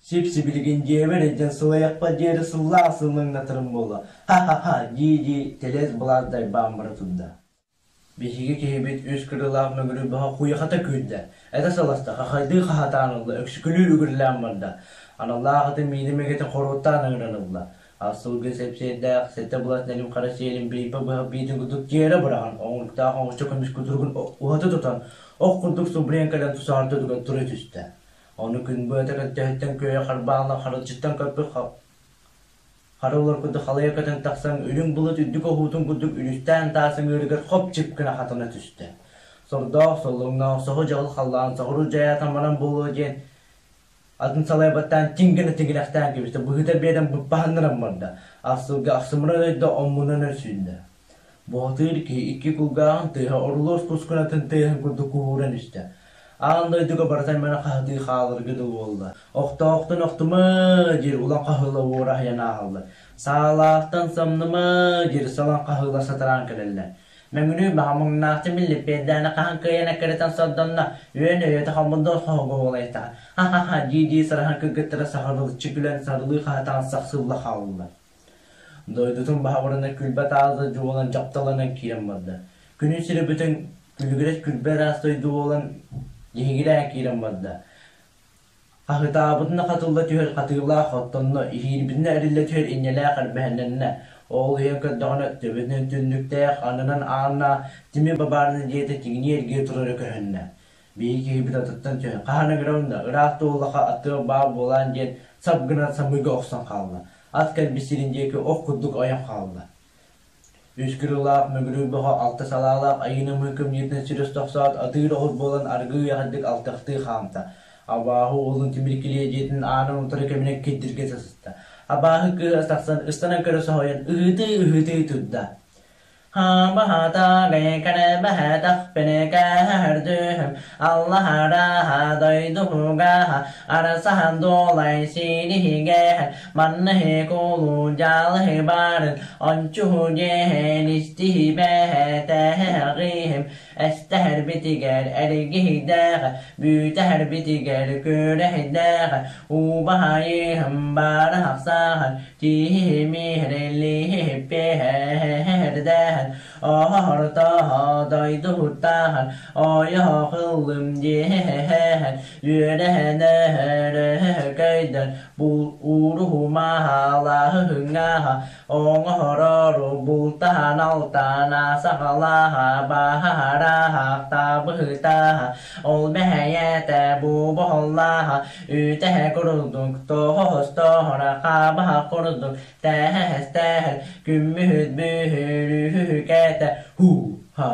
сип-сибилигин дьиэбэр илдьэн сылайахпар диэри сыллаах сыллаҥнатарым буолла, ха-ха-ха дии-дии тэлэс былаас дайбаан бара турда. Биһиги киһибит үс кырыылаах мөҥүрү бөҕө куйахата күүрдэ, этэ саласта, хахайдыы хаһатаан ылла, өксүкүлүү үгүрүлээн барда. Аналлаах атын миинэ мэгэтин хоруоттаан ыҥыран ылла. Ас сылгы сэпсиэрдээх, сэттэ былас нэлим хара сиэлин биирбэ быһах биитин курдук тиэрэ быраҕан, оҥоруктаах оҥочо көмүс кутуругун уһаты тутан, ох курдук субуруйан кэлэн тусаһар додугар тура түстэ. Ону күн быата көттөһүттэн күөйэ харбаалла харылдьыттан көппүт хара улар курдук халыйа көтөн тахсан, үрүҥ былыт үрдүк оһуутун курдук үрүстээн таас ыҥыырыгар хоп-чип гына хатана түстэ. Сордоох, соллоҥноох, соһу-дьаҕыл халлаан соҕуруу дьайаатан баран буолуо диэн атын салайбаттаан тиҥ гына тиҥилэхтээн кэбистэ, быһыыта биэрэн быппаһыннаран барда. Ахсылга ахсымыран өйдө оммунан өр сүүннэ. Бухатыыр киһи икки кулгааҕын тыаһа орулуос кускунатын тыаһын курдук куһууран истэ. Аан дойдуга барыта аймана хаһытыы хааларга дылы буолла. Охтоохтон охтума диир улан хаһыыла уора аһыйан ааһаллар. Саалаахтан самныма диир салан хаһыыла сатараан кэлэллэр. Мөҥүрүү баһамыҥнаахтын биллиппиэрдээни хаһан кыайан эккирэтэн сордонно, үөн өйөтө хоммундуор хоһуга буолайта. Ха-ха-ха дии-дии сараһан кыргыттара саһарылыччы күлэн сарылыы хаһытаан сахсылла хааллылар. Дойдутун баһабырына күлбэт ааза дьуолан дьапталанан киирэн барда. Күнүн сирэ бүтэн күлүгүрэс күлбэ ыраас дойду буолан лиһигирээн киирэн барда. Хаһытаабытына хатылла түһэр хатыылаах оттонно, иһиирбитинэ эриллэ түһэр инньэлээх эрбэһэннэннэ. Ол иһэн көрдөҕүнэ төбөтүнэн түннүктээх, аннынан ааннаах тимир бабаарына дьиэтэ тигинии эргийэ турара көһүннэ. Биһиги киһибит атыттан түһэн, хаһан ыҥырабын да, ыраах туоллаха аттыга баар буолаан диэн сап гынан самыыга охсон хаалла. Ат кэлбит сирин диэки ох курдук ойон хаалла. Үс кырыылаах мөҥүрүү бөҕө алта салаалаах айыы намыһын кымньыытынан сир охсоот атыыр оҕус буолан аргыый аҕайдык алтахтыы хаамта. Абааһы уолун тимир килиэ дьиэтин аанын утары кэминэн кирдиргэ сыста. Абааһы кыыһа тахсан ыстанан көрө соһуйан ыһыытыы-ыһыытыы турда. Аллаһараһа дойдуһугаһа арасаһан дуолай сириһигэһэ манныһы кулу дьалыһы барын ончуһу дьэһэн истиһибэһэ тэһэҕиһим эстэһэрбитигэр эргиһийдээҕэ бүтэһэрбитигэр күрэһийдээҕэ убаһайыһым барахсаһан Тииһимиһэрэлиһиппиһэрдээһэн, оһортоһо дойдуһуттааһан, ойоһо-хыллым дьиэһэһэһэн, үөрэһэнэһэрөһөкөйдөн, ууруһумаһалаһыһыҥаһа, оҥоһорору бултаһан алтана саҕалаһа, баһараһахтабыһытаһа, ол бэһэйэтэ бу боһоллааһа, Үүтэһэ курдук тоһостоһоро хаабаһа курдук тээһэстэһэр күммүһүт бүһүрүһүкэтэ һуу-ха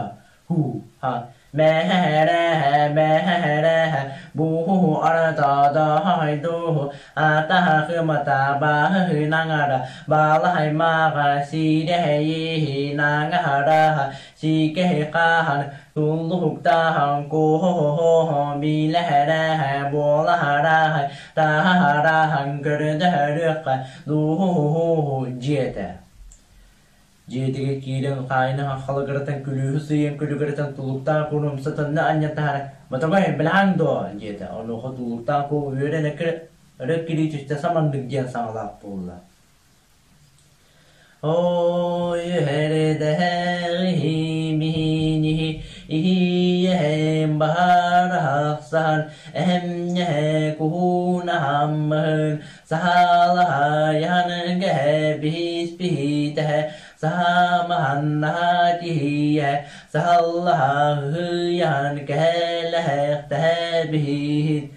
һуу-ха мэһэрэһэ мэһэрэһэ буһуһу аратадаһайдуһу атаһа хымата баһынаҥара балаһаймаҕа сирэһэйиһи наҥаһараһа сиикэһи хааһан Туллуһуктааһан куоһоһоһо билэһэрэһэ буолаһараһай таһаһараһан көрдөһөрүөххэ дууһуһуһу дьиэтэ. Дьиэтигэр киирэн хаайыны халыгыратан күлүүһү сыыйан күлүгүрэтэн тулуктаах куун умса төннө анньан таһара «Мотогой, билэҕиҥ дуо?» диэтэ. Онуоха тулуктаах куу үөрэн өрө кирии түстэ саманнык диэн саҥалаах буолла. Ой, эрэдэһэҕиһи иһийэһэм баһарахсаһан эһэмньэһэ куһуунаһаммыһын саһаалаһайаһан гэһэ биһис биһитэһэ саһаамаһаннаһа тиһийэ саһаллаһаһыйаһан кэһэлэһэхтэһэ биһиһит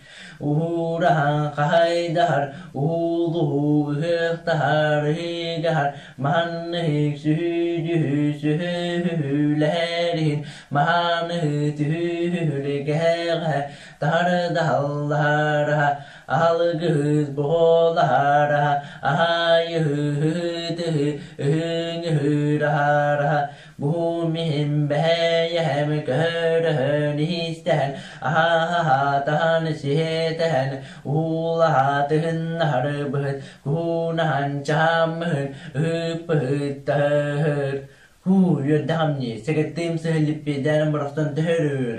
Уһуураһан хаһайдаһар, уһуулуһуу ыһыахтаһар, ыһыгаһар, маһанныһык сүһүүдүһү сүһүһүлэһэр иһин, маһаныһы түһүһүлүгэһэҕэ, таһардаһаллаһараһа, аһалыгыһыс буһолаһараһа, аһайыһыһытыһы ыһыҥыһыраһараһа, Буһум иһин бэһэйэһэм көһөрөһөн иһистэһэн, аһаһаһаатаһан сиһэтэһэн, уулаһаатыһыннаһарыбыһыт, куһуунаһан чаһаммыһын, ыһыыппыһыттаһыһыр. Һуу, үөрдэҕим дии, сэгэттиим сыһыллиппиэдээним борохтон төһөрүөр.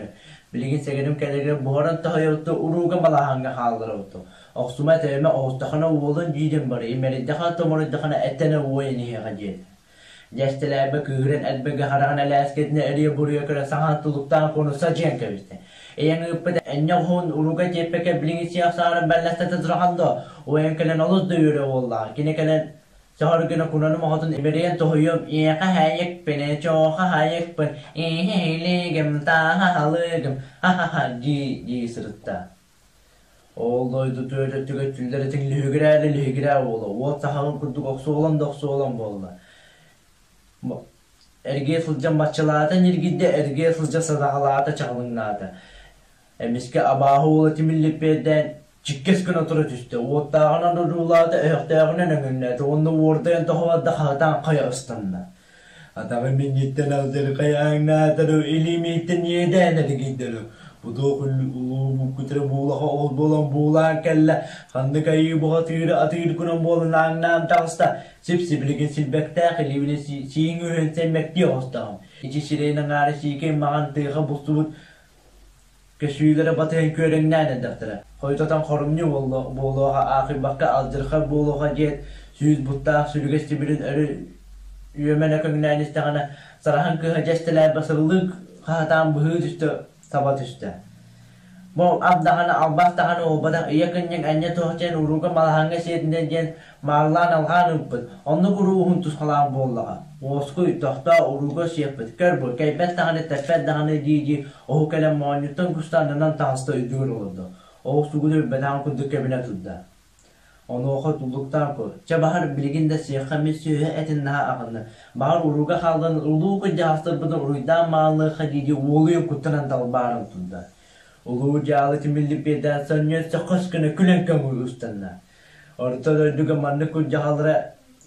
Билигин сэгэрим кэлэригэр буһаран тоһуйабыт урууга балаһаҥҥа хаалларабыт. Охсума этэмэ оҕустахына уолун дьиидин бары, имэрийдэхэ томоруйдахына этэнэ уойан иһиэҕэ диэтэ. Дьэстэлээбэ кыыһыран элбэгэ хараҕын элээскэтинэ эрийэ-буруйа көрө саҥаһын тулуктаан куону садьыйан кэбистэ. Ийэҥ ыыппыт энньэ оһуун урууга тиэппэккэ билиҥҥи сиэх саарын бэллэстэтэ турахан дуо? Уойан кэлэн олус да үөрэ уоллаах. Кини кэлэн сөҕөр гына кунаным оҕотун имэрийэн тоһуйуом иэхэ һээйикпин, чооха һаайыкпын, иһиһилигим, тааһа халыгым, ха-ха-ха дии-дии сырытта. Ол дойду түөрт өттүгэр түллэр этиҥ лүһүгүрээ да лүһүгүрээ буола, уот сахалын курдук охсуолан да охсуолан буолла. Эргийэ сылдьан баччалаата ньиргийдэ, эргийэ сылдьан садаҕалаата чаҕылыҥнаата. Эмискэ абааһы уола тимиллиппиэрдээн чиккэс гына тура түстэ, уоттааҕынан одуулаата, өһөхтөөҕүнэн өҥүннээтэ уонна уордайан тоҕо барда хаһытаан хайа ыстанна. Атаҕым инниттэн алдьархай ааҥнаатару, илиим иһиттэн иэдээн эргийдэру. Бу туох улуу буккутара буулаха ол буолан буулаан кэллэ, ханнык айыы бухатыыры атыыр гынан буолан ааҥнаан таҕыста, сип-сибилигин силбэктээх илиибинэн сииҥ үһүн сэммэктии оҕустаҕым. Ичи сирэйин аҥаара сиикэй маҕан тыаха булсубут көсүүлэрэ батыһан күөрэҥнээн эрдэхтэрэ. Хойутатан хорумньу буолуоха, аахыйбакка алдьархай буолуоха диэт, сүүс буттаах сүлүгэс тимирин өрө үөмэн өкөҥнөөн истэҕинэ, сараһын кыыһа дьэстэлээр басырылыы хаһытаан быһыы түстэ, саба түстэ. Бу абдаҕаны албас даҕаны уолбатах ийэ кынньыҥ анньа туох диэн урууга малаһаҥҥа сиэтинэн диэн мааллаан алҕаан ыыппыт, оннук уруу уһун тусхалаах буоллаҕа. Уоскуй, тохтоо, урууга сиэппит, көр бу, кэйбэт даҕаны, тэппэт даҕаны дии-дии оһу кэлэн моонньуттан кустаанынан таҕыста үрдүгэр олордо. Оҕус тугу да билбэтэҕин курдук кэбинэ турда. Онуоха туллуктаах кур, чэ баһар билигин да сиэххэ мин сүөһү этин наһаа аҕынна, баҕар урууга хааллан улуу кырдьаҕастарбытын уруйдаан мааллыахха дии-дии уолуйан куттанан талбааран турда. Улуу дьаалы тимиллиппиэдээн сонньуйан сөххөс гына күлэн көҥүл устанна. Орто дойдуга маннык курдьаҕалара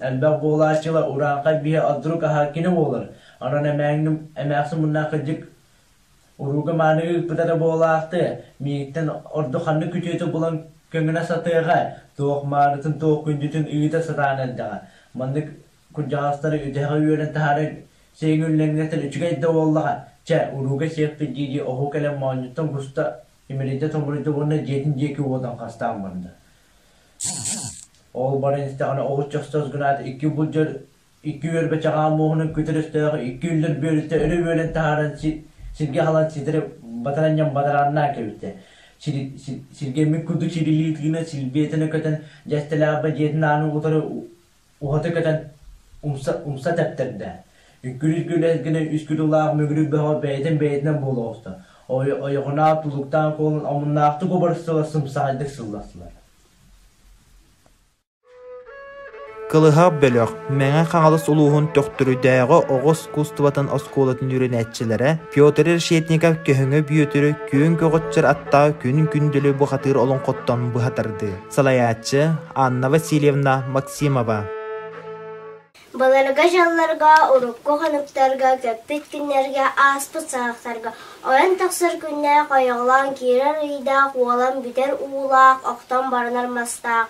элбэх буолааччылар урааҥхай биһи одрук аһа кини буолар. Онон эмээхсин муннаах кырдьык урууга мааныга ыыппыта да буолаахтыа, миигиттэн ордук ханнык күтүөтү булан көҥүнэ сатыаҕа, туох маанытын, туох күндүтүн ыыта сатаан эрдэҕэ. Маннык курдьаҕастары үтэһэҕэ үөрэн таһаарар сиэҥ үллэҥнэтэр үчүгэй да буоллаҕа. Чэ, урууга сиэхпит дии-дии оһу кэлэн моонньуттан куста имэрийдэ-томоруйда уонна дьиэтин диэки уотан хастаан барда. Ол баран истэҕинэ оҕус чохсос гынаат икки булдьар икки үөрбэ чаҕаан муоһунан күтэр өстөөх икки үллэр бүөрүттэ өрө үөлэн таһааран сиргэ халан ситэри батаранньан бадарааннаан кэбистэ. Сиргэммит курдук сирилии тыына силбиэтэнэ көтөн дьэстэлээҕэ дьиэтин аанын утары уһаты көтөн умса тэптэрдэ. Үккүрүс гүлэс гына үс күрүлаах мөгүрүк бөҕө бэйэтин бэйэтинэн буола оҕуста. Ойоҕунаах тулуктаан куолун омуннаахтык убарыстылар сымсаҕайдык сылластылар. Кылыһах бөлөх Мэҥэ Хаҥалас улууһун Төхтүрүйдээҕи оҕо искусствотын оскуолатын үөрэнээччилэрэ Петр Решетников Көһөҥө Бүөтүрү күөн көҕөччөр аттаах күн күндүлү бухатыыр олоҥхоттон быһа тардыы. Салайааччы Анна Васильевна Максимова. Былыргы дьылларга, урукку хонуктарга, көппүт күннэргэ, ааспыт саҕахтарга ойон тахсар күннээх, ойоҕолоон киирэр ыйдаах, уолан бүтэр уулаах, охтон баранар мастаах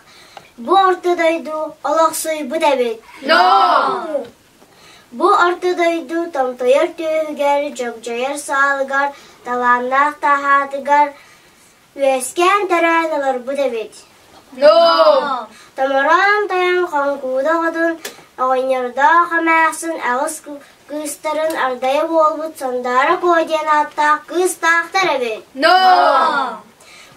Бу орто дойду олохсуйбут эбит. Бу орто дойду томтойор түөһүгэр, дьогдьойор саалыгар, талааннаах таһаатыгар үөскээн төрөөн олорбут эбит. Томороон тойон хоҥкууда оҕотун, оҕонньордоох эмээхсин аҕыс кыыстарын ардайа буолбут Сандаара Куо диэн ааттаах кыыстаахтар эбит.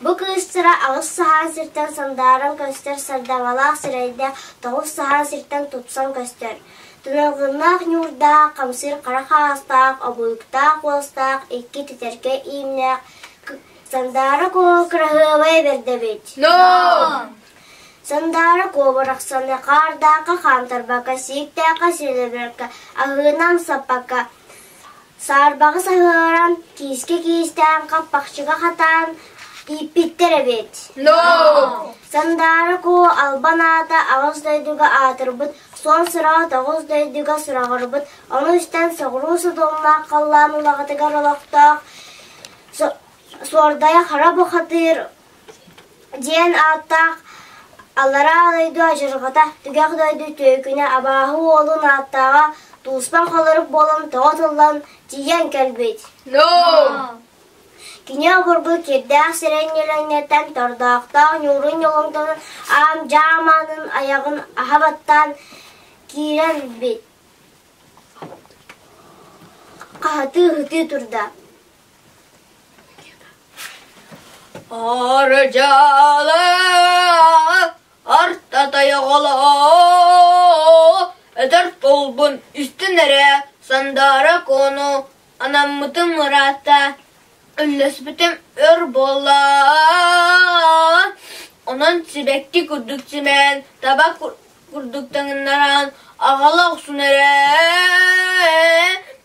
Бу кыыстара аҕыс саһаан сиртэн сандааран көстөр сардаҥалаах сирэйдээх, тоҕус саһаан сиртэн тупсан көстөр. Туналгыннаах ньуурдаах, хамсыыр хара хаастаах, обуйуктаах уостаах, икки титэркэ ииннээх Сандаара Куо кыраһыабай бэрдэбит. Сандаара Куо барахсаны хаардаахха хаамтарбакка, сииктээххэ силэбэккэ, аһыынан саппакка, саарбаҕы саһыаран, киискэ киистээн, хаппахчыга хатаан ииппиттэр эбит. Сандаара Куо албан аата аҕыс дойдуга аатырбыт, суон сураҕа тоҕус дойдуга сураҕырбыт, ону истэн соҕуруу содуллаах халлаан улаҕатыгар олохтоох Суордайа Хара Бухатыыр диэн ааттаах аллараа дойду адьырҕата, түгэх дойду түөкүнэ абааһы уолун ааттааҕа туспа холорук буолан тоҕо тыллан тиийэн кэлбит. Кини обургу кирдээх сирэнньэлэҥнэттэн тордоохтоох ньуурун ньолоҥтонун аам дьаамаанын айаҕын аһа баттаан киирэн бит. Хаһытыы-ыһытыы турда. Арыдьаала орто тойоҕолоо өтөр тулбун үстүн эрэ Сандаара Куону анаммытым ыраатта. Үллэспитим өр буолла, онон сибэкки курдук симээн, таба курдук таҥыннаран аҕала охсун эрэ,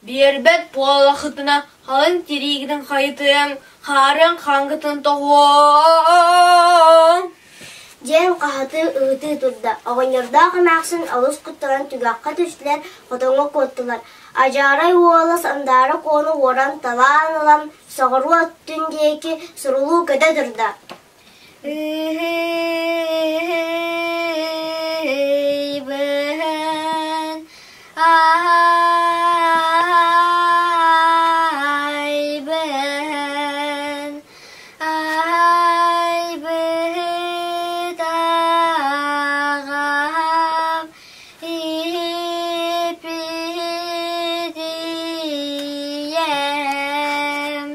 биэрбэт буоллаххытына халыҥ тириигитин хайытыам, хаарыан хаҥкытын тоҕуом. Диэн хаһытыы ыһытыы турда. Оҕонньордоох эмээхсин олус куттанан түгэххэ түстүлэр, хотоҥҥо куоттулар. Адьарай уола Сандаара Куону уоран талаан ылан, соҕуруу өттүн диэки сурулуу көтө турда. Ыһыйбын, аһайбын, аһайбыт аҕам Иһиппитийэм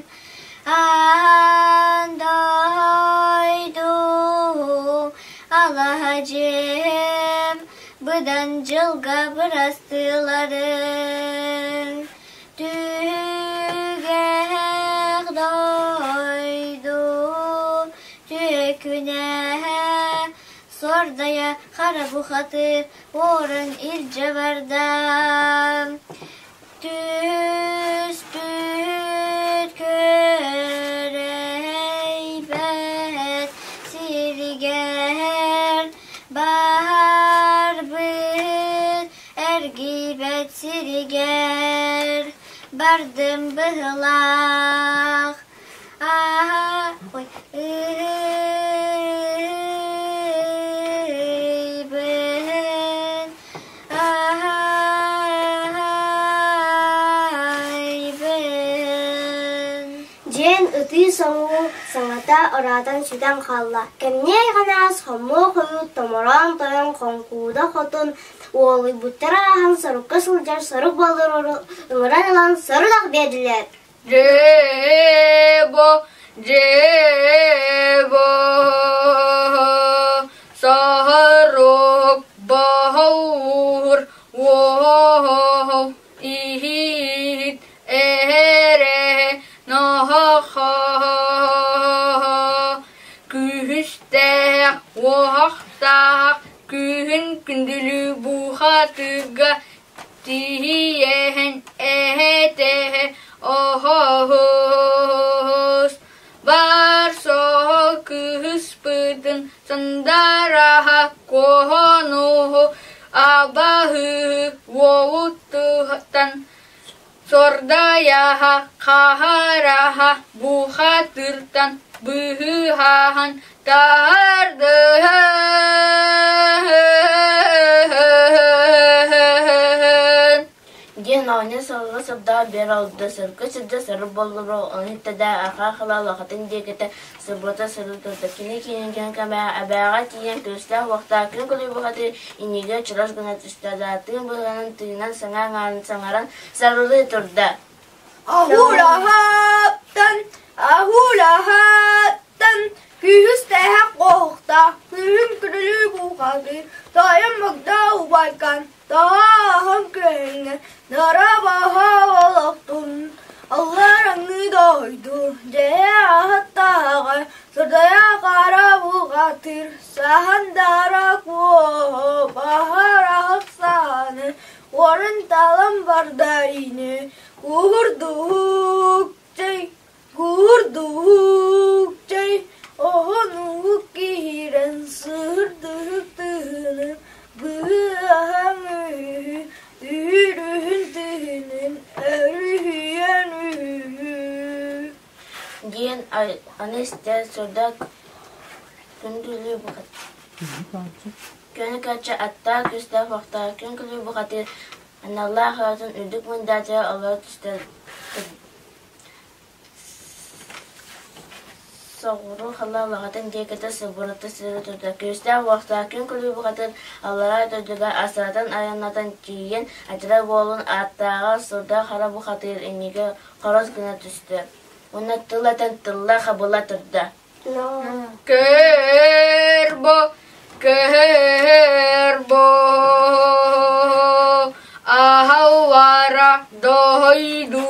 аан дойду алаһа дьиэм быдан дьылга бырастыыларын түгэх дойду түөкүнэ Сордайа хара бухатыыр уоран илдьэ барда. Түспүт күөрэйбэт сиригэр барбыт эргийбэт сиригэр бардым быһылаах Аа, ой, ыйбын, аһайбын. Диэн ытыы-соҥуу саҥата ыраатан сүтэн хаалла. Кэмниэ хайҕанаас хоммуо хойут томороон тойон хоҥкууда хотун уолуйбуттара ааһан сорукка сылдьар сорук боллуру ыҥыран ылан сорудах биэрдилэр. Дьиэбо, дьиэбо, саһарок баһаур уоһоһо иһит эһэрэ наһаха күүстээх уоһахтаах күүһүн күндүлүү буухатыга Тиийэн эһэтэ оһоһос, бар соһо кыыспытын сандараһа куоһонуһу абаһыы уолуттан сордайаһа хаһараһа бухатыртан быыһаһан таһардыһын Диэн оҕонньор сылга сырдаҕа биэр олордо, сыркы сирдэ сырып боллуруо, ону иттэ арҕаа халаалахатын диэкитэ сырбата сырыы турда. Кини киинин кэмэ эбээҕэ тиийэн күөстээх уохтаах күн кулуйбухаты иннигэр чурас гына түстэ да, тыын быһыынан тыынан саҥа саҥаран сарылыы турда. Аһуулаһаттан, аһуулаһаттан, күүһүс тэһэх оһохтоох, күүһүн күрүлүү буухалыы, тойон Богдо убайкан, тааһын күөҥҥэ, нара баһа олохтун, аллараңыы дойду, дьиэ аһаттааҕа, сырдайа хара буҕатыр, саһандара куоһу, баһарах сааны, Уорун талан барда ини, куурдук чэй, куурдук чэй, оһонук киирэн сырдык тыынын, быаһаҥ үһү, үүрүһүн тыынын өрүһүйэн үһү Диэн аны истэр сурдак күндүлүү Көнө көччө аттаах күүстээх уохтаах күн күлүү бухатыыр аналлаах аатын үрдүк мындаатыгар олоро түстэ соҕуруу халлаалаҕатын диэкитэ субурута сыра турда. Күүстээх уохтаах күн күлүү бухатыыр аллараа дойдуга асаратан айаннатан тиийэн адьырай уолун ааттааҕар сурдаах хара бухатыыр иннигэр хорос гына түстэ уонна тыл этэн тылла хабыла турда. Көрбө, көрбө, аһаллара дойду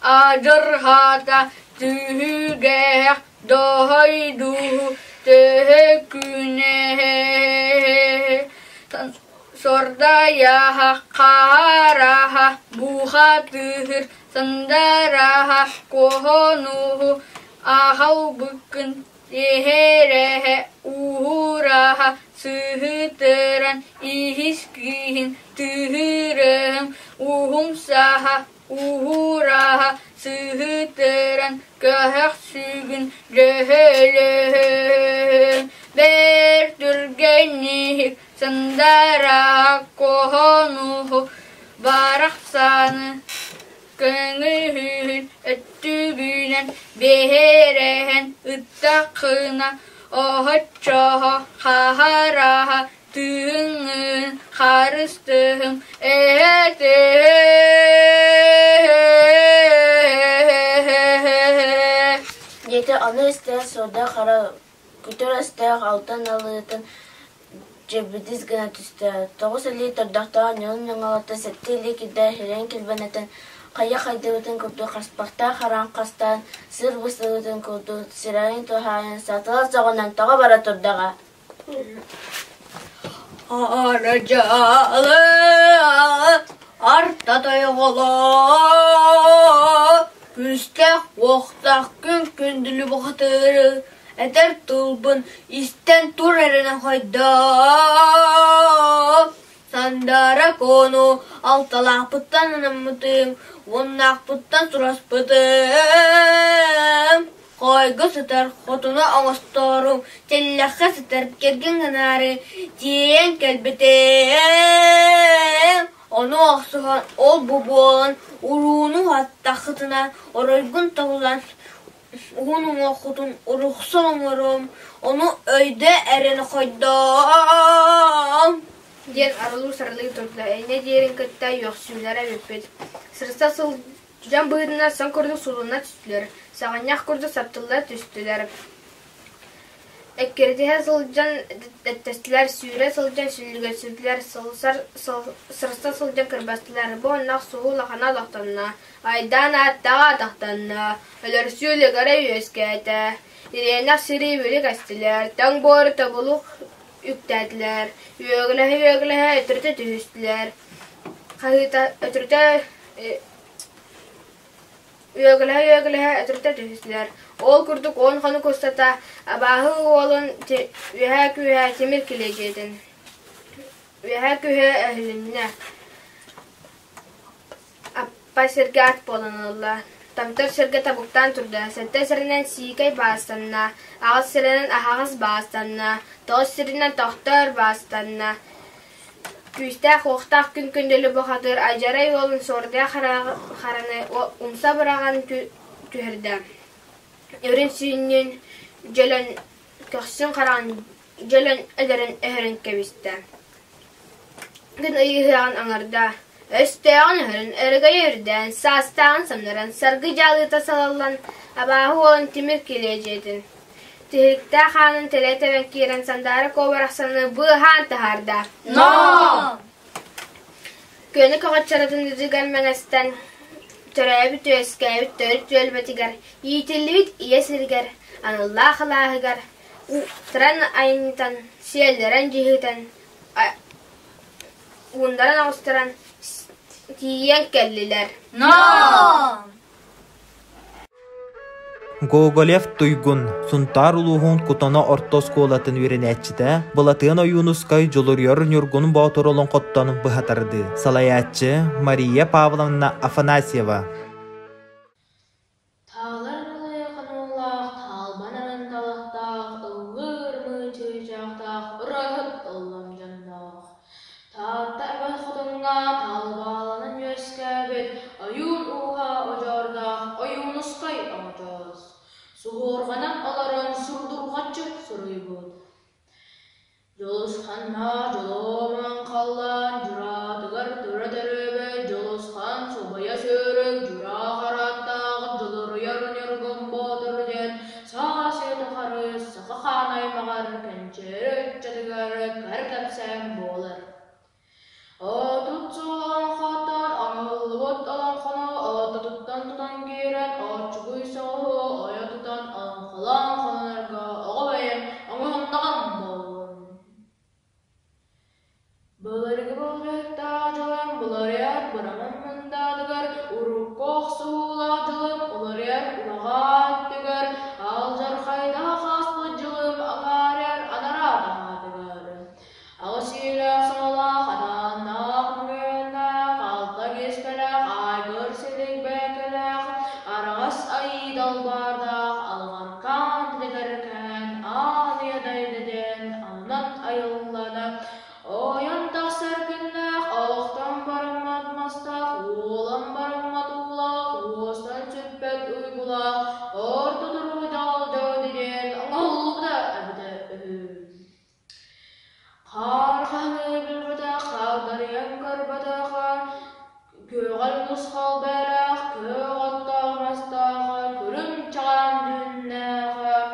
адьырҕата. Түһүгэх дойду төһө күнэ Сордайаһа хараһа бухатыыр сандараһа куоһонуһу аһалбыккын Эһэрэһэ уһураһа сыһытыран иһис киһин тыһырыһым уһумсаһа уһураһа сыһытыран көһөх сүгүн дьөһөлөһөм бэр түргэнниһик сандара куоһонуһу барахсаны Көҥүһүн өттүгүнэн биэрэһэн ыттаххына, оһоччоһо хаһараһа тыыҥҥын харыстыһыҥ эһэтэ Диэтэ ону истэн Суода Хара күтэр өстөөх алтан алыытын дьэбидис гына түстэ, тоҕус илии тордохтоох ньылын ньоҥолото сэттэ илии кирдээх иһирэн килбэнэтэн, хайа хайдыбытын курдук хаспахтаах хараан хастаан, сыр быстыбытын курдук сирэйин туһаайан сатала соҕунан тоҕо бара турдаҕа. Арадьаалы арта тойоҕолоо күстээх уохтаах күн күндүлү бухатыыры этэр тылбын истэн тур эрэнэ хойдоо Сандаара Куону алталаахпыттан анаммытым, уоннаахпыттан сураспытым. Хоойго сытар хотуна оҥостоору, тэллэххэ сытар кэргэн гынаары тиэйэн кэлбитим. Ону охсуһан ол-бу буолан урууну уһаттаххытына оройгун тобулан уһун уҥуоххутун уруксун оҥоруом, ону өйдөө эрэн хойдоом диэн арылыы-сарылыы турда, инньэ диирин кытта үөхсүүлэрэ бүппүт. Сырса сылдьан быһыытынан сон курдук сулунна түстүлэр, саҕынньах курдук саптылла түстүлэр. Эккирэтиһэ сылдьан эттэстилэр, сүүрэ сылдьан сүллүгэччитилэр, сырса сылдьан кырбастылар. Бу онно охсуһуу улахана олохтонно, айдаан ааттааҕа атахтанна, өлөрсүү үлүгэрэ үөскээтэ. Ириэнэх сири бүлүк эстилэр, тоҥ буору тобулук үктээтилэр, үөгүлэһэ-үөгүлэһэ өтөрүтэ түһүстүлэр, хаһыыта өтөрүтэ Үөгүлэһэ-үөгүлэһэ өтөрүтэ түһүстүлэр. Ол курдук уон хонук устата абааһы уолун үөһээ күүһэ тимир килиэдьийэтин үөһээ күүһэ өһүлүннэ. Аппа сиргэ ат буолан ылла. Тамтар сиргэ табыктаан турда. Сэттэ сиринэн сиикэй баастанна, аҕыс сиринэн аһаҕас баастанна, тоҕус сиринэн тохтоор баастанна. Күүстээх-уохтаах күн күндүлү бухатыыр Адьарай уолун суордаах хараны умса быраҕан түһэрдэ, үрүн сүүннүн дьөлөн, көхсүн хараҕын дьөлөн өлөрөн өһөрөн кэбистэ. Күн ый ыһыаҕын аҥарда, өстөөҕүн өһөрөн, өрөгөйө үрдээн, саастааҕын самнаран, саргы дьаалыта салаллан, абааһы уолун тимир килиэдьийэтин Тиһиктээх аанын тэлэ тэбэн киирэн Сандаара Куо барахсаны быыһаан таһаарда. Но! Күөнэ көҕөччөрөтүн үрдүгэр мэҥэстэн, төрөөбүт-үөскээбит төрүт түөлбэтигэр, иитиллибит ийэ сиригэр, аналлаах алааһыгар туран айанньытан, сиэллэрэн дьиһитэн, ууннаран оҕустаран тиийэн кэллилэр. Но! Гоголев Туйгун, Сунтаар улууһун Кутана орто оскуолатын үөрэнээччитэ Былатыан Ойуунускай Дьулуруйар Ньургун Боотур олоҥхоттон быһа тардыы. Салайааччы Мария Павловна Афанасьева. Таалар малайа хонуулаах, таалбан аранталахтаах, ыллыыр ымыы чыычаахтаах, ырыаһыт ыллам дьонноох. Таатта эбэ хотуҥҥа таалбааланан үөскээбит ойуун ууһа удьуордаах Ойуунускай оҥочоос, суһуорҕанан олорон сурдурҕаччы суруйбут. Дьулусханнаах дьолуоман халлаан дьураатыгар тура төрөөбөт Дьулусхан субайа сүүрүк дьураа харааттаах Дьулуруйар Ньургун Боотур диэн саас үйэ тухары саха хаан аймаҕар кэнчээри ыччатыгар кэр кэпсээн буолар. Отут сыл олоҥхоттон оҥоһуллубут олоҥхону отутуттан тутан киирэн оччугуй соҕуһу Былыргы былдьаһыктаах дьылым уларыйар быраман мындаатыгар, урукку охсуһуулаах дьылым уларыйар улаҕаа өттүгэр, алдьархайдаах ааспыт дьылым аҥаарыйар анараа таһаатыгар. Аҕыс үйэлээх саҕалаах, анааннаах, мөҥүөннээх, алта киэспэлээх, аайгыр силик бэйэкэлээх, араҕас айыы далбаардаах, алҕаркаан тилигэркээн, аан ийэ дайдытын ананан айыллана, ойон тахсар күннээх, охтон бараммат мастаах, уолан бараммат уулаах, уостан сүппэт уйгулаах, орто туруу дьаҕалдьа диэн оҥоһуллубута эбитэ үһү. Хаар хаһыы билбэтэх, хагдарыйан көрбөтөх, күөҕэл нусхал бээлээх, күөх оттоох мастаах, күлүм чаҕаан дьүһүннээх,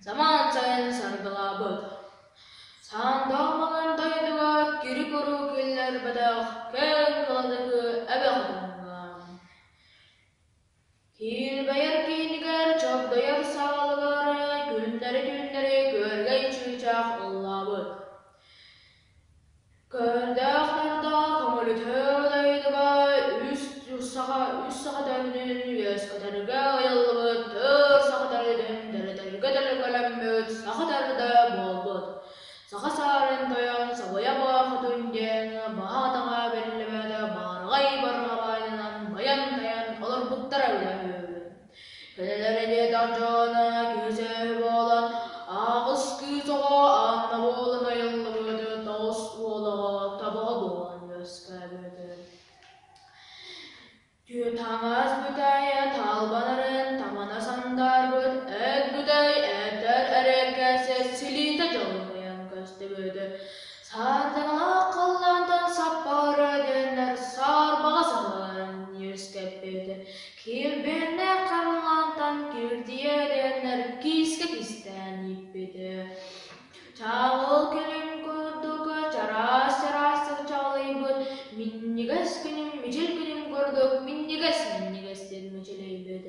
самаан сайын саргылаабыт. Саантах маҥан дойдуга кири-куру киллэрбэтэх киэҥ кыладыкы эбэ хотуҥҥа. Килбэйэр киинигэр чогдойор саалыгар күннэри-түүннэри күөрэгэй чыычаах ыллаабыт. Көрдөөх-нардаах көҥүлүтэ дойдуга үс саха үс саха төннүн үөскэтэргэ ыйыллыбыт төр саха төрүтүн төрөтөргө төлкөлөммүт саха төрдө буолбут. Саха саарын тойон Сабыйа Боохотун диэн баһа-атаҕа биллибэт баараҕай барҕабаайынан байан-тайан олорбуттара үһү. Кинилэр диэтэх дьоно киһи буолан, аҕыс кыыс оҕо Анна буолан айыллыбыт, тоҕус уол оҕо Табаҕа буолан үөскээбит. Таҥас бүтэйэ талбанарын тамана сандаарбыт, эт бүтэй этэр эрэккэсэ силиитэ дьоллойон көстүбүт. Сардаҥалаах халлаантан саппара диэннэр саарбаҕа саһаран үөскэппит. Килбиэннээх халлаантан киртийэ диэннэр киискэ кистээн ииппит. Чаҕыл күнүм курдук чараас-чараастык чаҕылыйбыт, минньигэс күнүм мичил күнүм курдук минньигэс-минньигэстик мичилийбит,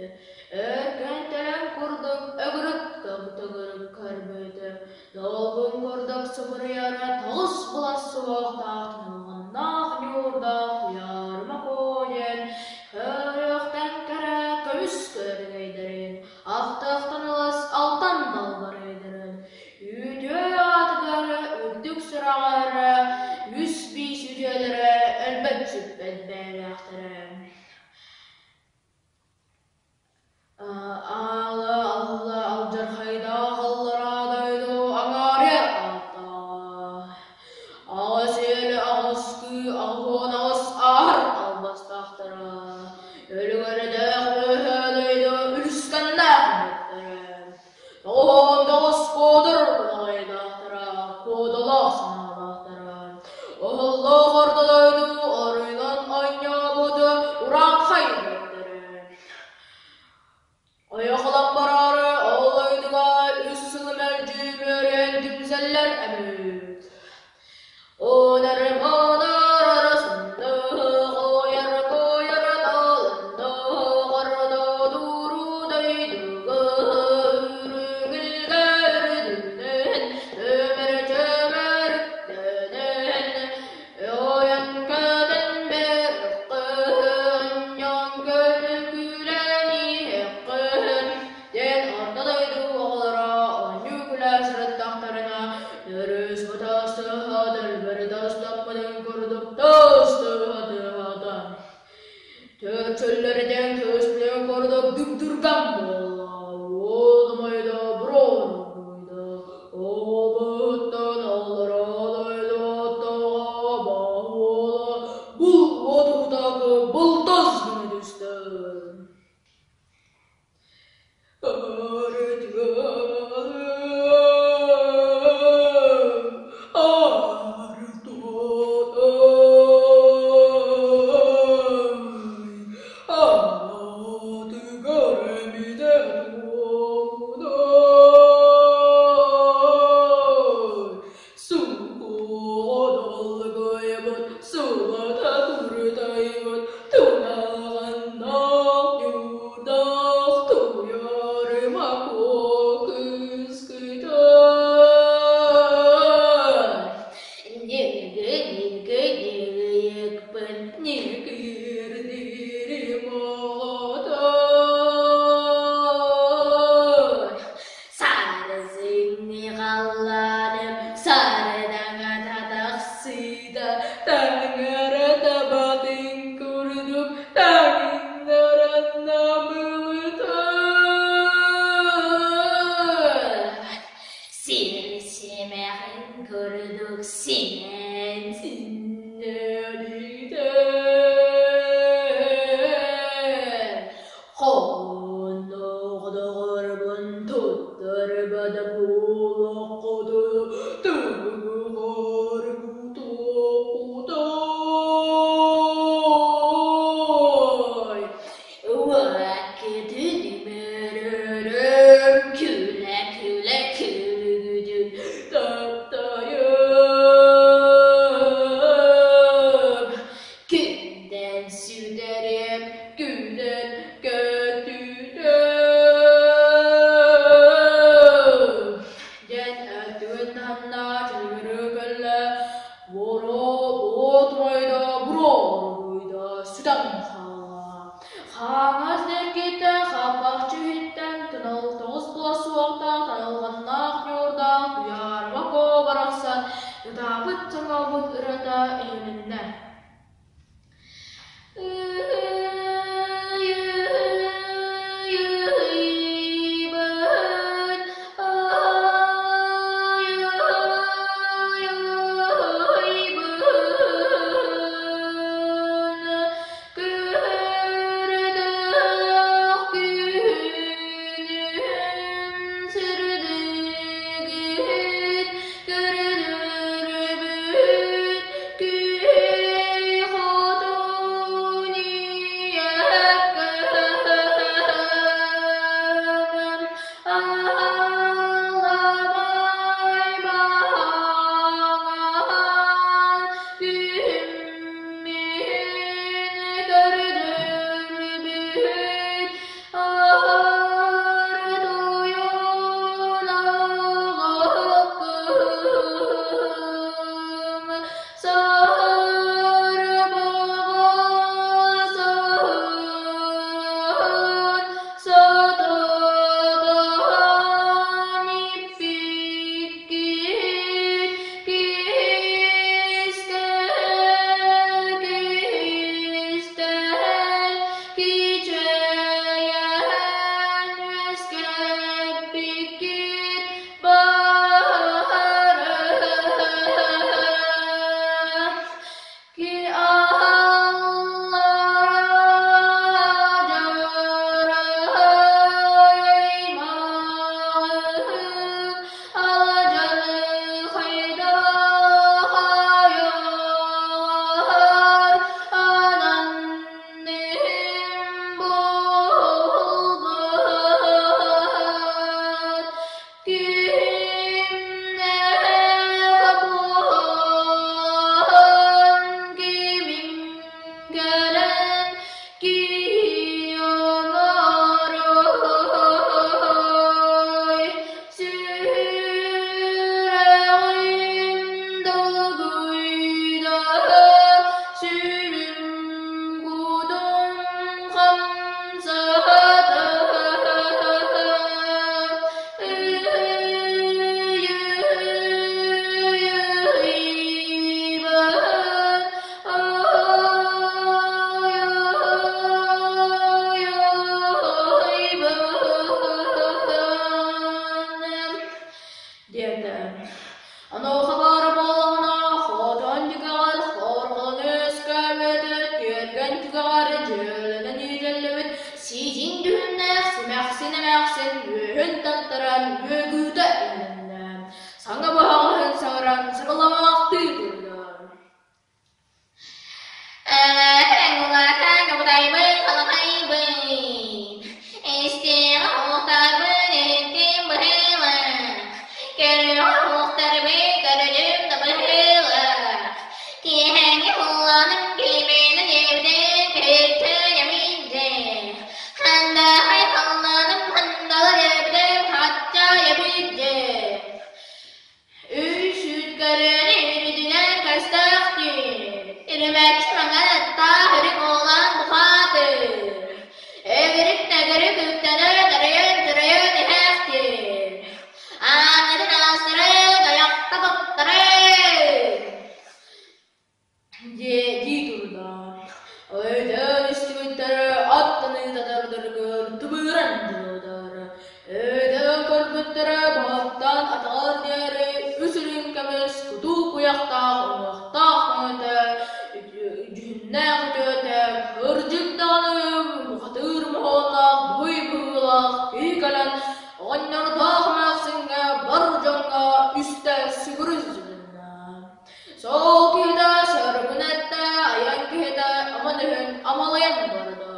өркөн төлөн курдук өгүрүк төгүрүк көрбүт, долгун курдук субуруйара тоҕус былас суһуохтаах тыналҕаннаах ньуурдаах Туйаарыма Куо диэн көрүөхтэн кэрэ көмүс көрүҥэйдэрин, ахтыахтан ылас алтан далбарыйдарын, Үтүө аатыгар үрдүк сураҕар үс биис үтүөлэрэ өлбөт сүппэт бэйэлээхтэрэ. Аала алла алдьархайдаах аллараа дойду аҥаарыар ааттааҕа. Аҕыс үөлэ аҕыс кыы аҕыһуон аҕыс аар албастаахтара. Өлүгэрдээх үөһээ дойду үлүскэннээх үһүттэрэ. Тоҕоһоон куотар кудаҕайдаахтара, куодалаах санаалаахтара. Оһоллоох орто дойду оройунан оонньообут урааҥхай бэртэрэ. Ойох ылан бараары ол дойдуга үс сылы мэлдьи үөрэн түмсэллэр эбит. Диэн орто дойду оҕолоро оонньуу-күлэ сырыттахтарына, Өрүс ытастыһа дэлбэри тастаппытын курдук тастыһа тыаһаата. Чөрчөллөрүтэн көспүтүн курдук дүгдүргэн буолла, уолумайда буруолуйда, обуттан аллара дойду оттоҕо баһуола бул отутагы былтас гына түстэ. Ньыгы ньыгы ньыгыйыкпын ньыгыырдыырым оҕотон. Сарсыҥҥы халлааным сардаҥата тахсыыта таҥара табатын курдук таҥыннаран намылытар. Сир симэҕин курдук симэн синньэлитэр. Хоннох доҕорбун туттарбат буолуоххутун туһугар Уоккутун үмүрүрүм, күлэ-күлэ күлүгүтүн таптайым. Күндэн сүтэрим, күнэн көтүтүм. Диэн өттүгүн таһымна чөлүгүрү кэллэ, Буоро буотурайда, буруоруйда, сүтэн хаалла. Хаҥас диэкиттэн хаппахчы иһиттэн тунал тоҕус була суохтаах талылҕаннаах ньуурдаах Туйаарыма Куо барахсан ытаабыт саҥаабыт ырыата иһилиннэ. Көрдөөх күнүн сырдыгын көрдөрбүт күн. Дии турда. Өйдөөн истибиттэрэ аттаныыта тардарыгар тыбыыран дылыдар. Өйдөөн көрбүттэрэ баһыттан атаҕар диэри үс үрүҥ көмүс кутуу куйахтаах уҥуохтаах өҥөтө, дьүһүннээх үтүөтэ, кырдьык даҕаны бухатыыр моһуоннаах буй быһыылаах киһи кэлэн оҕонньордоох эмээхсиҥҥэ бар дьоҥҥо үстэ сүгүрүс дьүһүннэ. Сол киһитэ сөргүн эттэ, айан киһитэ аман үһүн амалыйан барда.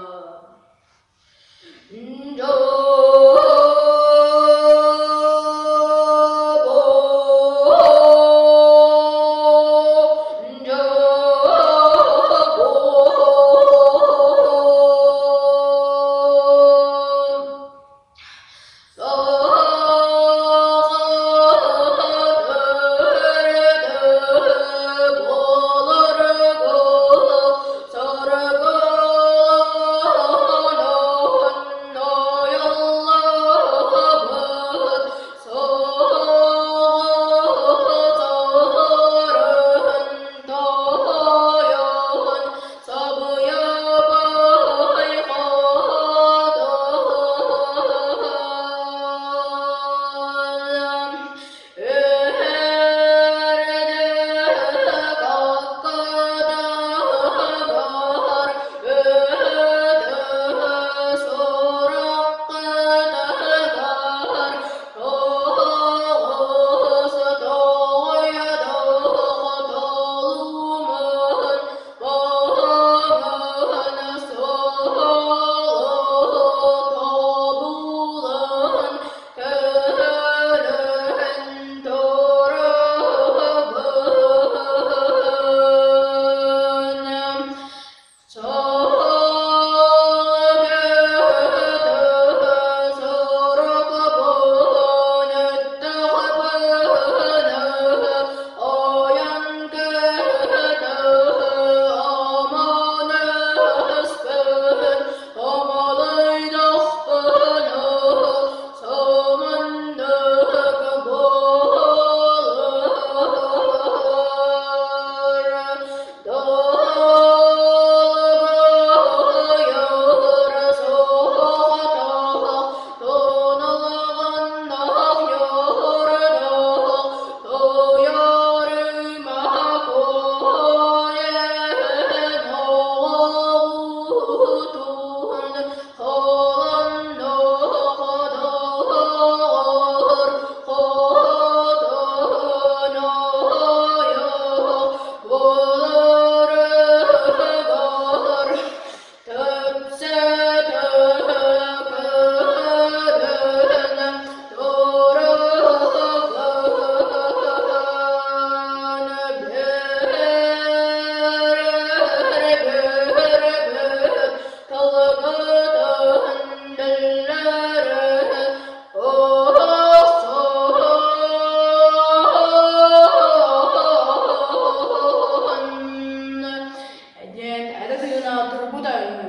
Диэн этэ тыына турбута үһү.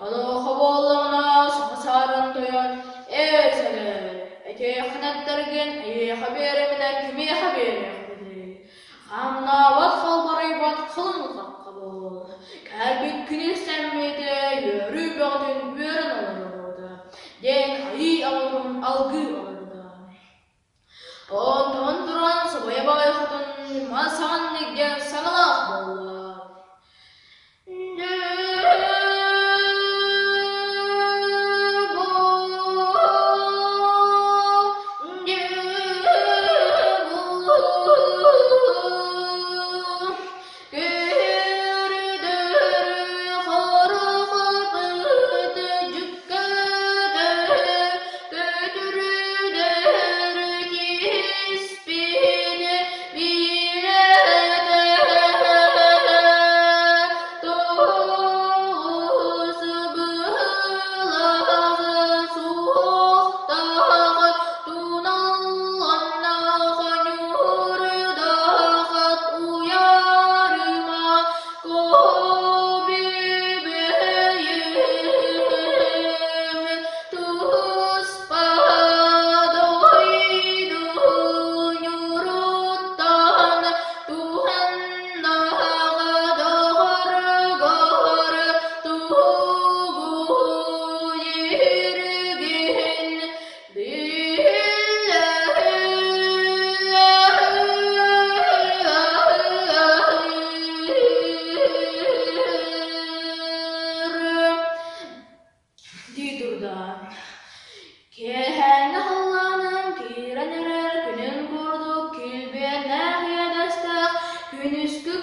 Онуоха буоллаҕына саха саарын тойон «Ээ сэлээр, этиэххин эттэргин эйиэхэ биэрэминэ кимиэхэ биэриэхпитий? Хамнаабат халбарыйбат кылын хахха буол, кэлбиккин истэммитэ үөрүү бөҕөтүн үөрэн олоробут» диэн айыы аҕатын алгыы олордо. Онтон туран субайа баҕайы хотун мас саҕаннык диэн саҥалаах буолла. Күнүскү